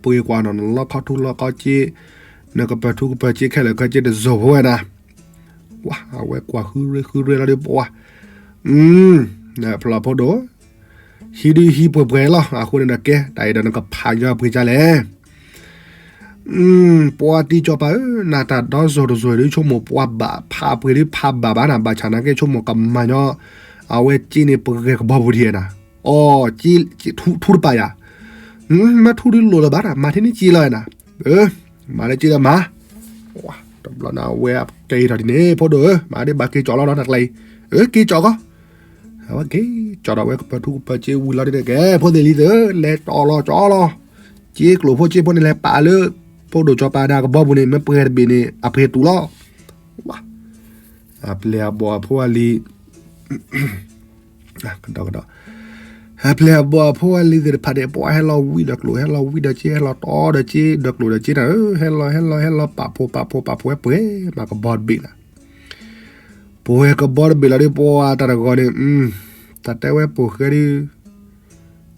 ပှ့ၤကွၢ်နီၤ နလီခီထူလီခီက့, နကပၢၤထူကပၢၤက့ခဲလၢာ်ခဲက့တစိၢ်ဖိဝဲနၤ, ဝါ အဝဲကွၢ်ဃုရ့ဃုရ့လီၤဒီးပှၤ, နဖျီၣ်ဖိဒိၣ်ဧၢ, ဟံးဒုးဟံးပှဲၤပှဲၤလီၤ, အဃိန့ၣ်ဒီးကဲ တၢ်အံၤဒီးနကဖးညီပှ့ၤကၢလဲၣ် ပှၤတံၤကၠီၤပၤဧၢ, နတၢ်ဒီစိၤတစိၤဒုးဆိကမိၣ် ပှၤဘၣ်ဖးပှ့ၤဒုးဖးဘၣ်ဘၣ်နၤ, ဘၣ်ဆၣ်နာ်က့ဆိကမိၣ်ကမၤညီ, အဝဲက့န့ၣ်ပဂဲၤကဘီပူၤဒံးနၤ, အီ ထူတပာ်ယၤ, မ့ၢ်ထူဒုးလိၣ်လၢၤဘၣ်နၤ, မၤထံန့ၣ်က့လီၤနၤ, အၢ မၤလၢက့ဒီးမၤ, တဘျီန့ၣ် အဝဲကဲထီၣ်ဒ်န့ၣ် ဖိဒိၣ်ဧၢ မၤဒ်ဘၣ်က့ၤကၠီၣ်လီၤနီၤ တၢ်ကျဲအံၤ, အၢ က့ၤကၠီၣ်ကီး, အဝဲက့ၤကၠီၣ်ဒီးဝဲကပၢၤထူကပၢၤစ့ဝံၤလီၤဒ်န့ၣ် ကဲ ဖိသ့ၣ်လံၤသ့ၣ်ဧၢ လဲၤတီၣ်လီၤကၠီလီၤ, က့ကျိၣ်ဖိက့ဖိန့ၣ် လဲၤပာ်လၢ ဖိဒိၣ်ကၠီၣ်ပၤန့ၣ် အကဘီပူၤန့ၣ် မ့ၢ်ပှဲၤတဘ့ၣ်န့ၣ် အပှဲၤတူာ်လီၤ, အပျဲၢ်အဘီၣ်အဖိအလံၤ ကဒီကဒီ အပျဲၢ်အဘီၣ်အဖိအလံၤသ့ၣ်တဖၣ်န့ၣ် ပှၤဟဲလီၤဝံဒီးကျိၣ် ဟဲလီၤဝံဒီးစ့ ဟဲလီၤတီဒီးစ့ ဒီးကျိၣ်ဒီးစ့နၤဧၢ, ဟဲလီၤဟဲလီၤဟဲလီၤ ပာ်ဖှိၣ်ပာ်ဖှိၣ်ပာ်ဖှိၣ်ဝဲပှဲၤမးကဘီတဘ့ၣ်နၤ, ပှဲၤကဘီတဘ့ၣ်လီၤဒီး ပှၤတၢ်တဂီၤန့ၣ် တၢ်တဲဝဲပိာ်ဃဲဒီး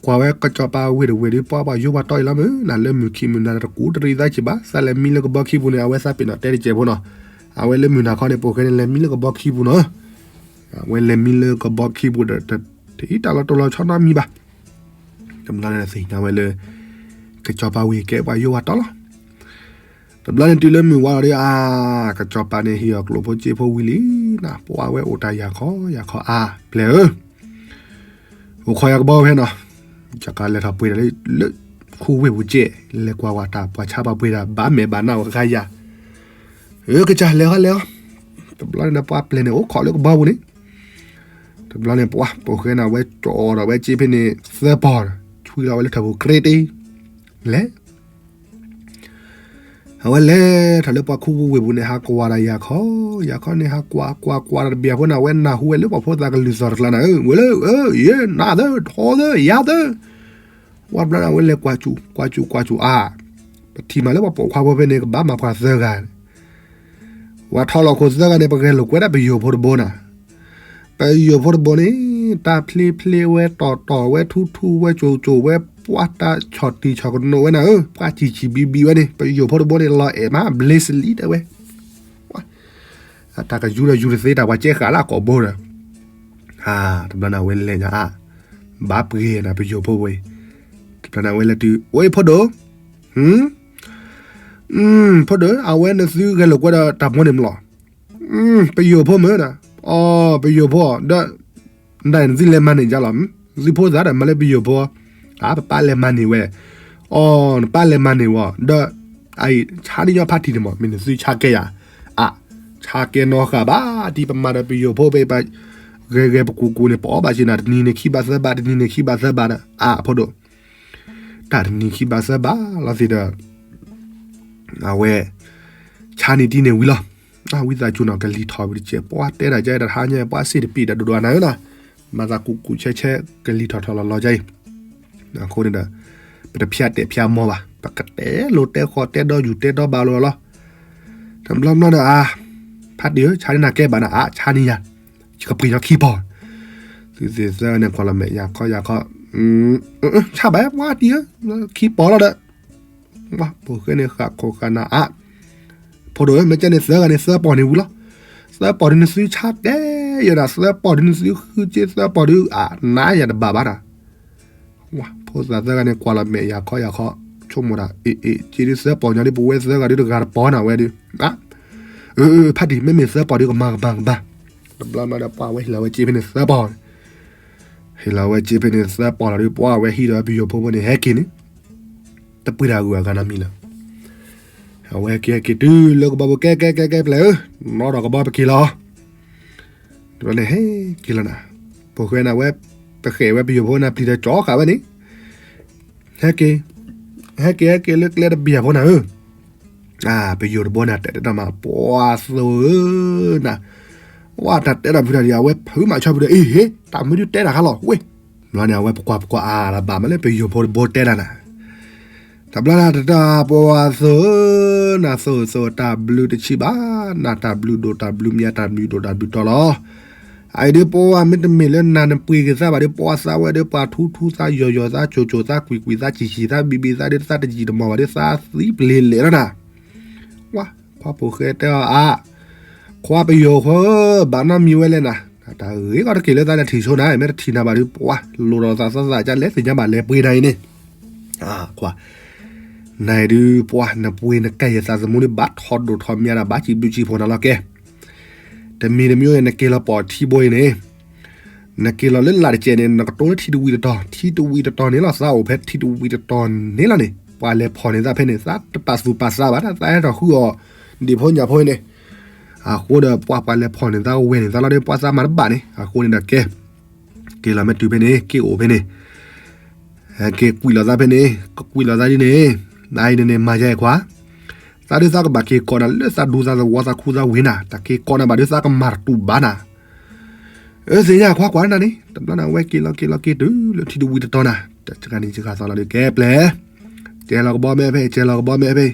ကွၢ်ဝဲကစီၤပၤဝ့ၢ်တဝ့ၢ်ဒီး ပှၤပှၤယိပှၤတီအံၤလီၤမုၢ် နၤလၢမုၢ်ခံမုၢ်နၤတကူတရံးသးကံၣ်ဘၣ် သးလဲၤမံလၢကဘီခံပူၤန့ၣ် အဝဲသးပ့ၤနီၣ်တဲတကဲးဖိနီၤ, အဝဲလၢမုၢ်နၤခီန့ၣ် ပိာ်ဃဲန့ၣ် လဲၤမံလၢကဘီခံပူၤနီၤ, အဝဲလဲၤမံလၢကဘီခံပူၤဒီး တအံးတၢ်လီၤတိၢ်လီၤဆီနီတမံၤဘၣ်, တဘျီန့ၣ်သ့ၣ်ညါဝဲလၢ ကစီၤပၤဝ့ၢ်ကဲပှၤယိပှၤတီလီၤ, တဘျီန့ၣ်တုၤလၢမုၢ်ဝါလီၤဒီး အါ ကစီၤပၤန့ၣ် ဟ့ၣ်အီၤကျိၣ်ဖိစ့ဖိဝံၤလံနၤ ပှၤဝဲအိၣ်တၢ်ယၤခီယၤခီအါ ပျဲၢ်ဧၢ အိၣ်ခိးယၤကဘီဖဲနီၤ, ကလဲၤထီၣ်ပှ့ၤတၢ်လၢ ခူဝ့ၢ်ပူၤကဲ လဲၤကွၢ်ဝဲတၢ်ပှၤဆါပှၤပှ့ၤတၢ် ဘၣ်မဲာ်ဘၣ်နးဝဲဃါယၤ, အၢ ကစၢ်လဲၤဃီလဲၤဃီ, တဘျီန့ၣ် ပှၤပျဲၢ်န့ၣ် အိၣ်ခိးလၢကဘီပူၤန့ၣ်, တဘျီန့ၣ် ပှၤပိာ်ဃဲန့ၣ် အဝဲကၠီၣ်ဒီးဝဲစ့ဖဲန့ၣ် သၢပီၢ်, ဆွံလီၤဝဲလၢထၢၣ်ပူၤ ကြ့တ့, လဲၤ အဝဲလဲၤထီၣ်လၢပှၤခူပူၤဝ့ၢ်ပူၤန့ၣ် ဟးကွၢ်တၢ်ယၤခီ, ယၤခီန့ၣ် ဟးကွၢ်ကွၢ်ကွၢ်တၢ်တဘျီဖိန့ၣ် အဝဲနၢ်ဟူဝဲလၢပှၤဖိသၣ်ကလုၢ်သီၣ်တကျါနၤဧၢ, ဝဲလၢ အၢ ယဲ နးသၢ ထီသၢ ယၤသၢ, ဝဲဘျီန့ၣ် အဝဲလဲၤကွၢ်စူၣ် ကွၢ်စူၣ် ကွၢ်စူၣ်အါ, ပထံၣ်မးလၢပှၤပိာ်ခွါဖိဖဲန့ၣ် ကဘၣ်မၤပှၤသၢဂၤ ပှၤထီလီၤခိၣ်သၢဂၤန့ၣ် ပဂဲၤလိာ်ကွဲဒၣ်ပယိၤဖိတဘိနၤ, ပယိၤဖိတဘိန့ၣ် တၢ်ဖျ့ဖျ့ဝဲ တီၢ်တီၢ်ဝဲ ထူထူဝဲ ကၠိၤကၠိၤဝဲ ပှၤတၢ်ဆီၣ်တံၢ်ဆီၣ်ကနိးဝဲနၤဧၢ, ပှၤစံၣ်စံၣ်ဘံဘံဝဲန့ၣ် ပယိၤဖိတဘိန့ၣ် လီၤအဲၣ်မး ဘျ့စလံတဲဝဲ, တၢ်ကယူၤဒီးယူၤတသ့ တၢ်ပှၤကဲဃာ်လၢအကိာ်ဘိဒီး တဘျီန့ၣ် အဝဲလဲၤညါအါ, ဘၣ်ပှ့ၤနၤ ပယိၤဖိဝဲ, တဘျီန့ၣ် အဝဲလဲၤတုၤ အိၣ်အဖိဒိၣ် ဖိဒိၣ် အဝဲနသုဂဲၤလိာ်ကွဲဒီးတၢ်ဖိန့ၣ်မလီၤ, ပယိၤဖိမ့ၢ်ဒီး, အီ ပယိၤဖိ ဒီး နဒၣ်နသုလဲၤမၤန့ၢ်ယါလီၤ, သုဖိသၣ်ဒီးမၤလၢပယိၤဖိ, အါ ပပၢ်လဲၤမၤန့ၢ်ဝဲ, အီ နပၢ်လဲၤမၤန့ၢ်ဝဲ, ဒီး အအံၤ ဆါန့ၢ်ညီဖါတံၢ်န့ၣ်မး မ့ၢ်နသုဆါကဲယၤ, အါ ဆါကဲနီၢ်ဃာ်ဘၣ် ဒ်ပမၤဒီးပယိၤဖိဖဲပှၤ ဂဲၤဂဲၤပကူၣ်ကူၣ်န့ၣ် ပအီၣ်ဘၣ်စ့ၢ်နၤ တနံၤန့ၣ်ခံဘးသၢဘး တနံၤန့ၣ်ခံဘးသၢဘးဒီး အါ အဖိဒိၣ် တၢ်တနံၤခံဘးသၢဘးလီၤသ့ၣ်ဒီး အဝဲ ဆါန့ၢ်တံၢ်န့ၢ်ဝံၤလီၤ. ဝံသးစူၤနီၤ ကလံၤထီၣ်ဝံၤတကဲး ပှၤတဲဒၣ်ကဲတၢ်ဟါညါ ပှၤစ့ၣ်တပံၣ်ဒီးဒိၣ်ဒိၣ်နၤဧၢနီၤ, မၤသးကူကူဆဲဆဲ ကလံၤထီၣ်ထီၣ်လီၤလီၤကဲအံၤ, အဃိန့ၣ်ဒီး ပတဖျါတဲာ်ဖျါမီၤဘၣ်, ပကတဲလိၤတဲဃီတဲဒီယူၤတဲဒီဘၣ်လိာ်လီၤ. တဘျီဘျီဒီး အါ ဖါတံၢ်ဧၢ ဆါန့ၢ်နၤကဲဘၣ်နၤ အါ ဆါန့ၢ်ယၤ, ယကပှ့ၤညီခံပီၢ်, သုသ့ၣ်သၢဂၤန့ၣ် ကွၢ်လီၤမဲာ်ယၤခီယၤခီ, ဆါဘၣ်ပှၤတံၢ်ဧၢ, ခံပီၢ်လီၤဒီး ပှၤပိာ်ဃဲန့ၣ် ဃၣ်ခိၣ်ဃၣ်နၢ်အါ, ဖိဒိၣ်ဧၢ မ့ၢ်ကဲန့ၣ်သၢဂၤန့ၣ် သၢပီၢ်န့ၣ်ဝံၤလီၤ. သၢပီၢ်ဒုးနသုဆါတဲယဲဒၣ် သၢပီၢ်ဒုးနသုဃုစ့ သၢပီၢ်ဒုး အနးယၤတဘၣ်ဘၣ်တၢ်, ဖိသၣ်သၢဂၤန့ၣ် ကွၢ်လီၤမဲာ်ယၤခီယၤခီ, ဆိကမိၣ်ဒၣ် အ့ အ့ က့ဒုးသၢပီၢ်ညီဒုး ပဝဲသၢဂၤဒုးတဂၤတပီၢ်နၤဝဲဒုး, အၢ ဖါတံၢ် မ့မ့ၢ်သၢပီၢ်ဒုးကမၤကမၤကမၤ, တဘျီဘျီဒီး ပှၤဝဲဟ့ၣ်လီၤဝဲစ့ဖဲန့ၣ်သၢပီၢ် ဟ့ၣ်လီၤဝဲစ့ဖဲန့ၣ်သၢပီၢ်လီၤဒီး ပှၤဝဲဟံးဒီးပယိၤဖိဖိန့ၣ် ဟဲက့ၤန့ၣ်, တပှ့ၤတၢ်ဂုၤအဂၤနီတမံၤလၢၤ, အဝဲဟဲက့ၤဟဲက့ၤတုၤလၢကဘီဖိ ကဲကဲကဲကဲပျဲၢ်ဧၢ, နီၢ်ဒီးကဘီပက့ၤလီၤ, တဘျီန့ၣ်ဟဲက့ၤလီၤနၤ, ပိာ်ဃဲနၤဝဲ, ပဃဲးဝဲပယိၤဖိနၤပျံၤဒီးကၠီဃာ်ဝဲန့ၣ်, ဟဲက့ၤ, ဟဲက့ၤဟဲက့ၤလၢကျဲတဘ့ၣ်ဖိနၤဧၢ ပယိၤတဘိန့ၣ် တဲတဲတၢ်မး ပှၤသိဧၢနၤ, ဝဲတၢ်တဲတၢ်ဖုတၢ်ဒံး အဝဲဖုးမးဆီဖုဒီး အ့ၣ်ဟ့ တၢ်မုၢ်ဒုတဲတၢ်ခါလီၤ ဝ့ၢ်, ဘျီန့ၣ် အဝဲပကွၢ်ပကွၢ်အါ တၢ်ဘၣ်မးလၢပယိၤဖိတဘိတဲတၢ်နၤ, တဘျီနၤတၢ်ပှၤသိဧၢနၤ သိသိတၢ်ဘျုးတဆံးဘၣ်, နတၢ်ဘျုးဒိၣ်တၢ်ဘျုးမး တၢ်ဘျုးဒိၣ်တၢ်ဘျုးတီၤလီၤ အအံၤဒုး ပှၤမ့တမ့ၢ်လၢနၤနပှ့ၤက့ၤသးဘၣ်ဒုး ပှၤသးဝဲဒုး ပှၤထူထူသးယီၤယီၤ သးကိၤကိၤ သးကွံာ်ကွံာ် သးဆံးဆံး သးဘံဘံ သးဒုး သးတယံာ်တမီၢ်ဘၣ်ဒုး သးသံပျ့ၤလဲာ်လီၤနၤ, ဝဲ ခွါပိာ်ဃဲတဲအီၤအါ, ခွါပယီၤဃီဧၢ ဘၣ်နီတမံၤဝဲလဲၣ်နၤ, တၢ်ဂ့ၤကီတက့ၢ်လၢသးလဲၤထံၣ်ဆိနၤ မ့ၢ်တထံၣ်နၤဘၣ်ဒုး ပှၤလိၣ်ဒီးသးသးသး ကလဲၤသ့ၣ်ညါဘၣ်လဲၤပှ့ၤနၤအံၤန့ၣ်, ခွါ နၤအံၤဒုး ပှၤနပှ့ၤနကဲယသးသမူဒုး ဘၣ်ထီၣ်ဒိၣ်ထီၣ်မးဒီး ဘၣ်စံးဘျုးစံးဖှိၣ်နၤလီၤကဲ တမံၤတမံၤအံၤ နက့ၤလီၤပိာ်ထံဘိအံၤန့ၣ်, နက့ၤလီၤလၢလၢ်တကဲးန့ၣ် နကတိၤလၢထံတဝံၤတတီၤ ထံတဝံၤတတီၤန့ၣ်လီၤ သးအိၣ်ဖဲထံတဝံၤတတီၤန့ၣ်လီၤန့ၣ်, ပှၤလဲၤဖီၣ်န့ၢ်သးဖဲန့ၣ် သးတပာ်သူၣ်ပာ်သးဘၣ် သးဟဲထီၣ်ဃုအီၤ ဒံၣ်ဖိညၣ်ဖိန့ၣ်, အဃိဒီးပှၤပှၤလဲၤဖီၣ်န့ၢ်သးဝဲန့ၣ် သးလီၤဒီး ပှၤသးမၤတဘၣ်န့ၣ် အဃိန့ၣ်ဒီးကဲ က့ၤလီၤမ့ၢ်တုၤဖဲန့ၣ် က့ၤအိၣ်ဖဲန့ၣ် က့ၤကွံာ်လီၤသးဖဲန့ၣ် ကကွံာ်လီၤသးဒ်န့ၣ်, နအံၤန့ၣ်န့ၣ် မၤယဲခွါ, သးဒုးသးကဘၣ်က့ၤကိးနၤလၢသးဒူသးသဝီ သးခူသးဝ့ၤနၤ တၢ်က့ၤကိးနၤဘၣ်ဒုးသးကမၤတတူၢ်ဘၣ်နၤ, အၢ သ့ၣ်ညါခွါကွၢ်နၤန့ၣ် တဘျီန့ၣ် အဝဲက့ၤလီၤက့ၤလီၤက့ၤတုၤလၢထံတဝံၤတတီၤနၤ, တဂၤန့ၣ်ယဂၤသီလီၤဒုးကဲပျဲၢ်, ကဲလီၤကဘီမဲဖဲ ကဲလီၤကဘီမဲဖဲ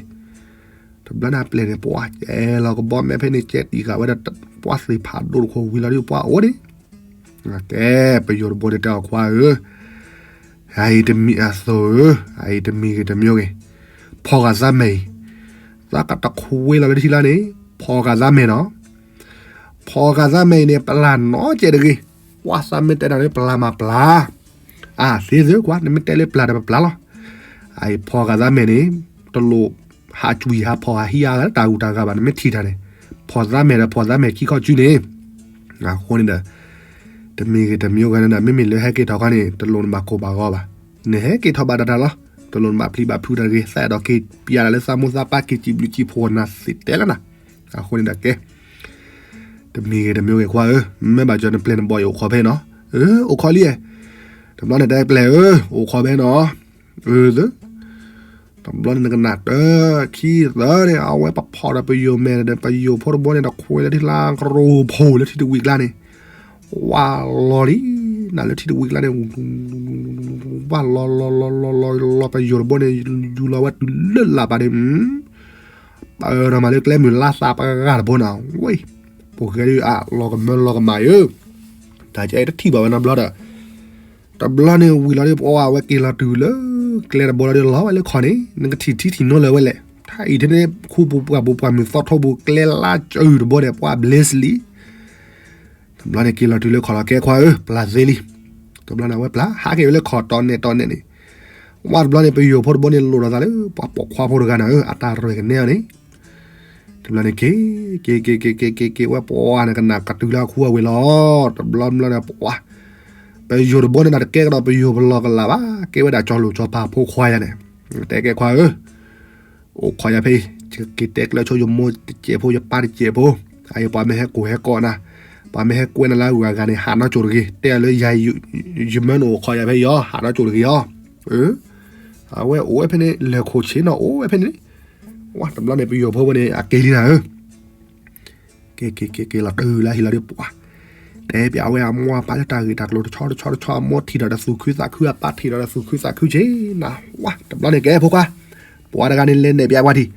တဘျီန့ၣ်အပျဲၢ်န့ၣ် ပှၤကဲလီၤကဘီမဲဖဲန့ၣ် ကဲတံၢ်ဃာ်ဝဲဒီး ပှၤသ့ၣ်ဖးဒိၣ်တခိၣ်ဝံၤလီၤဒုးပှၤအိၣ်န့ၣ်, ကဲ ပယိၤတဘိန့ၣ်တဲအီၤခွါဧၢ, အအံၤတမံၤအသိးဧၢ, အအံၤတမံၤဂ့ၤတမံၤဂ့ၤ, ဖီၣ်ဂာ်သးမဲာ်အံၤ, သးကတခွ့လီၤလၢထံလါန့ၣ်, ဖီၣ်ဂာ်သးမဲာ်နီၤ, ဖီၣ်ဂာ်သးမဲာ်အံၤန့ၣ် ပျၢ်နီတစဲးတဂ့ၤ, ပှၤသးမ့ၢ်တဲတၢ်န့ၣ် ပျၢ်မးပျၢ် အသ့သ့ကွၢ် နမ့ၢ်တဲလၢပျၢ်ဒီးပပျၢ်လီၤ. အအံၤဖီၣ်ဂာ်သးမဲာ်န့ၣ် တလိၣ်ဟးကွံာ်ဟးဖီၣ်ဟးဟံးအါဂၤလၢတၢ်ဂုၤတၢ်ဂၤဘၣ် နမ့ၢ်ထံၣ်တၢ်န့ၣ် ဖီၣ်သးမဲာ်ဒီးဖီၣ်သးမဲာ်ခံခီၣ်စုန့ၣ်, အဃိန့ၣ်ဒီး တမံၤဂ့ၤတမံၤဂ့ၤန့ၣ်ဒီး မ့မ့ၢ်လၢဟဲက့ၤထီၣ်ခီန့ၣ် တလိၣ်နဘၣ်ကိၢ်ဘၣ်ဂီၤဘၣ်, နဟဲက့ၤထီၣ်ဘၣ်တၢ်တၢ်လီၤ, တလိၣ်နဘၣ်ပျံၤဘၣ်ဖုးတၢ်တဂ့ၤ, သးအဲၣ်ဒိးက့ၤပျၢ်တၢ်လၢသးမိၢ်သးပၢ် က့ၤစံးဘျုးစံးဖှိၣ်နၤသ့တဲလၢနၤ, အဃိန့ၣ်ဒီးကဲ တမံၤဂ့ၤတမံၤဂ့ၤခွါဧၢ, မ့ၢ်ဘၣ်ကၠီနပျဲၢ်နဘီၣ်အံၤအိၣ်ခိးဖဲနီၤ, အၢ အိၣ်ခိးလံ, တဘျီန့ၣ်တဲပျဲၢ်ဧၢ, အိၣ်ခိးဖဲနီၤ, အၢ တဘျီန့ၣ်နကနၣ်တၢ်ခံသၢန့ၣ် အဝဲပဖီၣ်ဒီးပယိၤမဲာ်ဒီး ပယိၤဖိတဘိန့ၣ် တခွ့လၢထံလါကရိဖိလၢထံတဝံၤကျါန့ၣ်, ဝါလီၤလံ, နၤလၢထံတဝံၤကျါန့ၣ် ဝါလီၤလီၤလီၤလီၤလီၤလီၤ ပယိၤတဘိန့ၣ် ယူၤလီၤဝဲတုၤလၢလၢ်ပာ်န့ၣ် ပၢၢ်ထီၣ်မးလၢကျဲမုၢ်လါသးပှၤဂၤတဘိနၤ, ဝဲ ပိာ်ဃဲဒုးအလီၤကမၢလီၤကမၣ်ယၢ, တၢ်ကဲတထံၣ်ဘၣ်ဝဲနီတဘျီဒီး, တဘျီန့ၣ်ဝံၤလီၤဒီး ပှၤအဝဲက့ၤလီၤတုၤလၢ ကျဲတဘိလီၤဒီးလီၤဝဲလၢခီၣ်န့ၣ် နကထံၣ်ထံထံၣ်နိလၢာ်ဝဲလဲၣ်, ထါအံၤထဲန့ၣ် ခူပူၤပှၢ်ပူၤပှၢ်မုၢ်သီထိပူၤ ကျဲလါစၢၤတဘိဒီး ပှၤဘျ့စလံ တဘျီန့ၣ်က့ၤလီၤတုၤလၢခီၣ်လီၤ ကဲခွါဧၢ, ပျၢ်သ့လံ, တဘျီန့ၣ်အဝဲပျၢ် ဟးက့ၤဝဲလၢခီၣ်တီၢ်နဲၣ်တီၢ်နဲၣ်န့ၣ်, ဝဲတဘျီန့ၣ် ပယိၤဖိတဘိန့ၣ် လိၣ်ထီၣ်သးလၢ ပှၤပိာ်ခွါဖိတဂၤနၤဧၢ အတၢ်ရဲၣ်ကနဲအီၤန့ၣ်, တဘျီန့ၣ်က့ၤ က့ၤက့ၤက့ၤက့ၤက့ၤက့ၤဝဲ ပှၤန့ၣ်ကနၣ်ကတုၤလၢအခူအဝ့ၢ်လီၤ, တဘျီတဘျီန့ၣ် ပှၤ ပယိၤတဘိန့ၣ် တကဲကဒီးပယိၤပလီၢ်ကလာ်ဘၣ်, ကဲဝဲဒၣ်ကၠီလိာ်ကၠီပၤဖိခွါယၤန့ၣ်, တဲကဲခွါဧၢ အိၣ်ခိးယၤဖဲအံၤ, က့ၤတဲကျၢၤဆိယမိၢ်တစဲးဖိ ယပၢ်တစဲးဖိ, အအံၤပှၤမ့ၢ်ဟဲကိၢ်ဟဲကိးနၤ, ပှၤမ့ၢ်ဟဲကွဲနၤလၢအဂၤဂၤန့ၣ် ဟးနီၢ်ကၠိတဂ့ၤ, တဲအီၤလၢယၤ ယမၢနအိၣ်ခိးယၤဖဲအံၤအီၤ ဟးနီၢ်ကၠိတဂ့ၤအီၤ, အဝဲအိၣ်ဝဲဖဲန့ၣ် လဲၤခိၣ်ဆ့နီၤအိၣ်ဝဲဖဲန့ၣ်, ဝဲတဘျီန့ၣ် ပယိၤဖိဝဲန့ၣ် အက့ၤလံနၤဧၢ က့ၤက့ၤက့ၤက့ၤလီၤတုၤလၢဟံၣ်လီၤဒီးပှၤ, တဲပျးဝဲအမိၢ်အပၢ်လၢတၢ်ဂ့ၢ်တၢ်ကျိၤတဆီတဆီတဆီ အမိၢ်ထံၣ်ဒီးတသူၣ်ခုသးခု အပၢ်ထံၣ်ဒီးတသူၣ်ခုသးခုက့ၤနၤ, ဝဲတဘျီန့ၣ်ကဲဖိခွါ, ပှၤတဂၤန့ၣ်လဲၤနဲၣ်ပျးပှၤထံၣ်,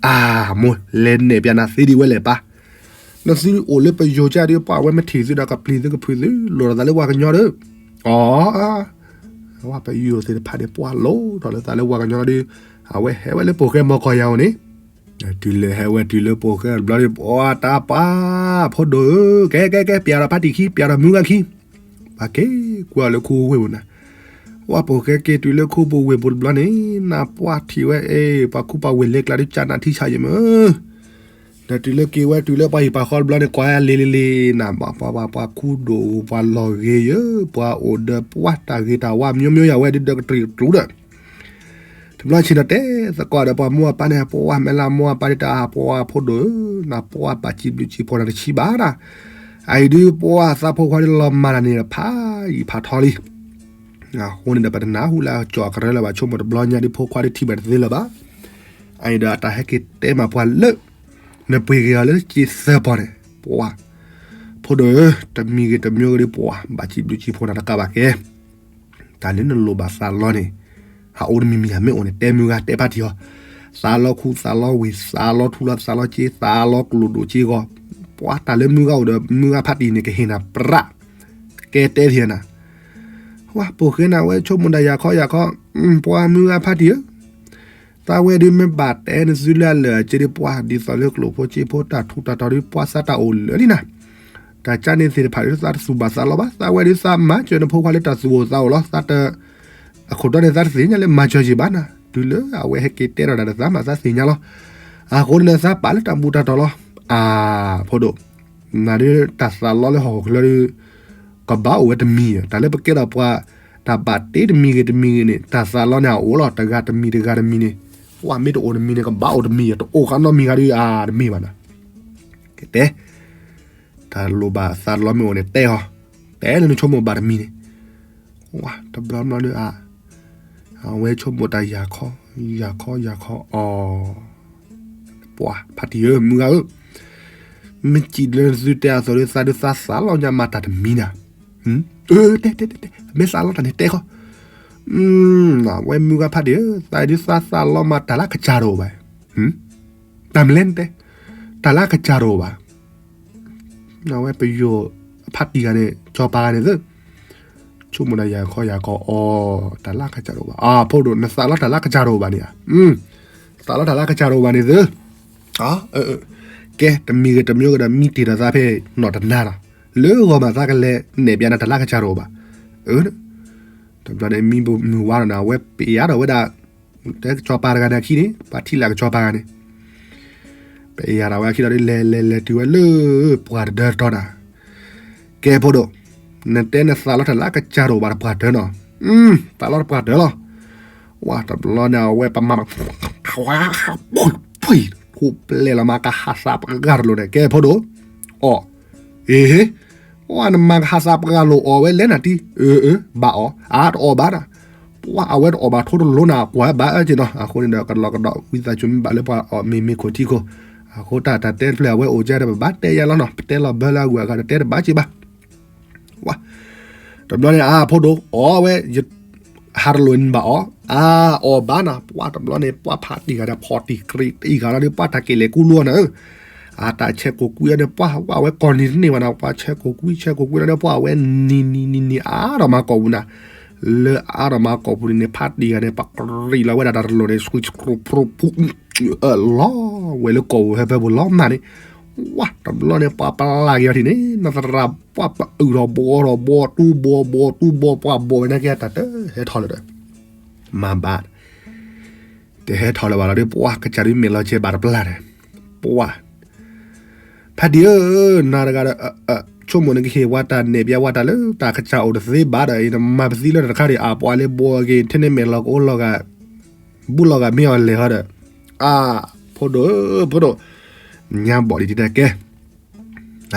အမိၢ်လဲၤနဲၣ်ပျးနၤသ့ဒံးဝဲလဲၣ်ပၢ်, နသုအိၣ်လၢပယိၤကၢ်ဒီးပှၤဝဲမ့ၢ်ထံၣ်သုဒီးကပျံၤသုကဖုးသု လိၣ်ထီၣ်သးလၢပှၤကညီဒီး, အီ ဝဲပယိၤသ့ၣ်တဖၣ်န့ၣ် ပှၤလိၣ်ထီၣ်လၢသးလၢပှၤကညီဒီး, အဝဲဟဲဝဲလၢပိာ်ဃဲမီၢ်ကီၢ်ယၤဧိၤန့ၣ်, တုၤလၢဟဲဝဲတုၤလၢပိာ်ဃဲတဘျီဒီး ပှၤတၢ်ပှၤ, ဖိဒိၣ်ဧၢ, ကဲကဲကဲ ပျးဒီးဖါတံၢ်ခံ ပျးဒီးမုၢ်ဂၤခံ, ပှၤက့ၤကွၢ်လၢခူဝ့ၢ်ပူၤနၤ, ဝဲပိာ်ဃဲက့ၤတုၤလၢခူပူၤဝ့ၢ်ပူၤတဘျီန့ၣ် နပှၤထံၣ်ဝဲအ့ၣ် ပှၤခူပှၤဝ့ၢ်လဲၤကျါဒုးကၢ်နးထံဆးယံၤမ့ၢ် ဒီးတုၤလၢက့ၤဝဲတုၤလၢပှၤဟံၣ်ပှၤဃီတဘျီန့ၣ် ကွၢ်လံၤလံၤလံၤနၤ ပှၤပှၤပှၤပှၤခူဒိၣ်ပှၤလီၤဂ့ၤယၢ ပှၤအိၣ်ဒီးပှၤတၢ်ဂ့ၤတၢ်ဝါ မျိုးမျိုး ယၤဝဲဒုးဒီးကတြီၢ်တကျူဒီး, တဘျီဆ့ၣ်နီၤတဲသကိးဒီးပှၤမိၢ်အပၢ်န့ၣ် ပှၤမဲာ်လၢမိၢ်အပၢ်ဒ်တၢ်ပှၤဖိဒိၣ်ဧၢ, နပှၤဘၣ်စံးဘျုးစံးဖှိၣ်နၤတဆံးဘၣ်နၤ, အအံၤဒုးပှၤသးဖိခွါဒုးလီၤမၢ်တၢ်န့ၣ်ဖးယံာ်ဖးထီလံ အဃိန့ၣ်ဒီး ပတနၢ်ဟူလၢအကၠီၤကရၢလၢၤဘၣ် ဆိကမိၣ်တဘျီညါဒ်ဖိခွါဒ်ထံၣ်ဘၣ်တသ့လၢၤဘၣ်. အအံၤဒီးအတၢ်ဟဲက့ၤတဲမးပှၤလၢ နပှ့ၤက့ၤအီၤလၢက့ၤသၢပီၤန့ၣ် ပှၤ ဖိဒိၣ်ဧၢ, တမံၤဂ့ၤတမံၤဂ့ၤဒ်ပှၤ ဘၣ်စံးဘျုးစံးဖှိၣ်နၤတကးဘၣ်ကဲ တၢ်လၢနလိၣ်ဘၣ်သးလီန့ၣ် ဟးအိၣ်တမံၤမံၤဧါ မ့ၢ်အိၣ်န့ၣ် တဲမုၢ်ဂၤတဲဖါတံၢ်အီၤ, သးလီခူသးလီဝ့ၢ် သးလီထူလီသးလီက့ သးလီကျိၣ်ဒိၣ်က့ဂီၤ, ပှၤတၢ်လၢမုၢ်ဂၤအိၣ်ဒီး မုၢ်ဂၤဖါတံၢ်န့ၣ် ကဟ့ၣ်နၤပြး, ကဲတဲထံၣ်နၤ, ဝဲပိာ်ဃဲနၤဝဲဆိကမိၣ်ဒၣ်ယၤခီယၤခီ, ပှၤမုၢ်ဂၤဖါတံၢ်ဧၢ, သးဝဲဒုးမ့ၢ်ဘၣ်တဲနသုလၢအလၢာ်အကျဲဒ်ပှၤ ဒ်သိးလၢကျိၣ်ဖိစ့ဖိတၢ်ထူးတၢ်တီၤဒ်ပှၤသးတၢ်အိၣ်လၢာ်လံနၤ, တၢ်ကၢန့ၣ်သ့ၣ်တဖၣ်ဒ်သးတသူၣ်ဘၣ်သးလီဘၣ်, သးဝဲဒုးသးမၤစၢၤနဖိခွါလၢတၢ်သူၣ်အိၣ်သးအိၣ်လီၤ, သးတ အခိၣ်တီန့ၣ် သးတသ့ၣ်ညါလၢမၤစၢၤယံၤဘၣ်နၤ, တုၤလၢအဝဲဟဲက့ၤတဲထီၣ်တၢ်ဒီးသးမးသးသ့ၣ်ညါလီၤ. အဃိန့ၣ် သးပာ်လၢတၢ်ဘူၣ်တၢ်တီၤလီၤ. အါ, ဖိဒိၣ်, နၤဒုးတၢ်သးလီလၢဟီၣ်ခိၣ်ချၢဒုး ကဘၣ်အိၣ်ဝဲတမံၤ, တၢ်လၢပကဲထီၣ်ပှၤ, တၢ် တၢ်ဘၣ်တ့တမံၤဂ့ၤတမံၤဂ့ၤန့ၣ် တၢ်သးလီန့ၣ် အအိၣ်လီၤ တဂၤတမံၤတဂၤတမံၤန့ၣ်, ပှၤမ့ၢ်တအိၣ်တမံၤန့ၣ် ကဘၣ်အိၣ်တမံၤ တအိၣ်ဃးနီတမံၤဂ့ၤဒီး အါ တမ့ၢ်ဘၣ်နီၤ. ကတဲ, တၢ်လိၣ်ဘၣ်သးလီမ့ၢ်အိၣ်န့ၣ် တဲအီၤ, တဲလၢနဆိကမိၣ်ဘၣ်တမံၤန့ၣ်, ဝါ တဘျီဘျီဒီး အဝဲဆိကမိၣ်တၢ်ယၤခီ, ယၤခီ ယၤခီအီၤ, ပှၤဖါတံၢ်ဧၢ မုၢ်ဂၤဧၢ, မ့ၢ်စံးလၢသုတဲအသိးဒီး သးဒုးသးသးလီညါမးတၢ်တမံၤနၤ, အၢ တဲ တဲ တဲ တဲ မ့ၢ်သးလီတၢ်န့ၣ်တဲဃီ, အဝဲမုၢ်ဂၤဖါတံၢ်ဧၢ သးဒုးသးသးလီမးတၢ်လၢကစၢ်တအိၣ်ဘၣ်, တၢ်မလဲၣ်နတဲ, တၢ်လၢကစၢ်တအိၣ်ဘၣ် အဝဲပယိၤအဖါတံၢ်ဂၤန့ၣ် ကၠီၤပၤဂၤန့ၣ်သၢ, ဆိကမိၣ်ဒီးယၤခီယၤခီအီၤ, တၢ်လၢကစၢ်တအိၣ်ဘၣ်, အဖိဒိၣ် နသးလီတၢ်လၢကစၢ်တအိၣ်ဘၣ်န့ၣ်ဧါ, သးလီတၢ်လၢကစၢ်တအိၣ်ဘၣ်န့ၣ်သၢ, ကဲ တမံၤဂ့ၤတမံၤဂ့ၤဒီး မံတ့ၢ်ဒီးသးဖဲနီၣ်တနၤလီၤ, လၢဂီၤမးသးကလဲၤနဲၣ်ပျးနၤတၢ်လၢကစၢ်တအိၣ်ဘၣ်, အၢ တဘျီန့ၣ် မံမုၢ်ဝါဒီးန့ၣ် အဝဲပယါဒီးဝဲဒၣ် တဲကစီၤပၤတဂၤန့ၣ်အခံန့ၣ် ပှၤထံၣ်လၢကစီၤပၤဂၤန့ၣ်, ပယါဒီးဝဲအခံဒီး လဲၤလဲၤလဲၤတုၤဝဲလၢ ပှၢ်တဒၢတတီၤနၤ, ကဲဖိဒိၣ်, နတဲနသးလီတၢ်လၢကစၢ်တအိၣ်ဘၣ်တပှၢ်တၢၢ်နီၤ, သးလီတပှၢ်တၢၢ်လီၤ, ဝါ တဘျီန့ၣ် အဝဲပမၤ ဖှံ ဖှံ ထူၣ်ပျဲၢ်လီၤမးကဟးသးပှၢ်တလိၤန့ၣ် ကဲဖိဒိၣ်, အီၣ် အ့ ဝါ နမၤကဟးသးပှၢ်လိာ်အီၣ်ဝဲလဲၣ်နၤတံၢ်, အၢ အၢ ဘၣ်အီၣ် အါ တအီၣ်ဘၣ်နၤ, ပှၤအဝဲတအီၣ်ဘၣ်ထိတလိၤနၤ ကွၢ်ဘၣ်အၢက့ၤနီၤ, အဃိန့ၣ်ဒီး ကဒီးကဒီး ဝံသးစူၤမ့ၢ်ဘၣ်လၢပှၤအီၣ်မ့ၤမ့ၤခိၣ်ထံခိၣ်, အဃိတၢ်တၢ်တဲတဖျၢၣ်အဝဲအိၣ်ကဲဒီး ပဘၣ်တဲယါလီၤနီၤ, ပတဲလီၤဘၢလၢအဂုၤအဂၤဒီးတဲတဘၣ်က့ၤဘၣ် ဝါ တဘျီန့ၣ် အါ ဖိဒိၣ် အီၣ်ဝဲ ယဟးတလိာ်န့ၣ်ဘၣ်အီၣ်, အါ အီၣ်ဘၣ်နၤ, ပှၤတဘျီန့ၣ် ပှၤဖးတံၢ်ဂၤဒီး ဖီၣ်တံၢ်ကြံးတံၢ်ဂၤလီၤဒီး ပှၤတၢ်က့ၤလဲၤကူလိနၤဧၢ, အတၢ်ဆဲးကိးကွံအီၤန့ၣ် ပှၤဝဲကိးနံၤတန့ၢ်ဘၣ်နၤ, ပှၤဆဲးကိးကွံ ဆဲးကိးကွံလီၤဒီး ပှၤဝဲနံၤနံၤနံၤနံၤ အါဒီးမၤကိာ်ပူၤနၤ, လၢအါဒီးမၤကိာ်ပူၤန့ၣ်န့ၣ် ဖးတံၢ်ဂၤန့ၣ် ပှၤကြံးလီၤဝဲဒၣ်တၢ်တလိာ်န့ၣ် ဆှံဆှိးဖြိဖူ လီၤဝဲလၢကိာ်ပူၤဟဲဖၢပူၤလီၤမၢ်န့ၣ်, ဝါ တဘျီန့ၣ် ပှၤပလၢ်က့ၤအီၤထံၣ်န့ၣ် နသရၣ်ပှၤပအုၣ်ထီၣ်ဘီထီၣ်ဘီတူဘီဘီတူဘီပှၤဘီဝဲနာ်က့ တၢ်တဟဲထီၣ်လၢၤဒီး မၤဘၣ် တဟဲထီၣ်လၢၤဘၣ်လီၤဒီး ပှၤကစၢ်ဒုးမဲာ်လီၤဆဲးဘၣ်တပျၢ်ဒီး ပှၤ ဖါတံၢ်ဧၢ နၤတဂၤဒီး ဆိကမိၣ်နကဟ့ၣ်ဝဲတၢ်နဲၣ်ပျးဝဲတၢ်လၢတၢ်ကစၢ်အိၣ်တသ့ဘၣ်ဒီး နမၤပသံလၢတခါဒီး အပှၤလၢဘီက့ၤ ထဲန့ၣ်မဲာ်လီၤကအိၣ်လီၤဂာ် ဘူးလီၤဂာ်မ့ၢ်အီၤလဲၤဟီဒီး အါ ဖိဒိၣ်ဧၢ ဖိဒိၣ် ညါဘီၣ်ဒံးတကဲ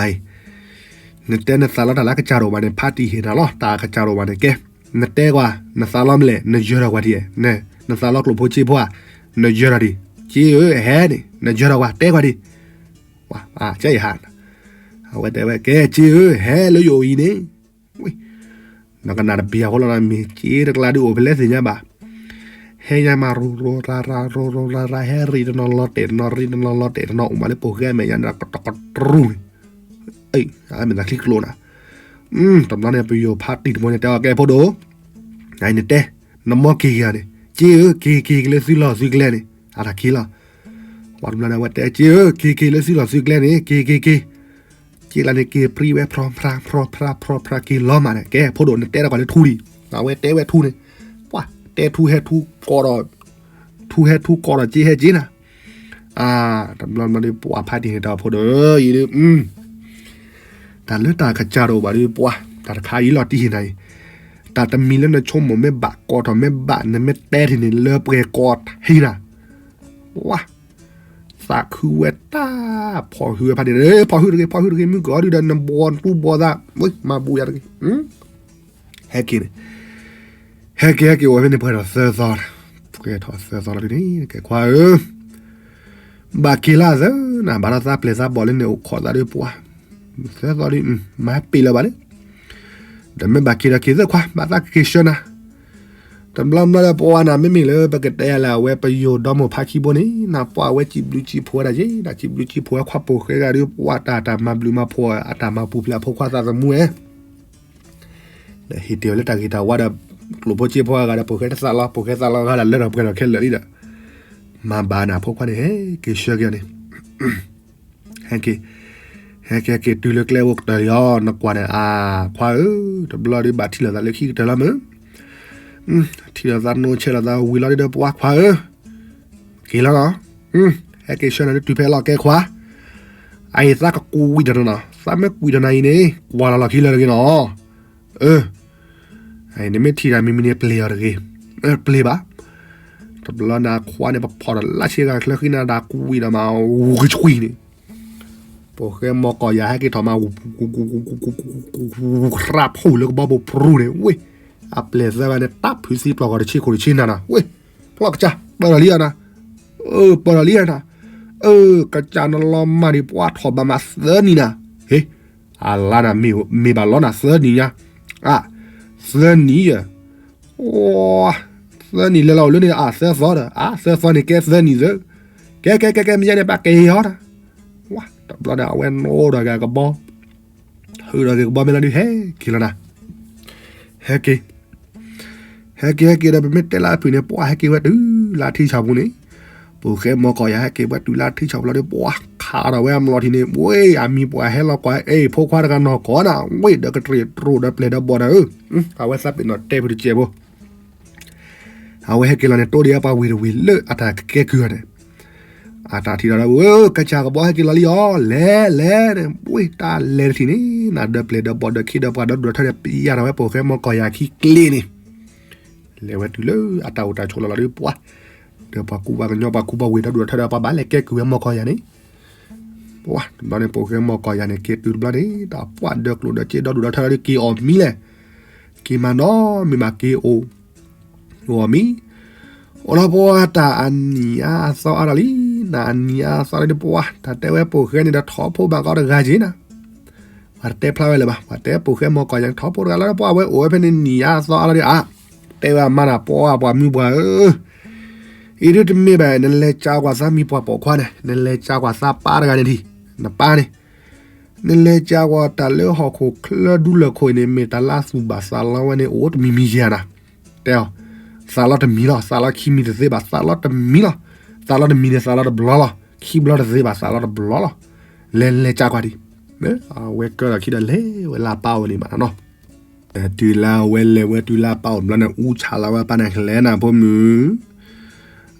နတဲနသးလီတၢ်လၢကစၢ်ရိၣ်ဘၣ်န့ၣ် ဖါတံၢ်ဟ့ၣ်နၤလီၤ တၢ်ကစၢ်ရိၣ်ဘၣ်န့ၣ်ကဲ နတဲကွၢ် နသးလီမလဲၣ် နယၢၤထီၣ်ကွၢ်ထံၣ် နသးလီကျိၣ်ဖိစ့ဖိဧါ နယၢၤထီၣ်ဒံး စ့ဧၢ ဟဲန့ၣ် နယၢၤထီၣ်ကွၢ် တဲကွၢ်ဒံး ကဲယဟး အဝဲတဲဝဲ ကဲစ့ဧၢ ဟဲလၢယအိၣ်အံၤန့ၣ် နကနၣ်တဘျီအဃိလီၤ မ့ၢ်စ့တကျါဒုးအိၣ်ဖဲလဲၣ်သ့ၣ်ညါဘၣ် ဟဲညါမးရိၤရိၤရၤရၤ ရိၤရိၤရၤရၤ ဟဲရံၣ်တနီၤလီၤတဲာ်တနီၤ ရံၣ်တနီၤလီၤတဲာ်တနီၤ အိၣ်မးလၢပိာ်ဃဲမဲာ်ညါန့ၣ် ကတကတရူၢ်န့ၣ် မ့ၢ်သးချံကျိနၤ တဘျီန့ၣ် ပယိၤဖါတံၢ်တဘိန့ၣ် တဲအီၤ ကဲဖိဒိၣ် နတဲ နမ့ၢ်က့ၤက့ၤန့ၣ် စ့ဧၢ က့ၤက့ၤက့ၤလၢသုလီၢ်သုကျဲန့ၣ် အတၢ်ခံလီၤ ပှၤတဘျီန့ၣ် အဝဲတဲ စ့ဧၢ က့ၤက့ၤလၢသုလီၢ်သုကျဲန့ၣ် က့ၤက့ၤက့ၤ စ့လၢန့ၣ် က့ၤပြံဝဲ ဖြီဖြါ ဖြီဖြါ ဖြီဖြါ က့ၤလီၤမးန့ၣ် ကဲ ဖိဒိၣ် နတဲတၢ်ကွၢ်လၢထူဒံး အဝဲတဲဝဲထူန့ၣ် ပှၤ တဲထူဟဲထူကိးဒီး ထူဟဲထူကိးဒီး စ့ဟဲစ့နၤ တဘျီဘျီဒီး ပှၤဖါတံၢ်န့ၣ် တဲအီၤ ဖိဒိၣ်ဧၢ အံၤဒုး တၢ်လၢတၢ်ကစၢ်ရိၣ်ဘၣ်ဒီး ပှၤ တၢ်တခါအံၤလီၤတံၢ်ဟ့ၣ်နၤအံၤ တၢ်တမံၤလၢနဆိကမိၣ်မ့ၢ်ဘၣ်ကိးထီၣ်မ့ၢ်ဘၣ် နမ့ၢ်တဲထံၣ်န့ၣ် လၢပှဲၤကိးထံၣ်နၤ ဝါ သးခုဝဲတၢ် ဖီၣ်ဟုဝဲဖါတံၢ်န့ၣ် ဖီၣ်ဟုတဂ့ၤ ဖီၣ်ဟုတဂ့ၤ မုၢ်ကီၤဒုဒီး နဘီတူဘီသး မၤဘူယၤတဂ့ၤ ဟဲက့ၤန့ၣ် ဟဲက့ၤဟဲက့ၤအိၣ်ဖဲန့ၣ် ပှဲၤထီၣ်သၢသီ ပှဲၤထီၣ်သၢသီလီၤဒ်န့ၣ် ကဲခွါဧၢ ဘၣ်က့ၤလၢအသၢနၤ ဘၣ်ဒီးသးပျဲၢ်သးဘီၣ်လၢန့ၣ် အိၣ်ခိးသးဒီးပှၤ သၢသီဒ် မၤဟဲပ့ၤလၢၤဘၣ်လၢ ဒီးမ့ၢ်ဘၣ်က့ၤဒီးက့ၤသၢခွါ ဘၣ်သးကက့ၤဆှၢနၤ တဘျီဘျီဒီးပှၤနၤ မ့မ့ၢ်လၢပကတဲယၤလၢအဝဲ ပယိၤဒီမုၢ်ဖါခံဘိန့ၣ် နပှၤအဝဲစံးဘျုးစံးဖှိၣ်ဝဲဒၣ်က့ၤ တၢ်စံးဘျုးစံးဖှိၣ်ဝဲခွါပိာ်ဃဲဂၤဒီး ပှၤတၢ်တၢ်မၤဘျုးမၤဖှိၣ် အတၢ်မၤပူၤဖျဲးအဖိခွါသးသမူဝဲ ဒီးဟ့ၣ်တ့ၢ်ဝဲလၢတၢ်ဂ့ၤတၢ်ဝါဒီး ကျိၣ်ဖိစ့ဖိအဂၤဒီး ပိာ်ဃဲတသးလီ ပိာ်ဃဲသးလီဂၤဒီး လၢထီၣ်ပှဲၤထီၣ်ခဲလၢာ်လံဒီး မၤဘၣ်နၤဖိခွါန့ၣ် ဟဲက့ၤဆှၢက့ၤအီၤန့ၣ် ဟဲက့ၤ ဟဲက့ၤဟဲက့ၤတုၤလၢကျဲဖိကတၢၢ်လံအီၤ နကွၢ်န့ၣ် အါ ခွါဧၢ တဘျီဒီးဘၣ်ထံၣ်လိာ်သးလၢခံကတၢၢ်လီၤမ့ၢ် ထံၣ်လိာ်သးနိဆဲးလိာ်သးဝံၤလီၤဒီး ပှၤခွါဧၢ က့ၤလီၤနီၤ ဟဲက့ၤဆှၢနၤလၢတုၤဖဲလီၤကဲခွါ အအံၤသးကကွံာ်တနီၤနီၤ သးမ့ၢ်ကွံာ်တနီၤအံၤန့ၣ် ကွၢ်လီၤလီၢ်ခံလၢာ်တဂ့ၤနီၤ အၢ နမ့ၢ်ထံၣ်တၢ်မံၤမံၤန့ၣ်ပျ့ၤအီၤတဂ့ၤ, ပျ့ၤဘၣ်. တဘျီန့ၣ်ခွါန့ၣ် ပဖီၣ်ဒီးလၢဆ့ကၤချၢဃံနၤ တၢ်ကွံဒီးမၤဝံၤဆှံန့ၣ်, ပိာ်ဃဲမီၢ်ကီၢ်ယၤဟဲက့ၤထီၣ်မၤ ဃရၣ်ဖှိၣ်လၢကဘီဖိပြူန့ၣ်, ဝ့ၢ်, အပျဲၢ်သၢဂၤန့ၣ် တၢ်ဖုးသံပျီၢ်ဂီၤတဆ့ခိၣ်တဆ့နၤနၤ, ဝ့ၢ်, ဖျီၣ်ကစၢ် ပၢၢ်ထီၣ်လံဧါနၤ, အၢ ပၢၢ်ထီၣ်လံဧါနၤ, အၢ ကစၢ်နလီၤမၢ်ဒံး ပှၤထီၣ်ဘၣ်မးသၢနံၤနၤ, ဟ့ၣ်, အလါနၤ မ့ၢ်ဘၣ်လီနၤသၢနံၤညါ, အါ, သၢနံၤယဲၢ် သၢနံၤလဲၤလီၤအိၣ်လၢန့ၣ် အါ သၢသီဒီး အါ သၢသီန့ၣ်ကဲသၢနံၤသၢ, ကဲ ကဲ ကဲ ကဲ မ့ၢ်ယဲန့ၣ် ပက့ၤဟီဒီး, ဝါ တဘျီန့ၣ် အဝဲနိဒီးက့ၤကဘီ, ဟုဒီးက့ၤကဘီမ့ၢ်လီၤဒုး ဟဲက့ၤလီၤနၤ, ဟဲက့ၤ, ဟဲက့ၤ ဟဲက့ၤဒီး ပမ့ၢ်တဲလၢအဖုၣ်န့ၣ် ပှၤဟဲက့ၤဝဲတုၤလၢထံဆၣ်ပူၤန့ၣ်, ပိာ်ဃဲမီၢ်ကီၢ်ယၤဟဲက့ၤဝဲတုၤလၢထံဆၣ်ပူၤလီၤဒီး ပှၤခးဒီးဝဲအမျိာ်ထံန့ၣ်, ဝ့ၢ် အမံၤပှၤဟဲလီၤကွၢ် အ့ၣ် ဖိခွါတဂၤနီၢ်ကီၢ်နၤ, ဝ့ၢ် ဒီးကတြံၣ်တြိာ်ဒီးပျဲၢ်ဒီးဘီၣ်နၤဧၢ, အဝဲသးပ့ၤနီၣ်တဲဖုတစဲးဖိ အဝဲဟဲက့ၤလီၤန့ၣ် တိၢ်ဒံးအပှၤဝ့ၢ်တဝ့ၢ်လၢအတၢ်ကကဲကုၢ်အီၤန့ၣ်, အတၢ်ထံၣ်ဒီး အၢ ကစၢ်ကဘီဟဲက့ၤလီၤလံအီၤ လဲၤ လဲၤန့ၣ်, ဝ့ၢ် တၢ်လဲၤတထံၣ်န့ၣ် နၤဒီးပျဲၢ်ဒီးဘီၣ်ဒီးခံဒီးပှၤဒီးဒိၣ်ထၢၣ်ဒီး ပယၢ်ထီၣ်ဝဲပိာ်ဃဲမီၢ်ကီၢ်ယၤခံကျ့န့ၣ်, လဲၤဝဲတုၤလၢအတၢ်အိၣ်တၢ်ဆိးလီၤလီၤဒီး ပှၤ ဒီးပှၤကူပှၤကညီ ပှၤကူပှၤဝ့ၢ်ဒီးဒိၣ်ထၢၣ်ဒီး ပှၤဘၣ်လဲၤကဲကုၢ်ဝဲမီၢ်ကီၢ်ယၤန့ၣ်, ပှၤ တဘျီန့ၣ် ပိာ်ဃဲမီၢ်ကီၢ်ယၤန့ၣ် က့ၤတုၤတဘျီန့ၣ် ဒီးပှၤဒီးကျိၣ်ဒီးစ့ဒီးဒိၣ်ဒီးထၢၣ်ဒီးက့ၤအီၣ်မံလဲၣ်, က့ၤမၤနီၤမ့ၢ်ဘၣ်က့ၤအိၣ်, အိၣ်မံ, အိၣ်လီၤပှၤတၢ်အနံၤအါအသီအါထီၣ်လံ, နၤအနံၤအါအသီလံဒီးပှၤ တၢ်တဲဝဲပိာ်ဃဲန့ၣ်ဒီးထီၣ်ဖိဘၣ်ကီးတဂၤက့ၤနၤ, ပှၤတတဲဖျါဝဲလၢၤဘၣ်, ပှၤတဲပိာ်ဃဲမီၢ်ကီၢ်ယၤန့ၣ် ထီၣ်ဖိတဂၤလီၤဒီးပှၤ အဝဲအိၣ်ဝဲဖဲန့ၣ်နံၤအါအသီအါလီၤဒီးအါ, တဲဝဲအမါနၤ ပှၤပှၤမုၣ်ပှၤဧၢ အံၤဒုတမ့ၢ်ဘၣ် နလဲၤကးကွၢ်သးမံၤပှၢ်ပိာ်ခွါန့ၣ် နလဲၤကးကွၢ်သးပၢ်တဂၤန့ၣ်ထံၣ်, နပၢ်န့ၣ်, နလဲၤကးကွၢ်တၢ်လၢဟီၣ်ခိၣ်ချၢဒူလၢၢ်ခိၣ်အံၤန့ၣ် မ့ၢ်တၢ်လၢအသူၣ်ဘၣ်သးလီဝဲန့ၣ် အိၣ်တမံၤမံၤယၤနၤ, တဲအီၤ, သးလီတမံၤလီၤ, သးလီခံမံၤတသ့ဘၣ်, သးလီတမံၤလီၤ, သးလီတမံၤန့ၣ် သးလီတဘျီလီၤ, ခံဘျီတသ့ဘၣ် သးလီတဘျီလီၤ, လဲၤလဲၤကးကွၢ်ဒံး, အဝဲကၢထီၣ်ခံဒီးလဲၤဝဲလၢအပၢ်အိၣ်န့ၣ်မးနီၤ တုၤလၢအဝဲလဲၤဝဲတုၤလၢအပၢ်အိၣ်ဘျီန့ၣ် အူဆါလီၤဝဲအပၢ်န့ၣ် လဲၤနၤဖိမုၣ်,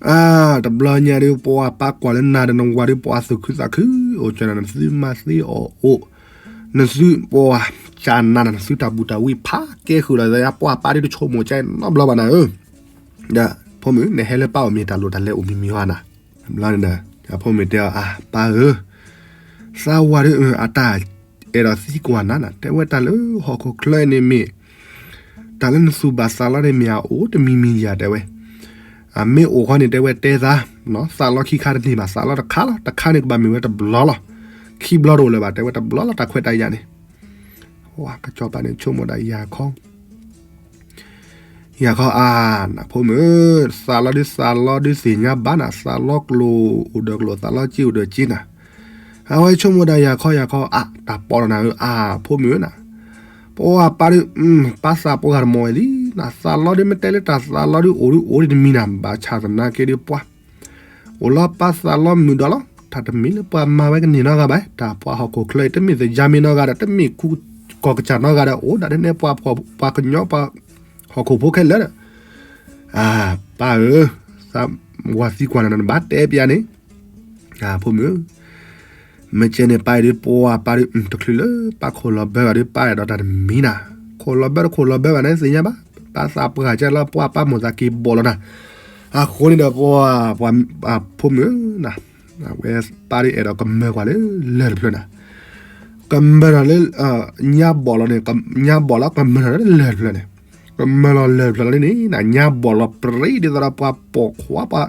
အါ, တဘျီညါဒုး ပှၤပၢ်ကွၢ်လၢနၤဒီးနဝၤဒုး ပှၤသူၣ်ခုသးခု, အိၣ်ကၢနၤ နသုမၤသ့အီၣ်အိၣ်, နသုပှၤကၢနၤနၤ နသုတၢ်ဘူၣ်တၢ်ဝံဖးကဲဃုာ်လီၤ ပှၤပၢ်ဒုးတဆိကမိၣ်ကဲနီတဘျီဘၣ်နၤဧၢ, ဒီးဖိမုၣ် နဟဲလၢပၢ်အိၣ်မ့ၢ်တၢ်လိၣ်တၢ်လဲၤအိၣ်မံၤမံၤဧါနၤ, တဘျီန့ၣ်ဒီး ဖိမုၣ်တဲအီၤ အါ ပၢ်ဧၢ သးဝၤဒုး အတၢ်အဲၣ်ဒိးသံကွၢ်နၤနၤ တဲဝဲတၢ်လၢဟီၣ်ခိၣ်ချၢန့ၣ်မ့ၢ် တၢ်လၢနသူၣ်ဘၣ်သးလီန့ၣ်မ့ၢ်အအိၣ်တမံၤမံၤယၤတဲဝဲ, အမ့ၢ်အိၣ်ဃီန့ၣ် တဲဝဲတဲသး, သးလီခံခါတန့ၢ်ဘၣ် သးလီတခါလီၤ တခါန့ၣ်ကဘၣ်မ့ၢ်ဝဲတဘျီလီၤ, ခံဘျီတအိၣ်လၢၤဘၣ် တဲဝဲတဘျီလီၤ တၢ်ခွဲးတၢ်ယာ်န့ၣ်, ကစီၤပၤန့ၣ်ဆိကမိၣ်ဒၣ်ယၤခီ ယၤခီအါ, နဖိမုၣ်, သးလီဒုးသးလီဒုးသ့ၣ်ညါဘၣ်နၤ, သးလီကျိၣ်အိၣ်ဒီးကျိၣ် သးလီက့အိၣ်ဒီးက့နၤ, အဝဲဆိကမိၣ်ဒၣ်ယၤခီယၤခီအါ, တၢ်ပီၢ်လီၤနၤဧၢ, အါ ဖိမုၣ်ဧၢနၤ, ပှၤပၢ်ဒုး, ပၢ်သးပှၢ်ဂၤတမီၢ်ဝဲလံ, နသးလီဒုးမ့ၢ်တဲလၢတၢ်သးလီဒုးအိၣ်ဒုးအိၣ်ဒံးတမံၤနၤ, ဘၣ်ဆၣ်သနာ်က့ဒုးပှၤ အိၣ်လီၤပၢ်သးလီမုာ်ဒီးလီၤ, တၢ်တမ့ၢ်လၢပှၤမၤဝဲကန့ၢ်နီတဂၤဘၣ်, တၢ်ပှၤဟီၣ်ခိၣ်ချၢအံၤ တမ့ၢ်သယါမ့ၢ်နီတဂၤဒီး တမ့ၢ်ကူကီၢ်ကစၢ်နီတဂၤဒီး အိၣ်ဒၣ်ဒ်န့ၣ်ပှၤ ပှၤကညီပှၤ ဟီၣ်ခိၣ်ဖိခဲလၢာ်ဒီး, အၢ ပၢ်ဧၢ, သးဝၤသံကွၢ်နၤ နဘၣ်တဲပျးန့ၣ်, အၢ ဖိမုၣ်ဧၢ မ့ၢ်ကဲန့ၣ် ပၢ်အံၤဒုး ပှၤပၢ်ဒုး တချုးလၢပၢ်ခိၣ်လီၤဘၢဘၣ်ဒုး ပၢ်အဲၣ်ဒိးတၢ်တမံၤနၤ, ခိၣ်လီၤဘၢတခိၣ်လီၤဘၢဘၣ်န့ၣ်သ့ၣ်ညါဘၣ်, ပၢ်သးပှၢ်ကဲလၢပှၤပၢ်မိၢ်သးက့ၤဘီၣ်လီၤနၤ, အဃိန့ၣ်ဒီးပှၤ ပှၤ ဖိမုၣ်ဧၢနၤ, အဝဲပၢ်ဒုးအဲၣ်ဒိးကမၢၢ်ကွၢ်လၢလၢၢ်တဖျၢၣ်နၤ, ကမၢၢ်ထီၣ်လၢ ညါဘီၣ်လီၤန့ၣ်, ညါဘီၣ်လီၤ ကမၢၢ်ထီၣ်လၢလၢၢ်တဖျၢၣ်န့ၣ်, ကမၢၢ်လီၤလၢၢ်တဖျၢၣ်လီၤန့ၣ် ညါဘီၣ်လီၤပြံဒ်သိးဒီးပှၤပိာ်ခွါ ပှ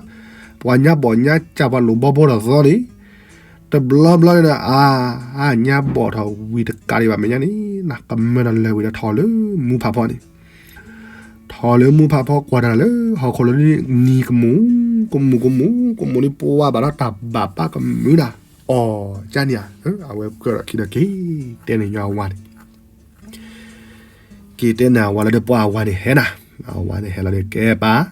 ၤညါဘီၣ်ညါစၢ်ပှၤလိၣ်ဘီဘိထီၣ်သီန့ၣ်, တဘျီဘျီန့ၣ်ဒီး အါ ညါဘီၣ်ထီၣ်ဝံၤတကးဒံးဘၣ်မဲာ်ညါန့ၣ် ကမၢၢ်ထီၣ်လၢၢ်ဝံၤဒီးထီၣ်လၢမူဖးဖီန့ၣ် ထီၣ်လၢမူဖးဖီကွၢ်တၢ်လၢဟီၣ်ခိၣ်လီၤန့ၣ် နံၤကမူၣ် ကမူၣ်ကမူၣ် ကမူၣ်န့ၣ် ပှၤဘၣ်ဒီးတၢ်ဘၣ်ပၢ်ကမုာ်နၤ, အီၤ ကန့ၣ်ဧါ, အဝဲကၢထီၣ်ခံဒီးက့ၤတဲန့ၢ်ညီအဝၤန့ၣ်, က့ၤတဲန့ၢ်အဝၤလီၤဒီးပှၤအဝၤန့ၣ်ဟဲနၤ, အဝၤန့ၣ်ဟဲလီၤဒီးကဲပၢ်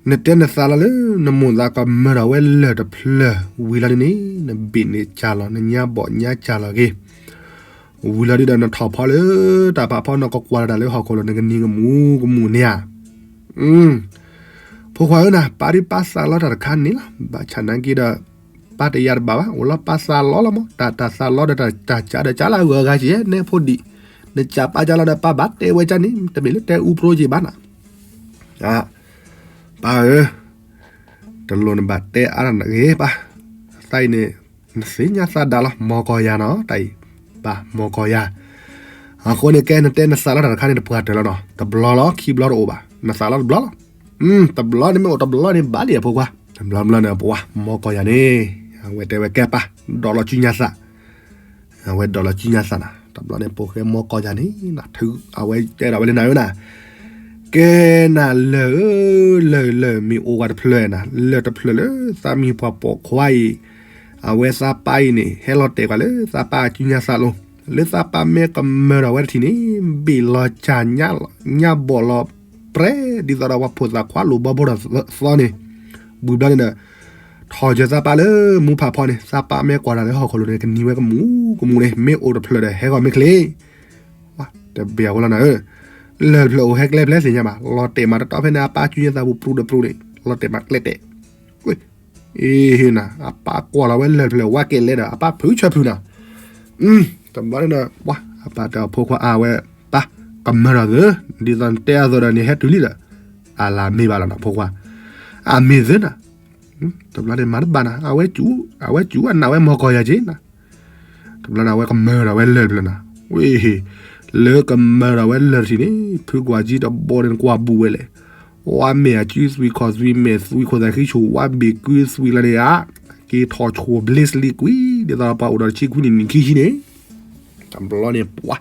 နတဲနသးလီလၢ နမိၢ်သးကမၢထီၣ်ဝဲလၢၢ်တဖျၢၣ်ဝံၤလီၤဒ်န့ၣ် နဘ့ၣ်န့ၣ်ကၢ်လီၤ နညါဘီၣ်ညါကၢ်လီၤဂ့ၤ, ဝံၤလီၤဒ်ဒီးနထီၣ်ဖီလၢတၢ်ဖးဖီ နကကွၢ်တၢ်လၢဟီၣ်ခိၣ်လီၤ နကနံၤကမူၣ်ကမူၣ်န့ၣ်ဧါ. ဖိခွါဧၢနၤ ပၢ်ဒုးပၢ်သးလီတၢ်တခါန့ၣ်လီၤ. ဘၣ်ဆၣ်နာ်က့ဒီး ပၢ်တယာ်တဘၣ်ဘၣ် အိၣ်လီၤပၢ်သးလီလီၤမး တၢ်တၢ်သးလီဒီးတၢ်တၢ်ကးဒီးကးလၢအဂုၤအဂၤက့ၤ နဲဖိဒံး နကးပၢ်ကၢ်လီၤဒီး ပၢ်ဘၣ်တဲဝဲကၢ်န့ၣ် တမ့ၢ်လၢတဲအူဖျိက့ၤဘၣ်နၤ, ပၢ်ဧၢ, တလိၣ်နဘၣ်တဲအါတဂ့ၤပၢ်, သးအံၤန့ၣ် နသ့ၣ်ညါသးဒၣ်လီၤ မီၢ်ကီၢ်ယၤနီၤ တၢ်အံၤ, ပၢ်မီၢ်ကီၢ်ယၤ, အဃိန့ၣ် ကဲနတဲနသးလီတၢ်တခါန့ၣ် တပှၢ်တၢၢ်လီၤနီၤ တဘျီလီၤ ခံဘျီတအိၣ်ဘၣ် နသးလီတဘျီလီၤ, တဘျီန့ၣ်မ့ၢ်အိၣ်တဘျီန့ၣ်ဘၣ်လံအဖိခွါ, တဘျီဘျီန့ၣ် ပှၤမီၢ်ကီၢ်ယၤန့ၣ်, အဝဲတဲဝဲကဲပၢ်, ဒီးလီၤစုညါသး အဝဲဒီးလီၤစုညါသးနၤ တဘျီန့ၣ်ပိာ်ဃဲမီၢ်ကီၢ်ယၤန့ၣ်နၤ, အဝဲတဲဒၣ်ဝဲလၢနၤဧၢနၤ, ကဲနၤလၢၢ်ဧၢ, လၢၢ်လၢၢ်မ့ၢ်အိၣ်ဝဲတဖျၢၣ်နၤ, လၢၢ်တဖျၢၣ်လၢသးမံၤပှၤပိာ်ခွါအံၤ, အဝဲသးပၢ်အံၤန့ၣ် ဟဲလီၤတဲာ်ကွၢ်လၢသးပၢ်စုညါသးလီၤ, လၢသးပၢ်မ့ၢ်ကမၢၢ်ဒီးဝဲတထံၣ်န့ၣ် ဘ့ၣ်လီၤစၢ်ညါဘီၣ်လီၤပြဲ, ဒ်သိးဒီးပှၤဖိသၣ်ခွါလိာ်ဘီဘိဒီးသီန့ၣ်, ဘှံးဘျီန့ၣ်ဒီး ထီၣ်စၢၤသးပၢ်လၢမူဖးဖီန့ၣ် သးပၢ်မ့ၢ်ကွၢ်တၢ်လၢဟီၣ်ခိၣ်လိၤန့ၣ် ကနံၤဝဲကမူၤကမူၤန့ၣ် မ့ၢ်အိၣ်တဖျၢၣ်ဒီးဟဲဂီၤမ့ၢ်ချ့, တဘ့ၣ်အဃိလီၤနၤဧၢ, လၢၢ်တဖျၢၣ်အိၣ်ဟဲကျဲဖဲလဲၣ်သ့ၣ်ညါဘၣ်, လီၤတဲာ်မးတတီဖဲန့ၣ် အပၢ်စုညါသးပူၤပြူၤဒီးပြူၤန့ၣ် လီၤတဲာ်မးကျဲတဲာ်, အ့ အပၢ်ကွၢ်လီၤဝဲလၢၢ်တဖျၢၣ်ဝါကဲလဲၣ်ဒီး အပၢ်ဖုးဆၢဖုးနၤ, တဘျီန့ၣ်ဒီး ပှၤအပၢ်တဲအဖိခွါအါဝဲ, ပၢ်ကမၢၢ်ဒီးသၢ, ဒ်သိးနတဲအသိးဒီးန့ၣ် ဟဲတုၤလံဒီး, အလၢမ့ၢ်ဘၣ်လီၤနၤဖိခွါ, အမ့ၢ်သၢနၤ, တဘျီန့ၣ်မၤတဘၣ်နၤ, အဝဲစူၤ, အဝဲစူၤအနၢ်ဝဲမီၢ်ကီၢ်ယၤက့နၤ, တဘျီန့ၣ် အဝဲကမၢၢ်ဒီးဝဲလၢၢ်တဖျၢၣ်နၤ, ဝ့ၢ်, လၢကမၢၢ်ဒီးဝဲလၢၢ်တထံၣ်န့ၣ် ဖုကွၢ်ကၠံတဘိန့ၣ် နကွၢ်ဘူးဝဲလဲၣ်, ဝါမဲာ်အကုသွံၣ်ခီၣ်သွံၣ်မဲာ်သွံၣ်ခိၣ်သးဃံဆူၣ် ဝါဘ့ၣ်ကုသွံၣ်လီၤန့ၣ်ဧါ, က့ၤထီၣ်ဆိၣ်ဘျ့စလံကွံာ် ဒ်သိးပှၤအိၣ်ဒီးတဆံခွံနံၣ်နံၣ်ခံဆံန့ၣ်, တဘျီန့ၣ်ပှၤ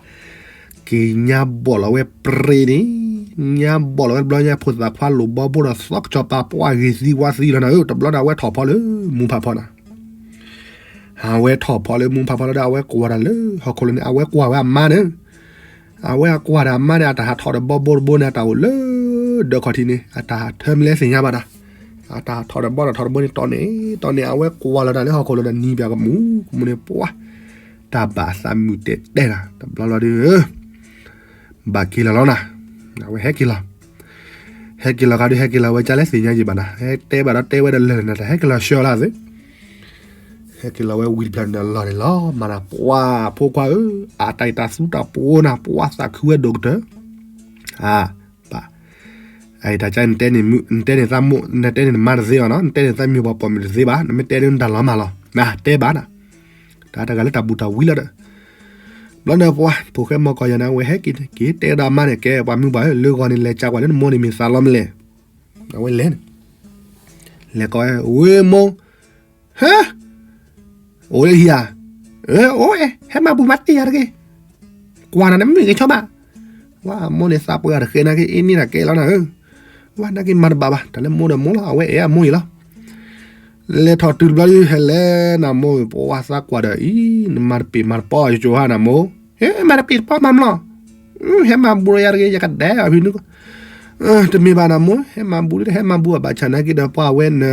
က့ၤညါဘီၣ်လီၤဝဲပြ့န့ၣ်, ညါဘီၣ်လီၤဝဲတဘျီညါ ဖိသၣ်ခွါလိာ်ဘီဘိဒီးသီကစီၤပၤပှၤဂ့ၤသံဝါသံလီၤနၤဧၢ, တဘျီဒီးအဝဲထီၣ်ဖီလၢမူဖးဖီနၤ, အဝဲထီၣ်ဖီလၢမူဖးဖီလီၤဒီး အဝဲကွၢ်တၢ်လၢဟီၣ်ခိၣ်လိၤန့ၣ် အဝဲကွၢ်ဝဲအမါန့ၣ်, အဝဲအကွၢ်တၢ်အမါန့ၣ် အတၢ်ဟးထီၣ်ဒီးဘီဘိတဘိန့ၣ် အတၢ်အိၣ်လၢဒၢးခီၣ်ထံးန့ၣ် အတၢ်ဟးထၢမလဲသ့ၣ်ညါဘၣ်တၢ်, အတၢ်ဟးထီၣ်ဒီးဘီဒီးထီၣ်တဘိန့ၣ် တီၢ်န့ၣ်တီၢ်န့ၣ် အဝဲကွၢ်လီၤတၢ်လၢဟီၣ်ခိၣ်လိၤဒီးနံၤပၠးကမူၤကမူၤန့ၣ် ပှၤ တၢ်ဘၣ်သးမုာ်တဲာ်တဲာ်နၤ, တဘျီလီၤဒီး ဘၣ်က့ၤလီၤလီၤနၤ, အဝဲဟဲက့ၤလီၤ, ဟဲက့ၤလီၤခါဒီး ဟဲက့ၤလီၤဝဲကၢ်လဲၣ်သ့ၣ်ညါယံၤဘၣ်နၤ, ဟဲတဲဘၣ်ဒီးတဲဝဲဒီးလၢာ်နၤ တၢ်ဟဲက့ၤလီၤဆှၢလၢသ့, ဟဲက့ၤလီၤဝဲဝံၤတဖျၢၣ်န့ၣ်ဒီးလီၤန့ၣ်လီၤ မၤနၤပှၤဖိခွါဧၢ, အတၢ်အံၤတၢ်သူတၢ်ပှိနၤ ပှၤသးခုဝဲဒိၣ်ကတၢၢ်, အၢ, ပၢ်, အတၢ်ကါ နတဲန့ၢ်သးမိၢ် နတဲန့ၢ်နမါတသ့ဘၣ်နီၤ, နတဲန့ၢ်သးမံၤပှၤပိာ်မုၣ်တသ့ဘၣ်, နမ့ၢ်တဲဒ်နတၢ်လီၤမၢ်လီၤ, နတဲဘၣ်နၤ, တၢ်တဂၤလၢတၢ်ဘူၣ်တၢ်ဝံလီၤဒီး ဘျီန့ၣ်ပှၤ ဖိၣ်ဃဲမီၢ်ကီၢ်ယၤန့ၣ် အဝဲဟဲက့ၤ က့ၤတဲဒီးအမါန့ၣ် ကဲပှၤမုၢ်ပှၢ်ဧၢ လၢဂီၤန့ၣ် လဲၤကးကွၢ်လၢနမိၢ်န့ၣ်မ့ၢ်သးလီမလဲၣ်, အဝဲလဲၤန့ၣ် လဲၤကိးဝဲ ဝ့ၢ်မိၢ်, ဟၢ, အိၣ်လၢဟံၣ်ဧါ, အိၣ်ဝဲ ဟဲမၤဘူၣ်မၤတ့ၢ်ယၤတဂ့ၤ, ကွၢ်နၤန့ၣ်မုာ်ဂ့ၤဆီဘၣ်, ဝဲအမိၢ်န့ၣ်သးပှၢ်တဃဲနာ်က့ အ့ၣ်န့ၢ်တၢ်ကဲလီၤနၤဧၢ, ဝဲနာ်က့မၤတဘၣ်ဘၣ် တၢ်လၢမိၢ်ဒီးမိၢ်လီၤ အဝဲအဲၣ်အမိၢ်အံၤလီၤ လဲၤထီၣ်တုၤတဘျီဒုး ဟဲလဲၤနၤမိၢ် ပှၤသးကွၢ်ဒီးအံၤ နမၤတပ့ၤမၤတပီၢ်ယကၠိဟါနၤမိၢ်, ဟဲမၤတပ့ၤတပီၢ်မၤမလီၤ, ဟဲမၤဘူၣ်ဒီးယၤတဂ့ၤ ယကဒဲးအီၤဖံနုၢ်ကီၢ်, တမ့ၢ်ဘၣ်နၤမိၢ် ဟဲမၤဘူၣ်လံ ဟဲမၤဘူၣ်အဘၣ်ဆၣ်နာ်က့ဒီး ပှၤဝဲန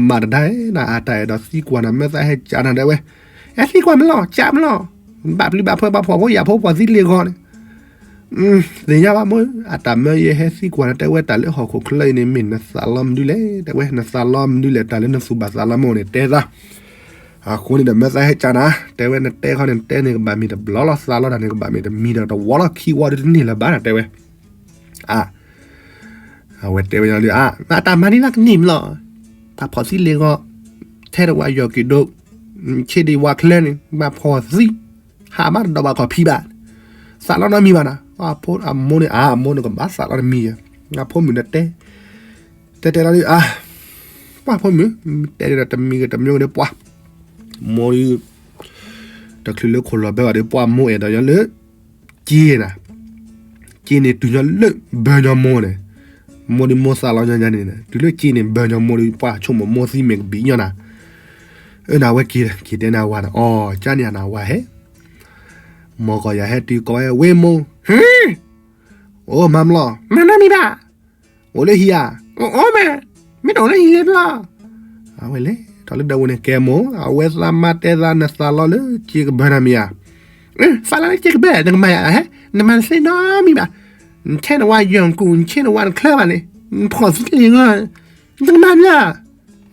မၤတဒါနၤ အတၢ်အဲၣ်ဒိးသံကွၢ်နၤ မၢသးဟဲကးနၤဒဲးဝဲ, ဟဲသံကွၢ်မလီၤ ကးမလီၤ, ဘၣ်ပျံၤဘၣ်ဖုးဘၣ်ဖှီၣ်ဖိ ယၤဖိပှၤသံလ့ၤဂီၤန့ၣ် သ့ၣ်ညါဘၣ်မိၢ်, အတၢ်မၢယဲဟဲသံကွၢ်နၤ တဲဝဲတၢ်လၢဟီၣ်ခိၣ်ချၢအံၤန့ၣ် မ့ၢ်နသးလီမနုၤလဲၣ်, တဲဝဲနသးလီမနုၤလဲၣ် တၢ်လၢနသူၣ်ဘၣ်သးလီမအိၣ်န့ၣ် တဲသး, အဃိန့ၣ်ဒီး မၢသးဟဲကးနၤ တဲဝဲ နတဲခီန့ၣ် နတဲန့ၣ်ကဘၣ်မ့ၢ်တဘျီလီၤ သးလီတၢ်န့ၣ်ကဘၣ်မ့ၢ်တမံၤဒီးတဝီလီၤ ခံဝီဒုးတန့ၢ်လၢၤဘၣ်နၤ တဲဝဲ, အ အဝဲတဲဝဲဒ်လၢ အ အတၢ်မၤန့ၢ်သးကန့ၢ်မလီၤ, ပှၤဖှီၣ်သံလ့ၤဂီၤ, ထဲတဝၤယီၢ်က့ၤဒိး, ဆ့ဒံးဝါချၢန့ၣ် ပှၤဖှီၣ်သံ, ဟးဘၣ်တဒီးဘၣ်ခီၣ်ဖံးဘၣ်, သးလီနီတမံၤဘၣ်နၤ, အဖိအမိၢ်န့ၣ် အမိၢ်န့ၣ်ကဘၣ်သးလီတမံၤ, အဖိမုၣ်န့ၣ်တဲ, တဲတဲလီၤဒ် အ ပှၤဖိမုၣ်, တဲဒ်ဒီးတမံၤဂ့ၤတမံၤဂ့ၤဒီးပှၤ, မိၢ်ဒုး, တချုးလၢခိၣ်လီၤဘၢဘၣ်ဒီး ပှၤမိၢ်အဲၣ်ဒိးညီလၢ က့နၤ, က့န့ၣ်တုၤညီလၢဘၢညီမိၢ်န့ၣ်, မိၢ်ဒုးမိၢ်သးလီညီညီန့ၣ် တုၤလၢက့န့ၣ်ဘၢညီမိၢ်ဒီး ပှၤဆိကမိၣ်မိၢ်သံမ့ၢ်ကဘံၣ်ညီနၤ, အၢ နဝဲက့ၤ က့ၤတဲနၤဝၤနၤ အီၤ ကၢ်န့ၣ်နဝၤဟဲ, မီၢ်ကီၢ်ယၤဟဲတုၤကိးဝဲ ဝ့ၢ်မိၢ်, ဟ့ၣ်, အိၣ်မၤမလီၤ မၤနီတမံၤဘၣ် အိၣ်လၢဟံၣ်ဧါ, အိၣ်မ့ၢ်, မ့ၢ်တအိၣ်လၢဟံၣ်လဲၣ်ဘျီ, အဝဲလဲၤထီၣ်လၢဒၢးဝဲန့ၣ် ကဲမိၢ်, အဝဲသးမါတဲသး နသးလီလၢက့ကဘၢနၤမ့ၢ်ဧါ, သးလီလၢက့ကဘၢ နကမၤယၤဟဲ, နမၤတသ့နီတမံၤဘၣ်, နဆဲနဝၤယီၢ်ကူၣ် နဆဲနဝၤတချၢဘၣ်န့ၣ် နဖှီၣ်သံလ့ၤဂီၤ, နတကမၤဘျီ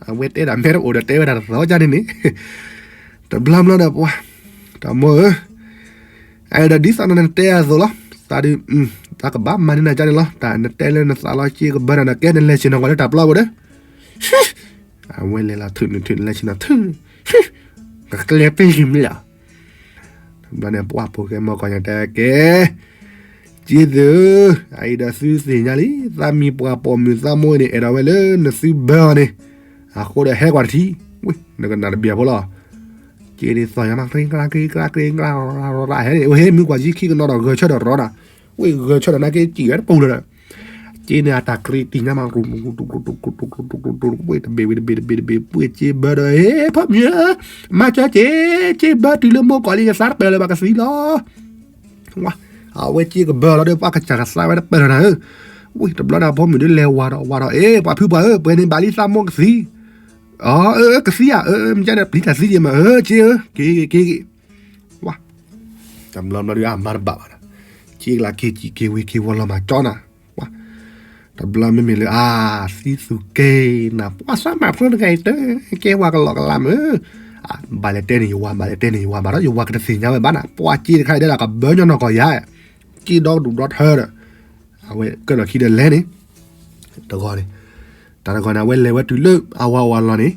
အဝဲတဲဒၣ်မ့ၢ်တအိၣ်ဒီးတဲဝဲဒၣ်တသီကၢ်န့ၣ်န့ၣ်, တဘျီဘျီဒီးပှၤ, တၢ်မိၢ်ဧၢ, အဲၣ်ဒိးဒ်သိးနတဲအသိးလီၤ, သးဒုး, သးကဘၣ်မၤန့ၢ်နၤကန့ၣ်လီၤ, တၢ်နတဲလၢနသးလီၤစ့ကဘၢဒီး နကဲနလဲၤဆ့ၣ်နီၤကီးလၢတၢ်ပျီပူၤဒီး, အဝဲလဲၤလီၤထုးနုာ်ထုးနုာ်လဲၤဆ့ၣ်နီၤထုး, ကကျဲပ့ၢ်ယံၤမ့ၢ်လီၤ. ဘျီန့ၣ် ပှၢ်ဖိၣ်ဃဲမီၢ်ကီၢ်ညါတဲကဲ, က့သု, အအံၤဒီးသုသ့ၣ်ညါလံ, သးမံၤပှၤပိာ်မုၣ်သးမိၢ်အံၤန့ၣ် အဲၣ်ဒိးဝဲလၢနသုဘၢအီၤန့ၣ်, အဃိဒီးဟဲကွၢ်တထံၣ်, ဝ့ၢ် နကနၣ်တဘၣ်ဖိလီၤ. က့န့ၣ်သီၣ်ညါမး ကြ့ကြ့ကြ့ကြ့ရၣ်ရၣ်ဟဲန့ၣ်, ဝ့ၢ်ဟဲမုၢ်ကွၢ်ယံခံကနီၤဒီး ဂဲၤဆၢထၢၣ်ရီနၤ, ဝ့ၢ်ဂဲၤဆၢထၢၣ်နာ်က့စံၣ်ဝဲတပူၤလၢၤဒီး, က့န့ၣ်အတၢ်ကြ့တံၢ်ညါမး ဝ့ၢ်တဘ့ၣ်ဝ့ၢ်တဘ့ၣ်တဘ့ၣ်တဘ့ၣ် ပှ့ၢ်စ့ဘၢဒီး ဟ့ၣ် ဖိမုၣ်ဧၢ, မၤစၢၤစ့, စ့ဘၢတုၤလၢမိၢ်ကီၢ်လံ ယသးတပၢၢ်လၢၤဘၣ်ကသံလီၤ. အဝဲစ့ကဘၢလီၤဒီး ပှၢ်ကစၢ်ကသါဝဲတပၢၢ်လၢၤနၤဧၢ, ဝ့ၢ်တဘျီန့ၣ် ဖိမုၣ်ဒုးလဲၤဝၤဒီးဝၤဒီး အ့ ပှၤဖုပှၢ်ဧၢ, ပှဲၤန့ၣ်ဘၣ်လံသးမိၢ်ကသံ, အၢ ကသံဧါ, အၢ မ့ၢ်ကန့ၣ်ပျံၤတၢ်သံယဲမး, အၢ စ့ဧၢ, က့ၤက့ၤက့ၤက့ၤ, ဝါ တဘျီဘျီဒုး အမၤတဘၣ်ဘၣ်ဒီး, စ့ကလၢ်က့ၤစံၣ်က့ၤဝ့ၤက့ၤဝီၤလီၤမၤကၠီနၤ, ဝါ တဘျီမ့မ့ၢ်လၢ အါ သံသူၣ်က့ၤနၤ ပှၤသးမၤဖိတဂၤအံၤတ ကဲဝၤကလီကလါမး, ဘၣ်လဲၤတဲန့ၣ်ယဝၤ ဘၣ်လဲၤတဲန့ၣ်ယဝၤ ဘၣ်ဒီးယဝၤကတသ့ၣ်ညါဝဲဘၣ်နၤ, ပှၤစ့တခါအံၤဒဲဒၣ်ကဘၢညီနီၢ်ကီၢ်ယၤ, စ့ဒီဒူၣ်ဒီထၢဒီး, အဝဲကၢၢ်လီၤခံဒီးလဲၤန့ၣ်, တဂီၤန့ၣ်, တၢ်တဂီၤန့ၣ် အဝဲလဲၤဝဲတုၤလၢအဝၤအီၤလီၤန့ၣ်,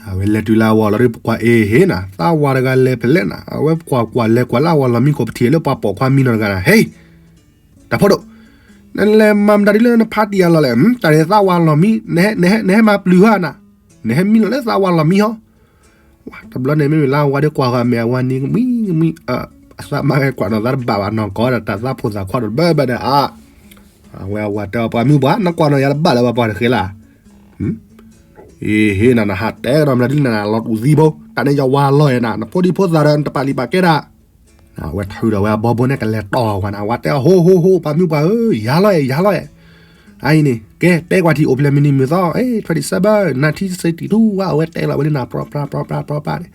အဝဲလဲၤတုၤလၢအဝၤအီၤလီၤဒီး ပှၤအ့ဟ့ၣ်နၤ သးဝၤတဂၤလဲၤဖဲလဲၣ်နၤ, အဝဲကွၢ်ကွၢ်လဲၤကွၢ်လၢအဝၤလီၤမံခိၣ်ပထံၣ်လၢပှၤပိာ်ခွါမံနီၤတဂၤနၤ, ဟ့ၣ် တၢ်ဖိဒိၣ်, နလဲၤမၤမတၤဒ်လၢနဖါတံၢ်အလီၢ်လဲၣ်, တၢ်န့ၣ်သးဝၤလီၤမံ, နဟဲမၤပျုၤဟီနၤ, နဟဲမံလီၤလၢသးဝၤလီၤမံဟီ, တဘျီန့ၣ်မ့မ့ၢ်လၢအဝၤဒီးကွၢ်ဃီအမဲာ်အဝၤန့ၣ်ကမှံကမှံ, အသးမၤဝဲကွၢ်နီၤသးတဘၣ်ဘၣ်နီၢ်ကီၢ်ဒီး တၢ်သးဖိသၣ်ခွါဒီးဘၢဘၢဒီးအါ, အဝဲအဝၤတဲအီၤပှၤမုၢ်ပှၢ် နကွၢ်နီၤယၤတဘၣ်လၢၤဘၣ်ပှၤတဃဲလၢ် အ့ဟ့ၣ်နၤ နဟးတဲကဒီးမတၤဒ်နၤလီၤတူာ်သံဖိ, တၢ်န့ၣ်ယဝၤလီၤယဲနၤ နဖိဒံဖိသၣ်ဒီး နတပာ်လံၤပာ်ကဲဒၣ်, အဝဲထုးဒီးဝဲအဘီဘိန့ၣ် ကလဲၤတီၢ်ဝဲနၤ ဝၤတဲအီၤ ဟိဟိဟိ ပှၤမုၢ်ပှၢ်ဧၢ, ယၤလီၤယဲ ယၤလီၤယဲ, အအံၤန့ၣ် ကဲတဲကွၢ်ထံၣ်အိၣ်ဖျဲၣ်မံၤနံၤမုၢ်သီ, ထွဲဒံၣ်စဲဘၢၣ် နၢ်ထံစ့တံၢ်ထူဝါ အဝဲတဲလီၤဝဲလၢနၤ ပြီပြါပြီပြါပြီပြါန့ၣ်,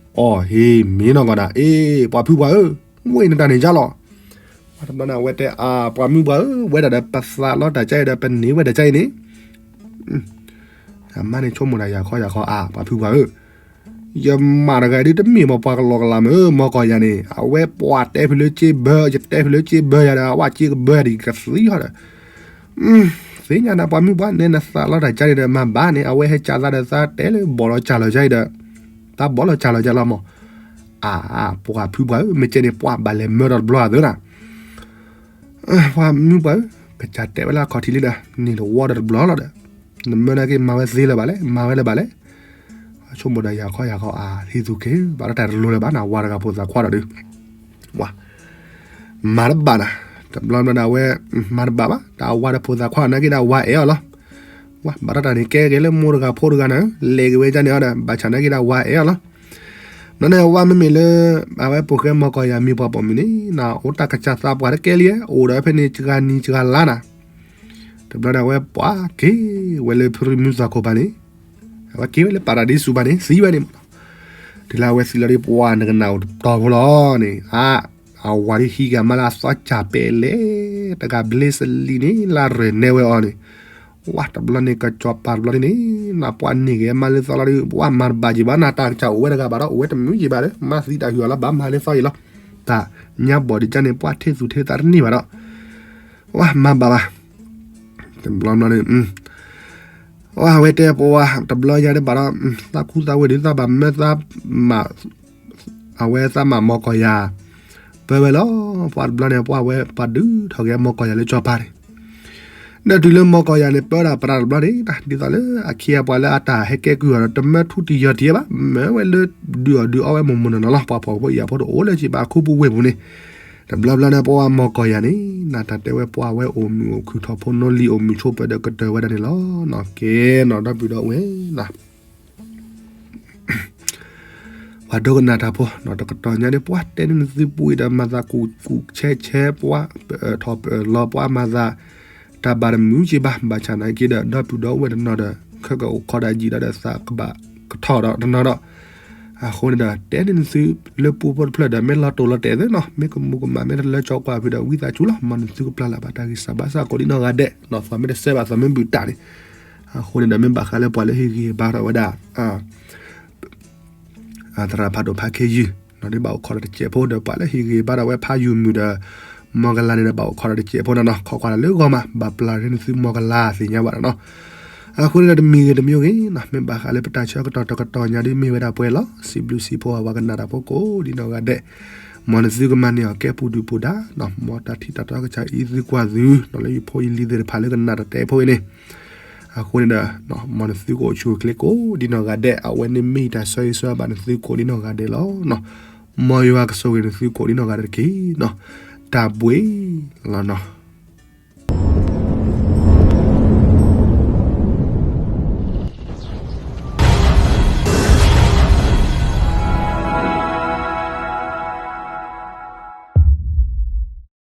အီၣ်ဟ့ၣ်မ့ၢ်နီၢ်ကီၢ်နၤ အ့ ပှၤဖုပှၢ်ဧၢ, ဝဲနတၢ်န့ၣ်ယၤလီၤ တဘျီန့ၣ် အဝဲတဲအါ ပှၤမုၢ်ပှၢ်ဧၢ, ဝဲဒၣ်ဒီးပသးလီတၢ်ကါအံၤဒီး ပန့ၢ်ဝဲတၢ်ကါအံၤန့ၣ်, အမါန့ၣ်ဆိကမိၣ်ဒၣ်ယၤခီယၤခီအါ ပှၤဖုပှၢ်ဧၢ, ယမါတဂၤဒ်တမ့ၢ်မ့ၢ်ပှၤကလီကလါမ့ၢ်ဧၢ, မီၢ်ကီၢ်ယၤန့ၣ် အဝဲပှၤတဲဖုလၢစ့ဘၢ, ယတဲဖုလၢစ့ဘၢယၤဒီး အဝဲစ့ကဘၢယၤဒီး ယကသံဟီဒီး သ့ၣ်ညါနၤ ပှၤမုၢ်ပှၢ် နဲနသးလီတၢ်ကါန့ၣ်ဒီး မၤဘၣ်န့ၣ် အဝဲဟဲကၢ်သးဒီး သးတဲလၢဘီၣ်လီၤကၢ်လီၤကါအံၤဒီး, သးဘီၣ်လီၤကၢ်လီၤကါလီၤမး, အါ ပှၤဖုပှၢ်ဧၢ, မ့ၢ်ကဲန့ၣ် ပှၤဘၣ်လဲၤမၢဒီးတဘျီအသိးနၤ, ပှၤမုၢ်ပှၢ်ဧၢ, ကစၢ်တဲဝဲလၢအခီၣ်ထံးလံဒီး န့ၢ်တဝီဒီးတဘျီလီၤဒီး, နမၢနာ်က့ မၤဝဲသ့လၢၤဘၣ်လဲၣ်, မၤဝဲလၢၤဘၣ်လဲၣ်, ဆိကမိၣ်ဒီးယၤခီယၤခီအါ ဟံးသူၣ်က့ၤ ဘၣ်တၢ်တလိၤလၢၤဘၣ်နၤ ဝၤတဂၤဖိသၣ်ခွါဒီးဒုး ဝါ မၤတဘၣ်နၤ, တဘျီဘျီဒီးအဝဲ မၤတဘၣ်ဘၣ်, တၢ်ဝၤဒီးဖိသၣ်ခွါနာ်က့ဒီးဝၤအဲၣ်အီၤလီၤ, ဝါ ဘၣ်တၢ်တၢ်န့ၣ် ကဲက့ၤလၢမိၢ်တဂၤဖိတဂၤနၤ, လဲၤက့ၤဝဲဒ်န့ၣ်အီၤဒီး ဘၣ်ဆၣ်နာ်က့ဒီးဝၤအဲၣ်အီၤလီၤ, ဘျီန့ၣ်ဝဲမ့မ့ၢ်လၢ အဝဲပိာ်ဃဲမီၢ်ကီၢ်ယၤမံၤပှၤပိာ်မုၣ်န့ၣ် နအိၣ်တၢ်ကစၢ်သးပှၢ်တကဲလံ, အိၣ်ဒီးဖဲန့ၣ်စှၤနံၤစှၤလါနၤ, တဘျီန့ၣ်အဝဲပှၤက့ၤဝဲလၢဖရံမုၢ်သီၣ်ခိၣ်ဘၣ်န့ၣ်, အဝဲက့ၤဝဲလၢပၤရဒံစူၤဘၣ်န့ၣ် သံဝဲန့ၣ်မး တုၤလၢအဝဲသံလီၤဒ်ပှၤနကနၣ်အိၣ်တတီၤဖိလီၤန့ၣ်, အါ အဝၤဒ်ဟံးက့ၤအမါလၢအသီစၢ်ပဲာ်လဲၣ်, တဂၤဘျ့စလံန့ၣ် လၢအရဲၣ်နဲဝဲအီၤန့ၣ်, ဝါ တဘျီန့ၣ် ကစီၤပၤတဘျီန့ၣ် နပှၤန့ၢ်က့ၤအမါလၢသီလီၤဒ် ပှၤမၤတဘၣ်က့ၤဘၣ်နၤ, တၢ်ကစၢ်အိၣ်ဝဲတဂၤဘၣ်ဒီး အိၣ်ဝဲတမုာ်က့ၤဘၣ်ဒီး မၤသံတၢ်ဟုၣ်အီၤလီၤ ဘၣ်မၤလၢသီအံၤလီၤ, တၢ်ညါဘီၣ်ဒ်ကန့ၣ် ပှၤထ့သူၣ်ထ့သးတန့ၢ်ဘၣ်ဒီး ဝါ မၤဘၣ်ဘၣ်, တဘျီဘျီန့ၣ် ဝါ အဝဲတဲပဝါ တဘျီညါဒ်ဘၣ်ဒီး သးခူသးဝ့ၢ်ဒ်သးဘၣ်မၢသးမၤ အဝဲသးမၤမီၢ်ကီၢ်ယၤ ပၢဝဲလီၤ, ပှၤတဘျီန့ၣ် ပှၤဝဲပှၤဒုးထီၣ်က့ၤမီၢ်ကီၢ်ယၤလၢကၠီၤပၤန့ၣ်, ဒီးတုၤလၢမီၢ်ကီၢ်ယၤန့ၣ် ပၢတၢ်ပြးတဘျီန့ၣ် ဒ်သိးလၢအခ့အပှၤလၢအတၢ်ဟဲကဲကုၢ်အီၤဒီး တမၢထူတယီၤတံၢ်ဘၣ်, မၢဝဲလၢဒုးအီၣ်ဒုးအီဝဲမိၢ်မိၢ်နီၢ်နီၢ်လီၤ, ပှၤဖှီၣ်ဖိယာ်ဖိတအိၣ်လၢၤဘၣ် ခူပူၤဝ့ၢ်ပူၤန့ၣ်, တဘျီဘျီန့ၣ် ပဝါမီၢ်ကီၢ်ယၤန့ၣ် နတၢ်တဲဝဲပှၤဝဲအိၣ်မုာ်အိၣ်ခုၣ်ထီၣ်ဖိနီလံၤ အိၣ်မုာ်ဆိးပၢၤဒီးကတၢၢ်ဝဲဒၣ်န့ၣ်လီၤ, ကဲနီၤ ဒီပုၢ်ဒီဝဲၢ်နီၤ ပှၤဒိကနၣ်တၢ်ဖိ နီၤ တကတီၢ်ညါဒ်ပှၤတဲန့ၢ်နသုပူၤအံၤဒီး မၤသးကူၣ်ကူၣ်ဆဲးဆဲးပှၤ ပအၢၣ်ထီၣ်ပအၢၣ်လီၤပှၤမၤသး တၢ်ဘၣ်တမုာ်က့ၤဘၣ်, ဘၣ်ဆၣ်နာ်က့ဒီး ဒီပုၢ်ဒီဝဲၢ်တနီၤဒီး ခဲကအိၣ်ခိးဒၣ်ယံာ်ဒီးသးကဘၣ်ကထီၣ်ဒီးတနီၤဒီး အဃိန့ၣ်ဒီး တဲန့ၢ်နသုလၢပူဖိတဖျၢၣ်ဒီး မ့ၢ်လီၤတိၢ်လီၤတဲာ်သ့နီၤ, မ့ၢ်ကမူၤကမၣ် မ့ၢ်တလၢကၠီကွၢ်ဖုးဒီး ဝံသးစူၤလီၤ, မ်နသုကပျၢ်လၢ်ဘၣ်တၢ်ဂံၢ်စၢ်ဘါစၢ်ကိးဒံနီၢ်ဂၤဒဲးနီၤ, သးမ့ၢ်တဆဲးဘၣ် သးမ့ၢ်ဘုၣ်တၢ်န့ၣ်, အဃိန့ၣ်ဒီး မ့ၢ်ဘၣ်ဃးလၢပှၤလၢဟ့ၣ်ဂံၢ်ဟ့ၣ်ဘါထီၣ်ဝဲဒၣ် သရၣ်ဖးဒိၣ်ဖးခ့ယုၢ် ဒ်ဘၣ်အိၣ်ခိးဒီးတစဲးဖိဒီး ပှၤလၢဟ့ၣ်ဂ့ၤဘၣ်ဒၣ်ဝဲဖးယိၤမုၢ်ဒီး မီၢ်ကလၤန့ၣ်ဒီး ဘၣ်အိၣ်ခိးဒီးတစဲးဖိနီၤနီၤ. ခိးကွၢ်ဒီးလၢဂီၤမး ဘၣ်ပျၢ်ရ့နသုမီၢ်ကလၤသ့ၣ်ညါဘၣ်နီၤနီၤ. အဃိန့ၣ်ဒီး တမံၤဂ့ၤတမံၤဂ့ၤနီၤ မ့ၢ်ဘၣ်ဃးလၢပတၢ်ဆၢကတီၢ်တကတီၢ်ညါဒ်မ့ၢ်ဝဲဒၣ်ပှဲၤလီၤ. စံးဘျုးစံးဖှိၣ်အဝဲကနၣ်တၢ်ဖိကိးဒ်နီၢ်ဂၤဒဲး, မ်နသုကမၤန့ၢ်အီၤကဲပူၤဒုၣ်ပူၤဒါနီၤ, မ်တၢ်ထံၣ်တၢ်တီကစၢ်အံၤသုကွၢ်သုနီၤ လၢယဖိယလံၤသ့ၣ်တဖၣ်လၢကနၣ်တၢ်တဲဖိအံၤန့ၣ် အဃိန့ၣ်ဒီး မ်နသုကအိၣ်ဆူၣ်အိၣ်ချ့ကိးဒ်နီၢ်ဂၤဒဲး, အဝဲန့ၣ်မ့ၢ်တၢ်ဆၢဂ့ၤဆၢဝါဘၣ်နသုကိးဒ်နီၢ်ဂၤဒဲးလီၤ. မ်ယွၤကဆိၣ်ဂ့ၤနသုကိးဒ်နီၢ်ဂၤဒဲးတက့ၢ်နီၤ. တၢ်ဘှံးလီၤနီၤ.